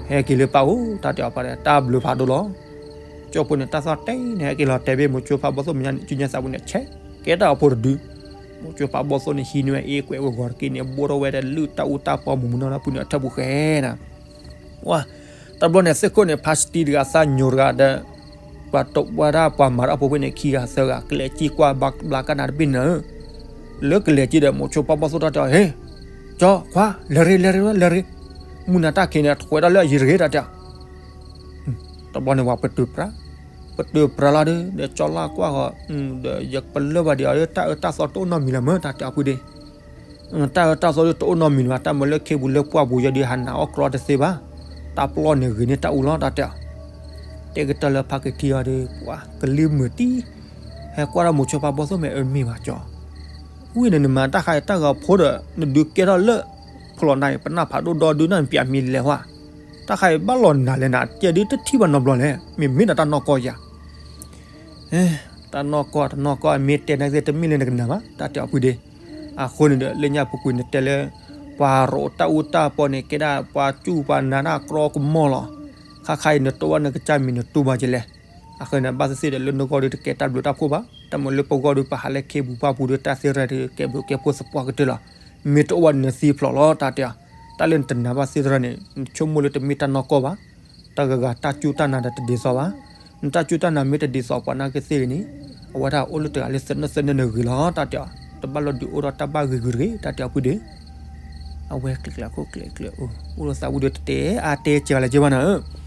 ဟဲက့ၤလၢပၢ်အိၣ် တၢ်တဲအီၤဖးဒီး တၢ်ဘျုးဖးဒိၣ်လီၤ. ကၠိဖိန့ၣ် တၢ်သီၣ်တဲန့ၣ် ဟဲက့ၤလီၤတဲာ်ဖဲမိၤဆိဖးဘီသိၣ်မဲာ်ညါန့ၣ် စုညါသးပူၤန့ၣ် ဆဲးကဲတၢ်အဖိတဒု မိၤဆိဖးဘီသိၣ်န့ၣ် ဟံးန့ၢ်ဝဲအ့ၣ်ကွဲးဝဲဂီၤတက့ၢ်န့ၣ် ဘိးထီၣ်ဝဲဒီးလုၢ်တၢ်အူတၢ်ပီမူးမူးနီၢ်နီၢ်ဖုန့ၣ် အထၢၣ်ပူၤဃဲနၤ, ဝါ, တဘျီန့ၣ် သ့ၣ်ခိၣ်န့ၣ် ဖါစတံတဂၤ သၣ်ညိတဂၤဒီး ပှၤတဝဲဒၣ်ပှၤမၤတၢ်ဖိဖဲန့ၣ် ခံဂၤသၢဂၤ ကလဲၤကံၣ်ကွၢ်ဘျါကနၣ်တဘ့ၣ်နၤဧၢ, လၢကလဲၤကံၣ်ဒီး မိၤဆိဖးဘီသိၣ်တၢ်တဲအီၤ ဟ့ၣ်, ကၠီ ခွါ လဲၤရ့ လဲၤရ့ လဲၤရ့, မုၢ်နၤတၢ်ခံးန့ၣ် ထွဲးတၢ်လၢအယံၤတဂ့ၤ တၢ်တဲအီၤ တဘျီန့ၣ် ပှၤပတုာ်ပြး, ပတုာ်ပြးလီၤဒီး ဒီးကၠီလၢကွၢ်ဃီ, ဒီးယပလၢၢ်ဘၣ်ဒံးအီၤဒီး တၢ်အၢတၢ်သီတအိၣ်နီတမံၤလၢၤမၢ် တၢ်တဲအီၤဖုဒ့, တၢ်အၢတၢ်သီဒီးတအိၣ်နီတမံၤလၢၤဘၣ်, တၢ်မၤလၢခ့ပူၤလၢပှၢ်ပူၤယဲဒုး ဟးနးအီၣ်ကြီတသ့ဘၣ်, တၢ်ပျီန့ၣ်ဂ့ၤန့ၢ်တၢ်အူလီၤ တၢ်တဲအီၤ, တဲကတၢၢ်လၢဖါက့ၤထံအီၤဒီး ပှၤကလံၤမုာ်တံၢ်, ဟဲကွၢ်ဒၣ်မိၤဆိဖးဘီသိၣ်မ့ၢ်အမ့ၢ်ဘၣ်ကၠီ ဝံၤဒီးနမၤတၢ်ခါအံၤတၢ်ဂီၤဖိဒီး နဒုးကဲထီၣ်လၢ ဖျိးနၤအံၤ ပနၢ်ဖးဒိၣ်ဒီဒုနၢ်နပျးမံၤလဲၤဟီ, တၢ်ခါအံၤဘၣ်လီၤနၤလဲၣ်နၤ တဲဒုတထံၣ်ဘၣ်နီတဘျီလဲၣ် မ့မ့ၢ်ဒီးတၢ်နီၢ်ကီၢ်ယၤ, တၢ်နီၢ်ကီၢ်တနီၢ်ကီၢ် မ့ၢ်တဲနာ်က့ၤတမ့ၢ်လၢနကနၣ်ဘၣ် တၢ်တဲအီၤဖုဒ့, အဃိန့ၣ်ဒီး လၢညါပူၤကွံာ်နတဲလၢ ပှၤရိးတၢ်အူတၢ်ပီန့ၣ် ကဲဒၣ်ပှၤစူၢ်ပှၤနာ်တၢ်ကြီကမီၤလီၤ, ခါခါအံၤနတိၢ်ဘၣ်နကစၢ်မံၤနတိၢ်ဘၣ်ကလဲၣ် အဃိန့ၣ် ဘၣ်သ့ၣ်သ့ၣ်ဒီး လၢနဂီၢ်ဒီးတကဲတၢ်ဘျုးတၢ်ဖှိၣ်ဘၣ်, တၢ်မၤလၢပဂီၢ်ဒီး ပဟးလၢခ့ပူၤပှၢ်ပူၤဒီး တၢ်သ့ၣ်ရၢဒီး ကဲဘျုးကဲဖှိၣ်သပှၢ်ကတၢၢ်လီၤ. မ့ၢ်တအိၣ်ဘၣ်ဒီးနသံဖျိးလီၤ တၢ်တဲအီၤ, တၢ်လၢနတနာ်ဘၣ်သ့ၣ်ရၢန့ၣ် နဆိကမိၣ်လၢတမ့ၢ်တၢ်နီၢ်ကီၢ်ဘၣ်, တၢ်ဂၤဂၤတၢ်စူၢ်တၢ်နာ်ဒီးတဒ်သိးဘၣ်, နတၢ်စူၢ်တၢ်နာ်မ့ၢ်တဒ်သိးပှၤနာ်က့ၤသ့ၣ်ဂ့ၤန့ၣ်, အဝဲဒၣ်အိၣ်လၢတဂၤလၢသနၢၣ်သနၢၣ်န့ၣ်ဂ့ၤလီၤ တၢ်တဲအီၤ, တဘၣ်လီၤဒုးအိၣ်ဒီးတၢ်ဘၣ်ဂ့ၤဂ့ၤတဂ့ၤ တၢ်တဲအီၤဖုဒ့ အဝဲကျဲးကျဲးခိၣ်ကျဲးကျဲးအိၣ် အိၣ်လၢသးဝံၤဒီးတတဲအါတဲစှၤလၢၤက့ၤဘၣ်နၤဧၢ,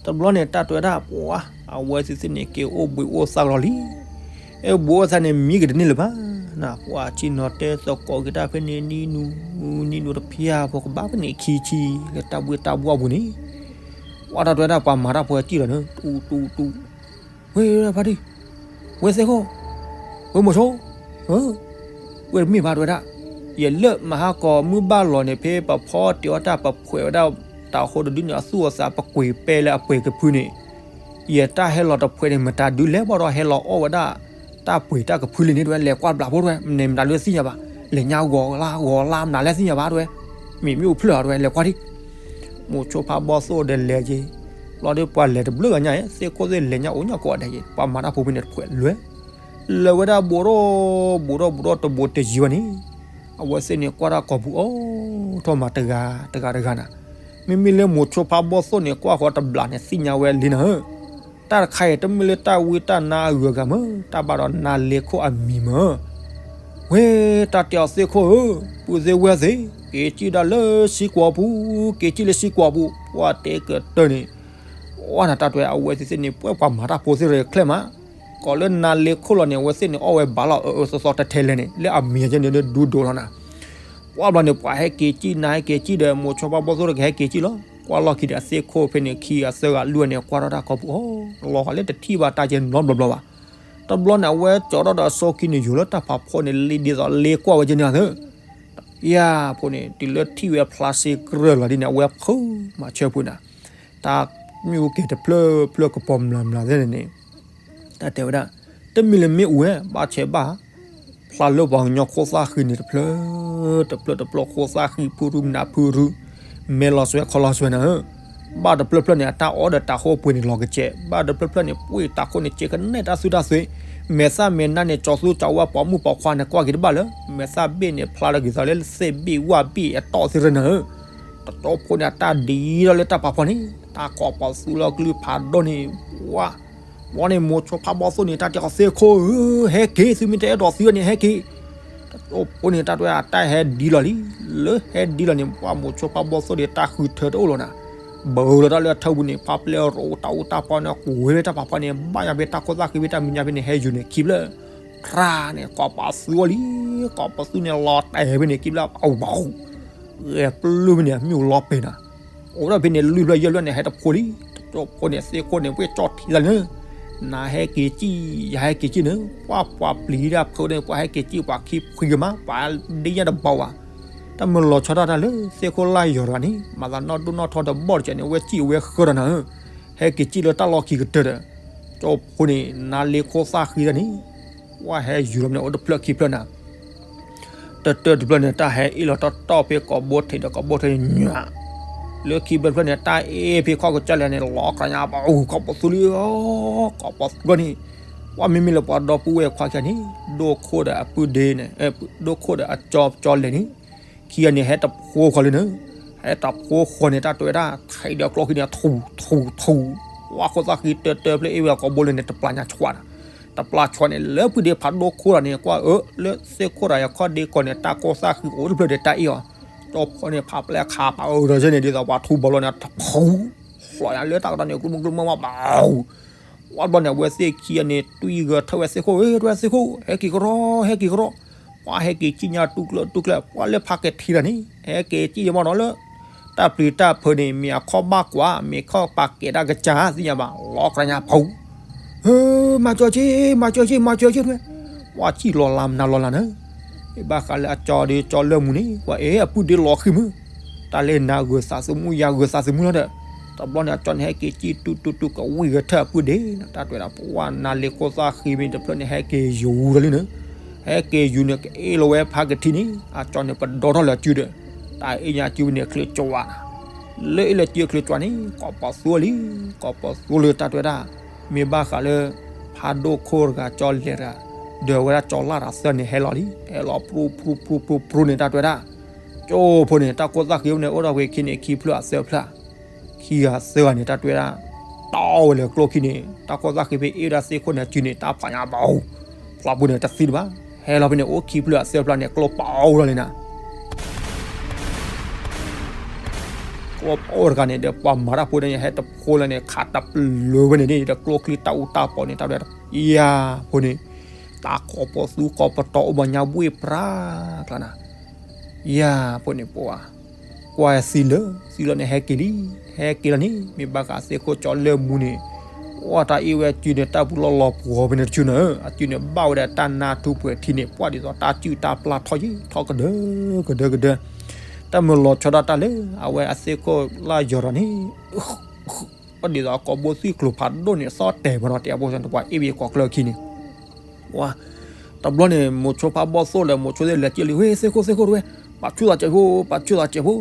တဘျီန့ၣ် တၢ်တဲဝဲဒၣ် ပှၤ အဝဲသ့ၣ်သ့ၣ်န့ၣ် က့ၤအိၣ်ဘှံးအိၣ်သါကလီၤလံ, အဲၣ်ဘှံးအိၣ်သါန့ၣ် မံကတန့ၢ်လၢၤဘၣ်, ပှၤဆ့ၣ်နီၤတဲသကိးက့ၤတၢ်ဖဲန့ၣ် နံၤနူၤ နံၤနူၤတဖျၢၣ်ဖိကဘၣ်ဖဲန့ၣ်ခံဆံ လၢတၢ်ဘှံးတၢ်ဘှီၣ်ပူၤန့ၣ်, ပှၤတၢ်တဲဝဲဒၣ် ပှၤမၤတၢ်ဖိစံၣ်လီၤန့ၣ် တူတူတူ ဝဲဖါတံၢ်, ဝဲသ့ၣ်ခိၣ်, ဝဲမိၤဆိ, ဝဲတမ့ၢ်ဘၣ်တဲဝဲဒၣ်, ယလၢမဟါကီးမုၢ်ဘၣ်လီၤန့ၣ် ဖဲပဖီတ့ၢ်အီၣ်တၢ်ပဖှဲးဝဲဒၣ် တၤဟိတဒုန့ၣ် အသူၣ်အသးပကွံာ်ပဲလၢအပှ့ၤကဖုန့ၣ်, ယတၢ်ဟဲလီၤတဖှဲးန့ၣ် မတၤဒုးလဲၤဘၣ်ဒီးဟဲလီၤအီၣ်ဝဲဒၣ် တၢ်ပှ့ၤတၢ်ကဖုလံန့ၣ်တဲဝဲ လဲၤကွၢ်ဘျးဖိတဲဝဲ မနုၤမတၤဒုးသ့ၣ်ညါဘၣ်, လဲၤညါဂီၤလါဂီၤလါမနုၤလဲၣ်သ့ၣ်ညါဘၣ်တဲဝဲ, မ့ၢ်မ့ၣ်အူဖျၢၣ်ဧါတဲဝဲ လဲၤကွၢ်ဒံး မိၤဆိဖးဘီသိၣ်ဒီးလဲၤက့ၤ, လီၤဒီးပှၤလဲၤတဘျုးဂၤညါအံၤ သ့ၣ်ခိၣ်သ့ၣ်လဲၤညါအိၣ်ညါကိးဂၤဒဲးက့ၤ ပှၤမၤတၢ်ဖိဖဲန့ၣ်တဖှဲးလဲၤ, လဲၤဝဲဒၣ်ဘူးထီၣ်ဘူးထီၣ်ဘူးထီၣ်တဘိးတယံၤဘၣ်န့ၣ်, အဝဲသ့ၣ်န့ၣ်ကွၢ်တၢ်ကိာ်ပူၤအိၣ်ထီၣ်မးတဂၤတဂၤတဂၤနၤ, မ့မ့ၢ်လၢမိၤဆိဖးဘီသိၣ်န့ၣ် ကွၢ်ဃီတဘျးန့ၣ်သ့ၣ်ညါဝဲလံနၤဧၢ, တၢ်တခါအံၤတမ့ၢ်လၢတၢ်ဝံတၢ်နါအဂုၤအဂၤမၢ်, တၢ်ဘၣ်ဒီးနါလ့ခိၣ်အမံၤမၢ် ဝဲတၢ်တဲအီၤသ့ၣ်ခိၣ်ဧၢ, ပုၢ်သ့ၣ်ဝဲၢ်သ့ၣ်, က့ၤကံၣ်ဒၣ်လၢစံကွီၤပူၤ, က့ၤကံၣ်လၢစံကွီၤပူၤ, ပှၤတဲကတၢၢ်န့ၣ်, အီၣ်နၤတၢ်တဲအဝဲသ့ၣ်သ့ၣ်န့ၣ် ပှဲပှၤမၤတၢ်ဖိသ့ၣ်ရဲၣ်ချဲၣ်မး, ကိးလၢနါလ့ခိၣ်လီၤန့ၣ် အဝဲသ့ၣ်န့ၣ်အီၣ်ဝဲဘၣ်လီၤအၢအၢသီသီထဲထဲလဲၣ်န့ၣ် လၢအမံၤယဲန့ၣ်ဒုးဒိးလီၤနၤ, ပှၤဘျီန့ၣ် ပှၤဟဲက့ၤကံၣ်နၤဟဲက့ၤကံၣ်ဒီး မိၤဆိဖးဘီသိၣ်တဂၤဟဲက့ၤကံၣ်လီၤ, ကွၢ်လီၢ်ခံဒီးအသ့ၣ်ခိၣ်ဖဲန့ၣ်ခံဂၤသၢဂၤလွံၢ်ဂၤန့ၣ် ကွၢ်ထီၣ်တၢ်ကိာ်ပူၤအီၤ, လီၤဂာ်လၢတထံၣ်ဘၣ်တၢ်ကဲနီတဘျီဘျီဘၣ် တဘျီန့ၣ် အဝဲကၠီထီၣ်ဒီးအစီခံန့ၣ် ယိၤလၢတၢ်ဖးဖီန့ၣ် လ့ဒ်သိးလ့ကွၢ်ဝဲကဲန့ၣ်သၢ, ယၤဖိန့ၣ် တုၤလၢထံၣ်ဝဲဖျါစ့ကြၢၢ်လီၤဒ်န့ၣ် အဝဲဖုးမၤဆၢဖိနၤ, တၢ်မ့ၣ်အူက့ၤတဖျၢၣ်ဖျၢၣ်ကပီၤမျးမျးသ့ၣ်န့ၣ်န့ၣ်, တၢ်တဲဝဲဒၣ်, တမ့ၢ်လၢမ့ၣ်အူဝဲ ဘၣ်ဆဲးဘၣ် ဖျါလၢပှၤကညီခိၣ်သၣ်ဃံန့ၣ်တဖျၢၣ်, တဖျၢၣ်တဖျၢၣ် ခိၣ်သၣ်ဃံဖုရူနးဖုရူ, မဲလီၤစွဲခီလီၤစွဲနၤဧၢ, ဘၣ်တဖျၢၣ်ဖျၢၣ်န့ၣ် အတၢ်အီၣ်ဒီးတၤဟိပှ့ၤန့ၣ်လီၤကစဲး, ဘၣ်တဖျၢၣ်ဖျၢၣ်န့ၣ် ပှ့ၤတၤဟိန့ၣ် ကဲကနဲၣ်တၢ်သူတၢ်သွဲ, မဲာ်သၣ်မဲာ်နါန့ၣ် ကၠီသူကၠီဝါပိာ်မုၣ်ပိာ်ခွါန့ၣ် ကွၢ်က့ၤတဘၣ်လၢ, မဲာ်သၣ်ဘ့ၣ်န့ၣ် ဖျါလီၤက့ၤသးလၢသ့ၣ်ဘ့ၣ်ဝၣ်ဘ့ၣ်အတီၢ်သ့ၣ်ရၢနၤဧၢ, တတီဖိန့ၣ် အတၢ်ဒ်ဒီးလၢတၢ်ဖးဖီန့ၣ် တၢ်ကိးပသူလၢကလုၢ်ဖးဒိၣ်န့ၣ်, ဝါ, ဝါန့ၣ် မိၤဆိဖးဘီၣ်သိၣ်န့ၣ် တၢ်တဲအီၤ သ့ၣ်ခိၣ်ဧၢ, ဟဲက့ၤ, သုမ့ၢ်တအဲၣ်ဒိးသုန့ၣ် ဟဲက့ၤ. တၢ်ဖိန့ၣ် တၢ်တဲဝဲဒၣ် တၢ်ဟဲဒ်လီၤလံ. လၢဟဲဒ်လီၤန့ၣ် ပှၢ်မိၤဆိဖးဘီၣ်သိၣ်ဒီး တၢ်ဃုထၢတအိၣ်လီၤနၤ. ဘၣ်လီၤတၢ်လၢအထၢပူၤန့ၣ် ဖးပျဲရိးတၢ်အူတၢ်ပီန့ၣ် ကွံာ်ဝဲလၢတၢ်ပာ်ဖီန့ၣ် ဘၣ်ယါဖဲတၢ်ခိၣ်သၣ်ဃံဖဲ တၢ်မံၤညါဖဲန့ၣ် ဟဲယူၤန့ၣ် ခံဖျၢၣ်, ဖြးန့ၣ် ကိးပသူအီၤလံ. ကိးပသူန့ၣ် လီၤတဲာ်ဖဲန့ၣ် ခံဖျၢၣ် အဝၤ ဂဲၤပျုၢ်ဖဲန့ၣ် မ့ၣ်အူလီၤပဲာ်နၤ. အိၣ်ဒၣ်ဖဲန့ၣ် လွံၢ်ဖျၢၣ်ယဲၢ်ဖျၢၣ်န့ၣ် ဟဲတဖိလံ. တၢ်ဖိန့ၣ် သ့ၣ်ခိၣ်န့ၣ် ဝဲကၠီၣ်ထံလၢ်လၢ နၤဟဲက့ၤကံၣ် ယၤဟဲက့ၤကံၣ်န့ၣ် ပှၢ်ပှၤပျံၤတၢ်ဖုန့ၣ် ပှၤဟဲက့ၤကံၣ် ပှၤခံဖှံကမး ပှၤဒ့ညါတဘၣ်ဘၣ်. တၢ်မုၢ်လီၤဆီဒၣ်တၢ်လၢ သ့ၣ်ခိၣ်လၢ်ယီၤတဂၤန့ၣ် မၤသးနီၣ်ဒိၣ်နီၣ်ထီတဘီၣ်တစဲးန့ၣ် ဝဲကံၣ်ဝဲဃၢဒီးနၤဧၢ, ဟဲက့ၤကံၣ်လၢတၢ်လီၢ်ခံကတၢၢ်ဒီး ကၠီၣ်ဖိန့ၣ် နၤလ့ခိၣ်သၣ်ဃံတၢ်န့ၣ် ပှၢ်ဟဲယူၤလီၤမ့ၢ်န့ၣ် အိၣ်တဖျၢၣ်ခံဖျၢၣ်နၤ. တၢၢ်တၢၢ်တဖျၢၣ်န့ၣ် တၢ်ဟဲအ့ၣ်လီၤတီတီဖဲကိးဘိထံးဒီး ကိးဘိထံးန့ၣ်ညါ, လၢခံဖျၢၣ်တဖျၢၣ်န့ၣ် တၢ်အ့ၣ်ဖဲခီၣ်ကစၢ်လဲၣ်န့ၣ် လီၤကရၤညါပှၤ ကိးပသူလံ. ကိးပသူဂီၢ်န့ၣ် ပှၢ်မ့မ့ၢ်လၢပှၤဒီပုၢ်ဝဲၢ်ခွါခံဂၤန့ၣ် ဒိၣ်ခိၣ်ဒီးအပုၢ်ဒ့န့ၣ် ဒိၣ်ခိၣ်ဒီးအကၠီကၠီလဲၣ်န့ၣ် ခံဂၤန့ၣ် ဟဲတဖိဃီၤလံန့ၣ်, ဟဲတဖိဃီၤန့ၣ် တၢ်တဲဝဲဒၣ် ထံးဒီးကျိချံန့ၣ် ထူးထူးထူး, ပှၢ်ခိၣ်သၣ်ဃံတၢၢ်တၢၢ်ဖျၢၣ်အ့ၣ်ဝဲကိးဘိလၢန့ၣ် တပျၢ်ညါဆွးနၤ, တပျၢ်ဆွးန့ၣ် လၢပုၢ်ဒ့ဖးဒိၣ်ခိၣ်တဂၤန့ၣ် ကွၢ်အၢ လၢသ့ၣ်ခိၣ်တဂၤအံၤခီၣ်ဒ့ကီးန့ၣ် တၢ်ခိၣ်သၣ်ဃံအိၣ်တဖျၢၣ်ဒီးတၢ်အ့ၣ်အီၤ, ကၠီၣ်ဖိန့ၣ် ဖးပျဲခးပာ်အၢဒီးန့ၣ် ဒ်သိးပှၤထူးဘီလီၤန့ၣ် တဖူး လီၤညါလၢတၢ်ကတီၢ်န့ၣ် ကျိမုၢ်ကျိမုၢ်မးဘၣ် ပှၢ်ဘျီန့ၣ် အဝဲသ့ၣ်ခံဂၤန့ၣ် တွံၢ်ဂဲၤထၢၣ်ဝဲသ့ၣ်ခိၣ် အၢ တဝဲသ့ၣ်ခိၣ် ဟဲက့ၤကရီ ဟဲက့ၤကရီ, ပှၢ်ဟဲက့ၤကံၣ်ညါတူၢ်ကျၢၢ်တူၢ်ကျၢၢ် ပှၢ်လၢဖးကထံတဂၤန့ၣ် ဟဲက့ၤကံၣ်ယမီၢ်နီၤလၢ တၢ်ပျံၤတၢ်ဖုးန့ၣ် မ့ၢ်အခီၣ်ဘၣ်ကွၢ် မ့ၢ်ခီၣ်ပာ်ကဲၤတၢ်ကစၢ်သ့ၣ်ညါဘၣ် လီၤကရၤညါဖူး မၤစၢၤက့ၤ မၤစၢၤက့ၤ မၤစၢၤက့ၤ တဝဲ, ပှၢ်ကံၣ်လီၤလးမနုၤလီၤလးန့ၣ်, ဘၣ်ဃးလၢအကၠီဒီးကၠီလၢၢ်မူန့ၣ် ကွၢ်အ့ အပုၢ်ဒ့လီၤဃံမုၢ်, တၢ်လဲၤနၤဂုၤသးသမူ ယၤဂုၤသးသမူလီၤဒီး, တဘျီန့ၣ် အကၠီန့ၣ် ဟဲက့ၤကံၣ်တူၢ်တူၢ်တူၢ် ကဝံၣ်ဂဲၤထၢၣ်အပုၢ်ဒ့န့ၣ် တၢ်တဲဝဲဒၣ် ပှၢ်နၤလ့ခိၣ်သၣ်ဃံမ့ၢ်တဖျၢၣ်န့ၣ် ဟဲက့ၤယူၤလီၤလံန့ၣ်, ဟဲက့ၤယူၤန့ၣ် ကအ့ၣ်လီၤဝဲဖးကထံန့ၣ် အကၠီန့ၣ် ပဒီထီၣ်လၢစုဒီး, တၢ်အ့ၣ်ညါစုဝဲန့ၣ် ချၢးကၠွးနၤ, လၢအ့ၣ်လၢစုချၢးကၠွးန့ၣ် ကိးပသူလံ, ကိးပသူလၢတၢ်တဲဝဲဒၣ်, မ့ၢ်ဘၣ်ဃးလၢ ဖးဒိၣ်ခိၣ်တဂၤကၠီလဲၤတဂၤ, ဒီးဝဲဒၣ်ကၠီလၢ်တၢ်သၢန့ၣ် ဟဲလီၤလံ ဟဲလီၤပြူပြူပြူပြူပြူန့ၣ် တၢ်တဲဝဲဒၣ်, ကၠိဖိန့ၣ် တၢ်ခိၣ်သၣ်ဃံဝဲန့ၣ် အိၣ်ဒီးဝဲခံန့ၣ် ခံဖျၢၣ်အသၢဖျၢၣ်, ခံဂၤသၢဂၤန့ၣ် တၢ်တဲဝဲဒၣ်, တီဝဲလၢကျိခံန့ၣ် တၢ်ခိၣ်သၣ်ဃံဖဲအ့ၣ်ဝဲဒၣ်သ့ၣ်ခိၣ်န့ၣ် စုန့ၣ် တၢ်ဖးညါဘၣ်, ဖျီပူၤန့ၣ် တသံတဘၣ်, ဟဲလီၤဖဲန့ၣ် အိၣ်ခံဖျၢၣ်အသၢဖျၢၣ်န့ၣ် ကျိပာ်အိၣ်လီၤလံနၤ ကျိပာ်အိၣ်တဂၤန့ၣ်ဒီး ပှၤမၤတၢ်ဖိန့ၣ် ဟဲတဖိလၢန့ၣ် ခးတပျၢၤဝဲန့ၣ်ဒီး ကျိချံတၢ်အူတၢ်ပီန့ၣ် တၢ်တဲဝဲဒၣ်, ယၤဖိန့ၣ်, တၢ်ကိးပသူကိးပတီၤအိၣ်မၤညါဘှ့ၣ်ပြးကျါနၤ, ယၤဖိန့ၣ်ပှၤ, ကွၢ်သံလၢ, သံလၢန့ၣ် ဟဲက့ၤလံ, ဟဲက့ၤလီၤန့ၣ် မ့ၢ်ဘၣ်ဃးသ့ၣ်ခိၣ်ကၠီလၢၢ်မူန့ၣ်, ပှၢ်တၢ်အ့ၣ်ဝဲစုန့ၣ် တၢ်ပူၤလီၤလီၤပှီၤဖဲန့ၣ်တစုန့ၣ်, အစုန့ၣ် ဘၣ်ဝဲဒၣ်တၢ်နါထူပှဲၤထံန့ၣ် ပှၢ်ဒ်သိးတၢ်စုၣ်တၢ်ပျၢ်ထီၣ်ယံၤ ထီၣ်ကဒၢကဒၢကဒၢ, တၢ်မုၢ်လီၤဆီဒၣ်တၢ်လၢ အဝဲအသ့ၣ်ခိၣ်လၢ်ယီၤဒီးန့ၣ် ပှၢ်ဒ်သိးကိးဘိသွံၣ်ကျိၤဖးဒိၣ်န့ၣ် သီၣ်တဲာ်မးနီၤ တဲအဘိစၢ်န့ၣ် ပှၤအ့ၣ်ဘၣ်ကိးကျၢၢ်ခံန့ၣ်, ဝါ, တဘျီန့ၣ် မိၤဆိဖးဘီၣ်သိၣ်လဲၣ် မိၤဆိသ့ၣ်လဲၤက့ၤလံ ဝဲသ့ၣ်ခိၣ်သ့ၣ်ခိၣ်တဝဲ, ပာ်ဆူၣ်သးစဲးဖိ ပာ်ဆူၣ်သးစဲးဖိ,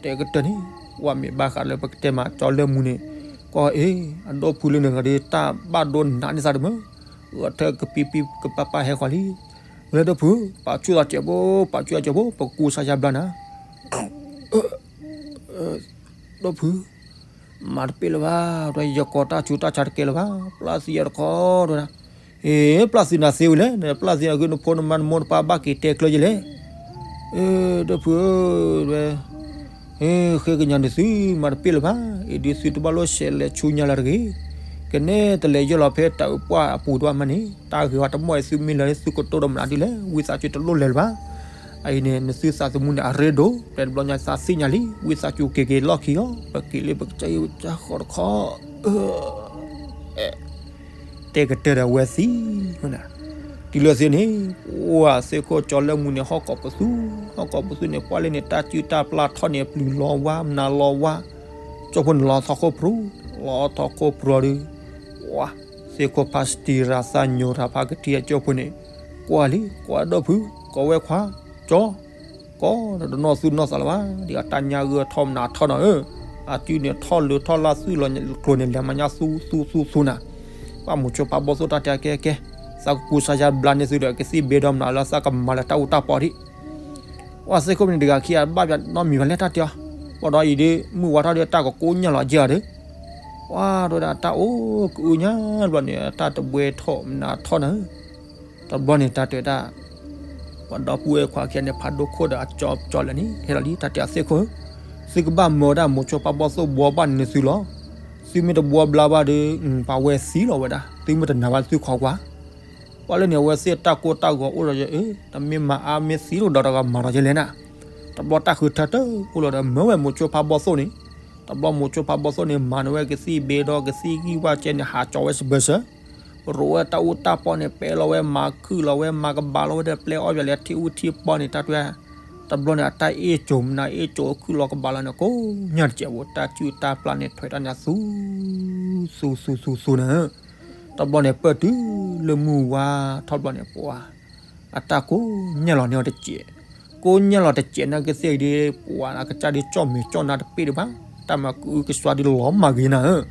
တဲကတၢၢ်န့ၣ်, ဝါမ့ၢ်ဘၣ်ဃးလၢပကတဲမး ကၠီလၢၢ်မူန့ၣ်, ကွၢ်အ့ၣ် အဒီဖုလၢန့ၣ်ဂ့ၤဒီး တၢ်ဘၣ်ဒိနးန့ၢ်သးတမုာ်, ဂဲၤထၢၣ်ကပံပံကပၢ်ပၢ်ဟဲဃီၤလံ, လၢဒီဖု, ပာ်ဆူၣ်သးစဲးဖိ ပာ်ဆူၣ်သးစဲးဖိ ပကကူစါယါဘျါနၤ ဒီဖု, မၤတပ့ၢ်လၢၤဘၣ်, ဒီးယကိးတၢ်ဆူးတၢ်ဆါတကဲလၢၤဘၣ်, ပျၢ်သံယၤတခီ, ဒီး, အ့ ပျၢ်သံနၤသ့ဝံၤလဲၣ်, နပျၢ်သံအဂ့ၢ် နဖိနမါနမိၢ်နပၢ်ဘၣ်က့ၤတဲကျၢၤယဲလဲၣ်, ဒီဖုဧၢ, ဒီး, ဃ့ကညးန့ၣ်သု မၤတပ့ၢ်လၢၤဘၣ်, အံၤဒုးသုတဘၣ်လိၣ်ဆဲးလဲၤဆူညါလၢၤတဂ့ၤ, ကနဲတလဲၤယဲၢ်လီၤဖဲတၢ်အုးပှၢ်အပူၤတဘၣ်မးန့ၣ်, တၢ်ဂ့ၤဝဲတမီၢ်အံၤသုမ့ၢ်လဲၤလၢသုကတိၤဒီးမနုၤဒ်လဲၣ်, ဝံသးစူၤတလိၣ်လဲၤလၢၤဘၣ် အံၤန့ၣ် နသုသးသမူန့ၣ် အရ့ဒိၣ်, ပျဲတဘျီညါသးသ့ၣ်ညါလံ, ဝံသးစူၤက့ၤက့ၤလီၢ်ခံအီၤ, ပက့ၤလၢပကစၢ်ယိၤကစၢ်ဃီတခီ, တဲကတၢၢ်ဒီးဝဲသံ, တုၤလၢသ့ၣ်န့ၣ်, ပှၢ်သ့ၣ်ခိၣ်ကၠီလၢမူန့ၣ် ဟီၣ်ကိးပသူ, ဟီၣ်ကိးပသူန့ၣ် ပှၢ်လၢန့ၣ် တၢ်စုၣ်တၢ်ပျၢ်ထီၣ်န့ၣ် ပျုၤလီၤဝါ မနၤလီၤဝါ, ကၠိဖိန့ၣ် လီၤထီၣ်ခိၣ်ပြူၤ, လီၤထီၣ်ခိၣ်ပြူၤဒီး, ပှၢ်, သ့ၣ်ခိၣ်ဖါစတံရၤသၣ်ညိၤတၢ်ဖါကထံအကၠိဖိန့ၣ်, ကွၢ်လံ, ကွၢ်ဒီဖု, ကိးဝဲခွါ, ကၠီ, ကိးဒီးတနီၢ်သူၣ်နီၢ်သးလၢၤဘၣ်, ဒ်အတၢ်ညါဂ့ၢ်ထီၣ်မနၤထီၣ်နီၤဧၢ, အစုန့ၣ်ထီၣ်လၢထီၣ်လၢ်သွံၣ်လီၤကျိၤန့ၣ် လဲၤမၤညါသူသူသူသူနၤ, ပှၢ်မိၤဆိဖးဘီၣ်သိၣ်တၢ်တဲကဲကဲ, သးကကူစါယါဘျါန့ၢ်သုဒီး ကသံၣ်ဘ့ဒီးမနုၤလၢသးကမၤလၢတၢ်အူတၢ်ပီဒံး ပှၢ်သ့ၣ်ခိၣ်န့ၣ်တဂၤခံဂၤဘၣ်ပနီတမံၤဘၣ်လဲၣ်တၢ်တဲအီၤ, ဘၣ်ဒီးအံၤဒ် မုၢ်ဝါထီၣ်ဒီးတၢ်ကကိးညၢ်လီၤကဲအီၤဒီး, ပှၤတဲဝဲဒၣ်တၢ်အိၣ်ကအုညါဘျီန့ၣ် အတၢ်တဘှဲထီၣ်မနၤထီၣ်နၤဧၢ, တဘျီန့ၣ်တၢ်တဲဝဲဒၣ် ပှၤဒီပုၢ်ဝဲၢ်ခွါခံဂၤန့ၣ် ဖးဒိၣ်ခိၣ်ဒီးအကၠီကၠီလဲၣ်န့ၣ် ဟဲလီၤလံ တၢ်တဲအီၤသ့ၣ်ခိၣ်ဧၢ, သုကဘၣ်မၢဝဲဒၣ်မိၤဆိဖးဘီၣ်သိၣ်ဘှီဘၣ်န့ၣ်နသုလီၤ, သုမ့ၢ်တဘှီဘျါဘၣ်ဒီး ပှၤဝဲသံလီၤဝဲဒၣ် သုမ့ၢ်တနာ်ဘၣ်သုခိးကွၢ် ပှၤလၢန့ၣ် အဝဲသ့ၣ်တၢ်ကိၢ်တၢ်ဂီၤအိၣ်ဒီးယအၢ, တမ့ၢ်မၤအါမ့ၢ်သံတကဒီးတဂၤမၤဒီးယလဲၣ်နၤ, တဘျီတၢ်ဃုထၢတအိၣ်လီၤဒီး မၢဝဲမိၤဆိဖးဘီၣ်သိၣ်န့ၣ်, တဘျီမိၤဆိဖးဘီၣ်သိၣ်န့ၣ် မၤန့ၢ်ဝဲကသံၣ်ဘ့ဒီးကသံၣ်ဂံၢ်ဝၣ်ကဲန့ၣ် ဟးကၠီဝဲစဘၢၣ်စၢၤ, ရိးဝဲတၢ်အူတၢ်ပီန့ၣ် ပဲလီၤဝဲမၤခုၣ်လီၤဝဲမၤကဘၣ်လီၤဝဲဒီးပျဲအီၣ်ပၠးလၢထံအူထံပီန့ၣ် တၢ်တဲ တဘျီန့ၣ် အတၢ်အ့ၣ်စိၤမနၤအ့ၣ်စိၤခုၣ်လီၤကဘၣ်လီၤန့ၣ် ကိးညါတစဲးဖိ တၢ်စုၣ်တၢ်ပျၢ်န့ၣ် ထွဲးတၢ်ညါသူ သူ သူ သူ သူ နၤဧၢ, တဘျီန့ၣ် ပၢၢ်တုၤလၢမုၢ်ဝါထီၣ်ဘျီန့ၣ် ပှၤ အတၢ်ကိးညါလီၤန့ၢ်အီၤတစဲး, ကိးညါလီၤတစဲးနာ်က့သ့ၣ်ဒ် ပှၤအကစၢ်ဒ်ကၠီၣ်မဲာ်ကၠီၣ်နါတပ့ၢ်ဒံးဘၣ်, တၢ်မၤကအုကစွါဒ်လီၤမၢ်ဂ့ၤနၤဧၢ,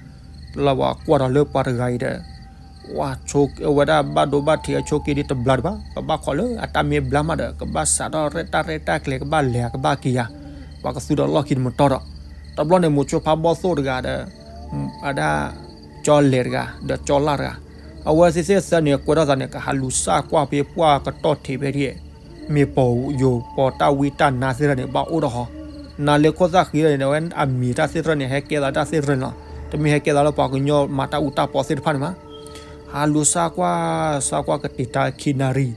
လၢပှၤကွၢ်ဒီးလၢပှၤတဂၤအံၤဒီး ဝဲဒၣ်ဘၣ်ဒိဘၣ်ထံးအဆိက့ဒ်တဘျါဒံးဘၣ်, ပဘၣ်ခိးလၢအတၢ်မ့ၢ်ဘျါမးဒီး ကဘၣ်စးထီၣ်ရဲၣ်တၢ်ရဲၣ်တၢ်ကျဲၤ ကဘၣ်လဲၤကဘၣ်က့ၤယၤ, ပှၤကသူဒီးလီၢ်ခံတမတီၢ်ဒီး, တဘျီန့ၣ် မိၤဆိဖးဘီၣ်သိၣ်တဂၤဒီး အဒၣ် ကၠီလဲၤတဂၤ ဒီးကၠီလၢ်တဂၤ, အဝဲသ့ၣ်သ့ၣ်သၢန့ၣ် ကွဲထီၣ်သးန့ၣ် ကဟးလူၤစၢ်ကွၢ်ဖဲပှၢ်ကတီၢ်ထံးဖဲဒ် မ့ၢ်ပီၤယိၤပီၤတၢ်ဝံတၢ်နါသ့ၣ်တဖၣ်န့ၣ် ဘၣ်အိၣ်ဒီးဟီ, နါလၢခိၣ်သၣ်ဃံဒီးန့ၣ် အဝဲအမံၤတၢ်သ့ၣ်တဖၣ်န့ၣ် ဟဲကဲသးတၢ်သ့ၣ်တဖၣ်န့ၣ်လီၤ, တမ့ၢ်ဟဲကဲသးလၢပှၤကညီမၤတၢ်အူတၢ်ပီသ့ၣ်တဖၣ်န့ၣ်ဘၣ်, ဟးလူၤစၢ်ကွၢ် စၢ်ကွၢ်ကတ့ၤတၢ်ခံနၣ်ရံၣ်,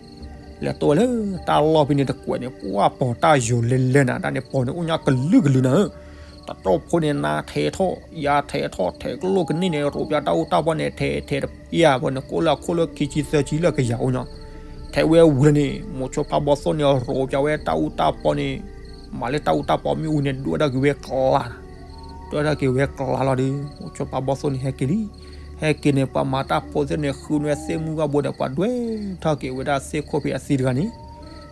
လဲၤတိၢ်ဝဲလၢတၢ်လီၢ်ဖဲန့ၣ်တကွဲးန့ၣ် ပှၢ်ပီၤတၢ်ယိၤလဲၤလဲၤနၤ တၢ်န့ၣ်ပီၤန့ၣ်အိၣ်ညါကလုာ်ကလုာ်နၤဧၢ, တၢ်တိၢ်ဖိန့ၣ် နါထဲးထီၣ် ယၤထဲးထီၣ် ထဲးကလိာ်ကန့ၢ်န့ၣ် ရိးပၠးတၢ်အူတၢ်ပီန့ၣ် ထဲးထဲးတပျၢ်ဖိန့ၣ် ကိးလၢအခိၣ်လၢခံဆံသၢဆံလၢကယၤအိၣ်ညါ, ထဲးဝဲဝံၤလၢန့ၣ် မိၤဆိဖးဘီၣ်သိၣ်န့ၣ် ရိးပၠးဝဲတၢ်အူတၢ်ပီန့ၣ်, မၤလၢတၢ်အူတၢ်ပီမ့ၣ်အူန့ၣ် ဒွဲၣ်ဒၣ်က့ၤဝဲကျါ ဒွဲၣ်ဒၣ်က့ၤဝဲကျါလီၤဒီး မိၤဆိဖးဘီၣ်သိၣ်န့ၣ်ဟဲက့ၤလံ, ဟဲက့ၤန့ၣ် ပှၤမၤတၢ်ဖိသ့ၣ်န့ၣ် ဃုန့ၢ်သ့ၣ်မုၢ်ဂီၢ်ဘိန့ၣ် ပှၤဒွဲၣ်ထီၣ်က့ၤဝဲဒၣ်သ့ၣ်ခိၣ်ဖဲအသံတဂၤန့ၣ်,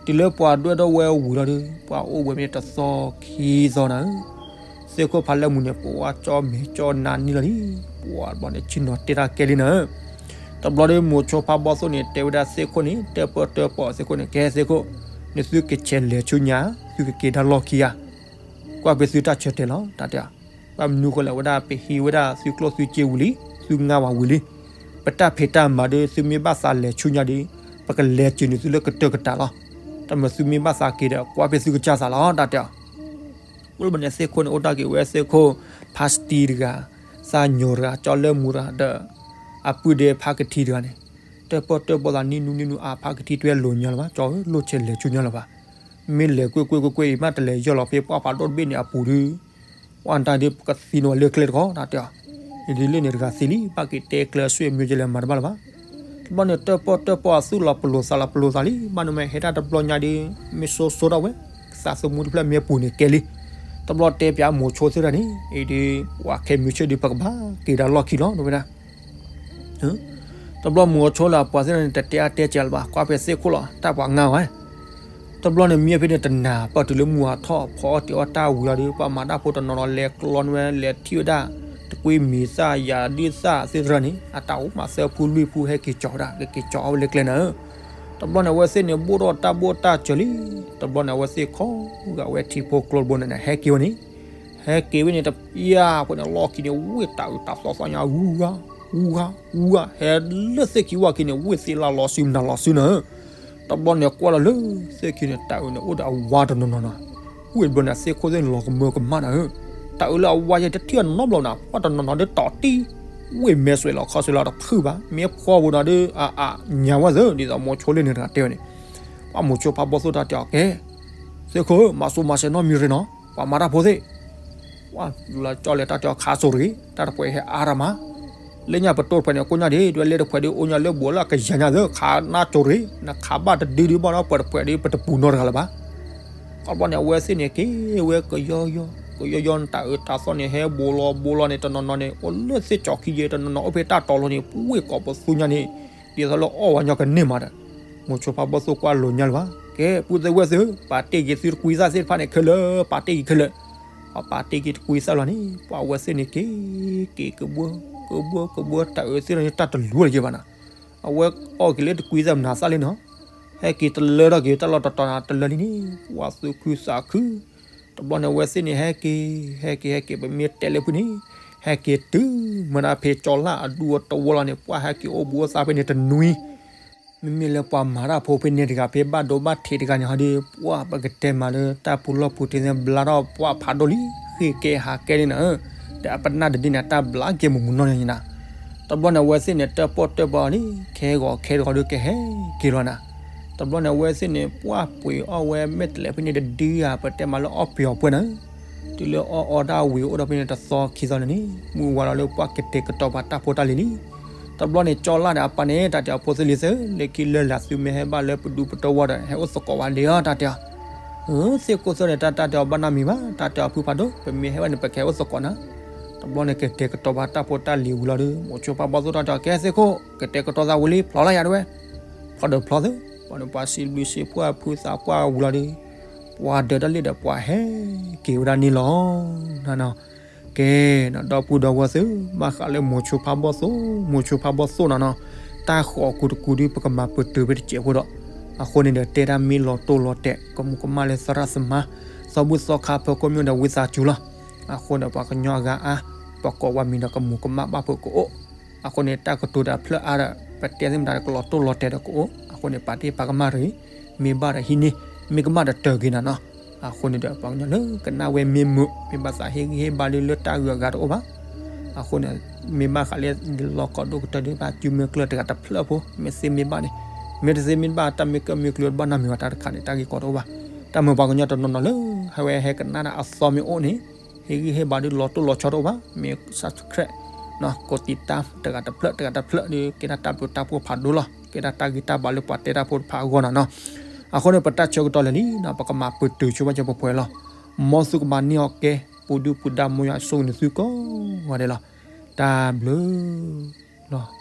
တုၤလၢပှၤဒွဲၣ်ထီၣ်ဝဲဝံၤလီၤဒီး ပှၤအိၣ်ဝဲမ့ၢ်တသီခံသီနၤဧၢ, သ့ၣ်ခိၣ်ဖးလၢမုၢ်န့ၣ် ပှၤကၠီမဲာ်ကၠီနါနံၣ်လီၤလံ, ပှၤဘျီန့ၣ် ဆ့ၣ်နီၤတဲတၢ်ကဲလံနၤဧၢ, တဘျီဒီး မိၤဆိဖးဘီၣ်သိၣ်န့ၣ် တဲဝဲဒၣ်သ့ၣ်ခိၣ်န့ၣ် တၢၣ်ပၢၢ်တၢၣ်ပီၣ်သ့ၣ်ခိၣ်န့ၣ် ကဲသ့ၣ်ခိၣ်, နသုကဆဲးလဲၤဆူညါ, သုကက့ၤတၢ်လီၢ်ခံဧါ, ကွၢ်ဖဲသုတၢ်ဆၢတဲာ်လီၤ တၢ်တဲ, ဘၣ်မနုၤဃိလဲၣ် ဝဲဒၣ်ပဟံးဝဲဒၣ်သုကျိၣ်သုစ့ဝံၤလံ, သုငါဝဲဝံၤလံ, ပတၢ်ဖံးတၢ်မၤဒီး သုမ့ၢ်ဘၣ်သးလဲၤဆူညါဒီး ပကလဲၤစၢၤန့ၢ်သုလၢကတၢၢ်ကတၢၢ်လီၤ, တမ့ၢ်သုမ့ၢ်ဘၣ်သးက့ၤဒီး ကွၢ်ဖဲသုကစၢ်သးလီၤ တၢ်တဲ အိၣ်လၢဘၣ်န့ၣ်သ့ၣ်ခိၣ်န့ၣ် အိၣ်တၢ်က့ၤဝဲသ့ၣ်ခိၣ် ဖါစတံတဂၤ, သၣ်ညိတဂၤ, ကၠီလၢမူတဂၤဒီး အပုၢ်ဒ့ဖါကထံတဂၤန့ၣ်, တၢၣ်ပၢၢ်တၢၣ်ပီၣ်သးနံၣ်နူနံၣ်နူအါ ဖါကထံတွဲလိာ်ညါလၢၤဘၣ်, ကၠီဧၢ လိၣ်ဆဲးလဲၤဆူညါလၢၤဘၣ်, မ့ၢ်လဲၤကွ့ၢ်ကွ့ၢ်ကွ့ၢ်ကွ့ၢ်အံၤမး တလဲၤယီၢ်လီၤဖဲပှၢ်ဖးဒိၣ်တဘ့ၣ်န့ၣ်အပူၤဒီး ပှၢ်တၢ်ဒ်ပကသံန့ၢ်ဝဲလၢကျဲတခီ တၢ်တဲအီၤ, ယဒ်လ့ၣ်န့ၣ်တဂၤသံလံ ဘၣ်က့ၤတဲကျဲဆွေမျိုးကလဲၤမၤတဘၣ်လၢၤဘၣ် တဘျီန့ၣ် တၢၣ်ပီၣ်တၢၣ်ပီၣ်အသူၣ်လီၤပလိာ်သးလီၤပလိာ်သးလံ, ဘၣ်နမ့ၢ်ဟဲဒၣ်တဘျီညါဒီး မ့ၢ်ဆိဆိထီၣ်ဝဲ, သးသမူတဖျၢၣ်မ့ၢ်ပူၤန့ၣ်ကဲလံ, တဘျီတဲပၠးမိၤဆိသ့ၣ်တဖၣ်န့ၣ်, အံၤဒီး ပှၤခဲမုၢ်ဆ့ၣ်ဒီး ပကဘၣ်က့ၤဒၣ်လီၢ်ခံလီၤ တဲဝဲဒၣ် တဘျီမိၤဆိလၢအပှၤသ့ၣ်တဖၣ်န့ၣ် တတဲအါတဲစှၤလၢၤဘၣ်, ကွၢ်ဖဲသ့ၣ်ခိၣ်လီၤ တၢ်ပှၤငါဝဲ တဘျီန့ၣ်မ့ၢ်ဖဲန့ၣ်တနၤ ပၢၢ်တုၤလၢမုၢ်ဟါထီၣ် ဖီအီၣ်တ့ၤအီၣ်တၢ်ဝံၤလီၤဒီး ပှၤမၤတၢ်ဖိတနီၤနီၤလဲၤကျီန့ၢ်ဝဲ လဲၤထံၣ်ဝဲဒၣ် တကွံမံၤသၣ်ယၤဒုၣ်သၣ်သ့ၣ်တဖၣ်န့ၣ် အတၢ်အိၣ်မးသၢဖုလွံၢ်ဖုဟဲက့ၤကၠီၤဝဲဒၣ် ကက့ၤကၠီၤအီၣ်ဝဲလၢကျဲနၤဧၢ, တဘျီန့ၣ် အဝဲသ့ၣ်န့ၣ် ဘိၣ်ထီၣ်တၢ်ဘိၣ်တၢ်စၢၤလံ, တဘျီန့ၣ်အဝဲသ့ၣ်ခိးဂာ်ဝဲထံဖိကျိဖိန့ၣ် ဟဲက့ၤဝဲန့ၣ်, ဟဲက့ၤဝဲန့ၣ်တပျၢ်ဖိန့ၣ် လီၢ်ခံန့ၣ် ဝ့ၢ်တၢ်အုးတၢ်သီသီညါ ဂူဂါ ဂူဂါ ဂူဂါ ဟဲလၢသ့ၣ်ခံဝၢ်ခံန့ၣ် ဝ့ၢ်သ့ၣ်လၢလီၤစုနၤလီၤစုနၤဧၢ, တဘျီန့ၣ်ကွၢ်လီၤလၢ သ့ၣ်ခံန့ၣ် တၢ်အုးန့ၣ်အိၣ်ဒီးအဝါတနီၤနီၤနီၤ, ဝ့ၢ်တဘျီန့ၣ် သ့ၣ်ခိၣ်သ့ၣ်န့ၣ်လီၤကမၢကမၣ်နၤဧၢ, တၢ်အုးလၢအဝါယဲတထံၣ်အနီတဘျီနၤ ပှၤတနီၤနီၤဒ်တီၤတံၢ်, ဝ့ၢ်မဲာ်စွဲးလီၤခီစွဲးလီၤတဖုဘၣ် မ့ၢ်ဖှီၣ်ပူၤနၤဒီး အအါညါဝဲသ့ၣ် ဒ်သိးမိၤဆိလ့ၣ်န့ၣ်တဂၤတဲဝဲန့ၣ်, ပှၤမိၤဆိဖးဘီၣ်သိၣ်တၢ်တဲအီၤကဲ သ့ၣ်ခိၣ်ဧၢ မၤစိၤမၤစဲးနီတမံၤရ့နီၤ ပှၤမၤတၢ်ဖိသ့ၣ်, ပှၤလၢကၠီလဲၤတၢ်တဲအီၤခးစိၤတဂ့ၤ တၢ်တပှဲၤဟဲအါတၢ်မး, လၢညါပတိၢ်တဖျဲးန့ၣ် ကိးညါဒ် ဒွဲၣ်လၢတဖျဲးဒ်အိၣ်ညါလၢဘူးလၢကယၤညါသ့ၣ် ခးနၢ်စိၤတဂ့ၤ နခးဘၣ်တဒုဒုဘၣ်ဒီးပှဲၤတဖျဲးဒ် ပတပူၤနီတဂၤလၢၤဘၣ် တဘျီန့ၣ် အဝဲသ့ၣ်န့ၣ်က့ၤဝဲကယီယီ ကယီယီန့ၣ် တၢ်အုးတၢ်သီန့ၣ် ဟဲဘူးလီၤဘူးလီၤန့ၣ် တနီၤနီၤန့ၣ် အိၣ်လၢသ့ၣ်ကၠီခံယဲ တနီၤနီၤအိၣ်ဖဲတၢ်တီၤလိၤန့ၣ် ပှ့ၤကိးပသူညါန့ၣ် ဒ်သိးလၢအီၣ်ဝဲညီကန့ၢ်မးဒီး မိၤဆိဖးဘီၣ်သိၣ်ကွၢ်လိာ်ညါလၢၤဘၣ် ကဲ ပုၢ်သ့ၣ်ဝဲၢ်သ့ၣ်ဧၢ ပာ်တ့ၢ်က့ၤသုတကွံသၣ်သ့ၣ်တဖၣ်န့ၣ်ခဲလၢာ် ပာ်တ့ၢ်က့ၤတကွံသၣ်လီၤန့ၣ် ပှၤအဝဲသ့ၣ်န့ၣ်က့ၤ က့ၤကဘှၢ ကဘှၢ ကဘှၢ တၢ်အုးသ့ၣ်န့ၣ် တၢ်တလူၤလၢၤဘၣ်နၤ အဝဲအီၣ်က့ၤလၢတကွံသၣ်မနၤသၣ်လံနီၤ ဟဲက့ၤတလၢထီၣ်က့ၤတၢ်လီၢ်တတီၤနၤတလၢလံန့ၣ် ပှၤသူၣ်ခုသးခု တဘျီန့ၣ် အဝဲသ့ၣ်န့ၣ် ဟဲက့ၤ ဟဲက့ၤ ဟဲက့ၤ ပမ့ၢ်တဲလၢဖုန့ၣ် ဟဲက့ၤတုၤမ့ၢ်ဒၣ်ဖဲကၠီလၢ်အဒူအတဝီလီၤန့ၣ် ပှၢ်ဟဲက့ၤအိၣ်ဘူးအိၣ်သါဖဲန့ၣ်တနွံ မ့မ့ၢ်လၢပှၤမၤတၢ်ဖိဖဲန့ၣ်တဂၤ ဖဲဘၣ်ဒိဘၣ်ထံးတဂၤန့ၣ် ဟီဒီး ပှၢ်ပကတဲမးလၢတၢ်ပူၤလီၢ်ပူၤတ့ၢ်သ့ၣ်ဘျါထီၣ်ပှၢ်ဖးဒိၣ်လံ ဃ့ကဲဟးကဲန့ၣ်နၤဧၢ, ဒီးအပနၢ်တဒ့န့ၣ် တၢ်ဘျါကဲမုၢ်မုၢ်နီၢ်နီၢ်န့ၣ်နၤ. တဘျီန့ၣ် အဝဲသ့ၣ်န့ၣ် တၢၣ်ပီၣ်တၢၣ်ပီၣ်လံ ခဲဂီၤခဲတဂီၤဒီးကဟဲက့ၤလီၤနၤ. တဘျီန့ၣ် အဝဲသ့ၣ်န့ၣ် ပှၢ်ပှ့ၤအီၣ်ဝဲမဲာ်တလဲးဖဲန့ၣ်တဒုဧါ ပတဲမးလၢအီၣ်ပှ့ၤအီၤပှဲၤနၤဧၢ တုၤလၢအီၣ်အီတၢ်ဝံၤအိၣ်ဒီးဖဲန့ၣ်တသီခံသီန့ၣ်န့ၣ် မုၢ်ဝါလီၤလၢပှၢ်ကတဲာ်ကတီၤပှၤတၢ်ဖိတၢ်လံၤလံ. တဘျီန့ၣ် ကၠီလၢ်ဒီးအပၢ်န့ၣ် တၢ်တဲအီၤဖိသ့ၣ်လံၤသ့ၣ် လၢခံလၢလာ်သုမ့ၢ်ဟဲဘၣ်လၢပဒူပတဝီဒီး ဟဲအိၣ်သကိးဝဲဒံးဧါ တၢ်တဲအီၤ. သ့ၣ်ကိၢ်သၢၣ်န့ၣ် တၢ်တၢ်တဲအီၤဘၣ်နီတမံၤဘၣ် တၢ်တဲအီၤဖုဖးဒိၣ် ပမ့ၢ်ဟဲဘၣ်န့ၣ် ပကဟဲအိၣ်သကိးနၤ. တဘျီန့ၣ် ကတဲာ်ကတီၤပှၤတၢ်ဖိတၢ်လံၤဝံၤလီၤဒီး မိၤဆိဖးဘီၣ်သိၣ်တၢ်တဲအီၤ ကဲသ့ၣ်ခိၣ် ကတဲာ်ကတီၤသးဝံၤလံ ဖျိးလၢယၤတဝဲ ဖျိးဒီးဖျိးသ့ ပှၤန့ၣ်ပှၤစံးဘျုးစံးဖှိၣ်ဖုသးပှၢ်ဝံၤလီၤဒီး ပှၤဒၢးတၢ်လံၣ်ဒီးပှၤဟဲက့ၤဝဲဒၣ်န့ၣ်လီၤ. ကဲနီၤ ဒီပုၢ်ဒီဝဲၢ်သ့ၣ် ဘၣ်ဃးလၢမိၤဆိဖးဘီၣ်သိၣ် မိၤဆိဖးဘီၣ်သိၣ်နီၤနီၤ တၢ်ဃီးကူတကူဒီး ပကမၤပတုာ်ဖဲတစဲးဖိဒီး အဃိန့ၣ်ဒီး တဲဒၣ်မ့ၢ်လီၤတိၢ်လီၤတဲာ် ကမူးကမၣ်လၢသရၣ်သမါ သီဘူၣ်သီခါဖၢခိၣ်မ့ၢ်ဒီးဝံသးစူၤလီၤ. အဃိန့ၣ် ပှၤကညီအဂၤအါ ပကိးဝဲမံၤဒီးကမူးကမၣ်ဘၣ်ဖုးကအိၣ်. အဃိန့ၣ် တၢ်ကတိၤတၢ်ဖျၢၣ်အါဒီး ပတဲသ့ၣ်မတၤဒီးကလီၤတိၢ်လီၤတဲာ်ဒီးကအိၣ်. အဃိန့ၣ် ပာ်တ့ၢ်ပာ်ကမၣ်တဂ့ၤ, မ့ၢ်ဘၣ်ဒီးဟံးန့ၢ်, မ့ၢ်ကမၣ်ဒီးတၢၢ်က့ၤနၤနီၤ. အဃိန့ၣ်ဒီး ပှၤကညီလၢကနၣ်ဝဲမ့ၢ်မုာ် မ့ၢ်ဘၣ်သးဟ့ၣ်ဂံၢ်ဟ့ၣ်ဘါဒ်လၢတၢ်ဂုၤအဂၤတအိၣ်ဘၣ်. အဃိန့ၣ် မ့ၢ်ဘၣ်ဃးလၢ လီၤကိးဒိၣ်ကတၢၢ်ဒ်ဘၣ် စုမုၢ်ကျၢၢ်တဂၤတဖျၢၣ်ဖိ မ့ၢ်သ့မ့ၢ်ဘၣ်န့ၣ်, မ့ၢ်တသ့မ့ၢ်ဘၣ် တၢ်မ့ၢ်ကၢၣ်မ့ၢ်ကျၢၢ်ဘၣ်နီတမံၤဘၣ် တၢ်တခါန့ၣ် တၢ်ဂ့ၢ်ကီတအိၣ်ဘၣ်. တၢ်မ့ၢ်ပှၤကညီတနီၤနီၤလၢ ဟဲဝဲဟဲကနၣ်ဒၣ်အသီမ့ၢ်အိၣ်န့ၣ် ဟ့ၣ်ဂံၢ်ဟ့ၣ်ဘါဒ်လီၤတိၢ်လီၤဆီတအိၣ်ဘၣ်, မ့ၢ် subscribe ကိးတံာ်တၢ် တဂၤတဖျၢၣ် တဂၤတဖျၢၣ်ဒီး ကဲဒၣ်တၢ်ဘျုးတၢ်ဖှိၣ်ဖးဒိၣ်လီၤ. ကဲဒၣ်တၢ်ဂံၢ်တၢ်ဘါလၢပှၤတဲတၢ်ဖိတဖၣ်အဂီၢ်နီၤနီၤ. အဃိန့ၣ် ပတၢ်ဆၢကတီၢ်လၢာ်လံနီၤ ပကမၤပတုာ်ဆိဘၣ်ကၠီပှဲၤပှဲၤလီၤ. မ်သုကမၤန့ၢ်အီၤကဲ ပူၤဒုၣ်ပူၤဒါ မ်ယွၤဆိၣ်ဂ့ၤနသုကိးဂၤဒဲးလီၤ. တၢ်ဘျုးလီၤ.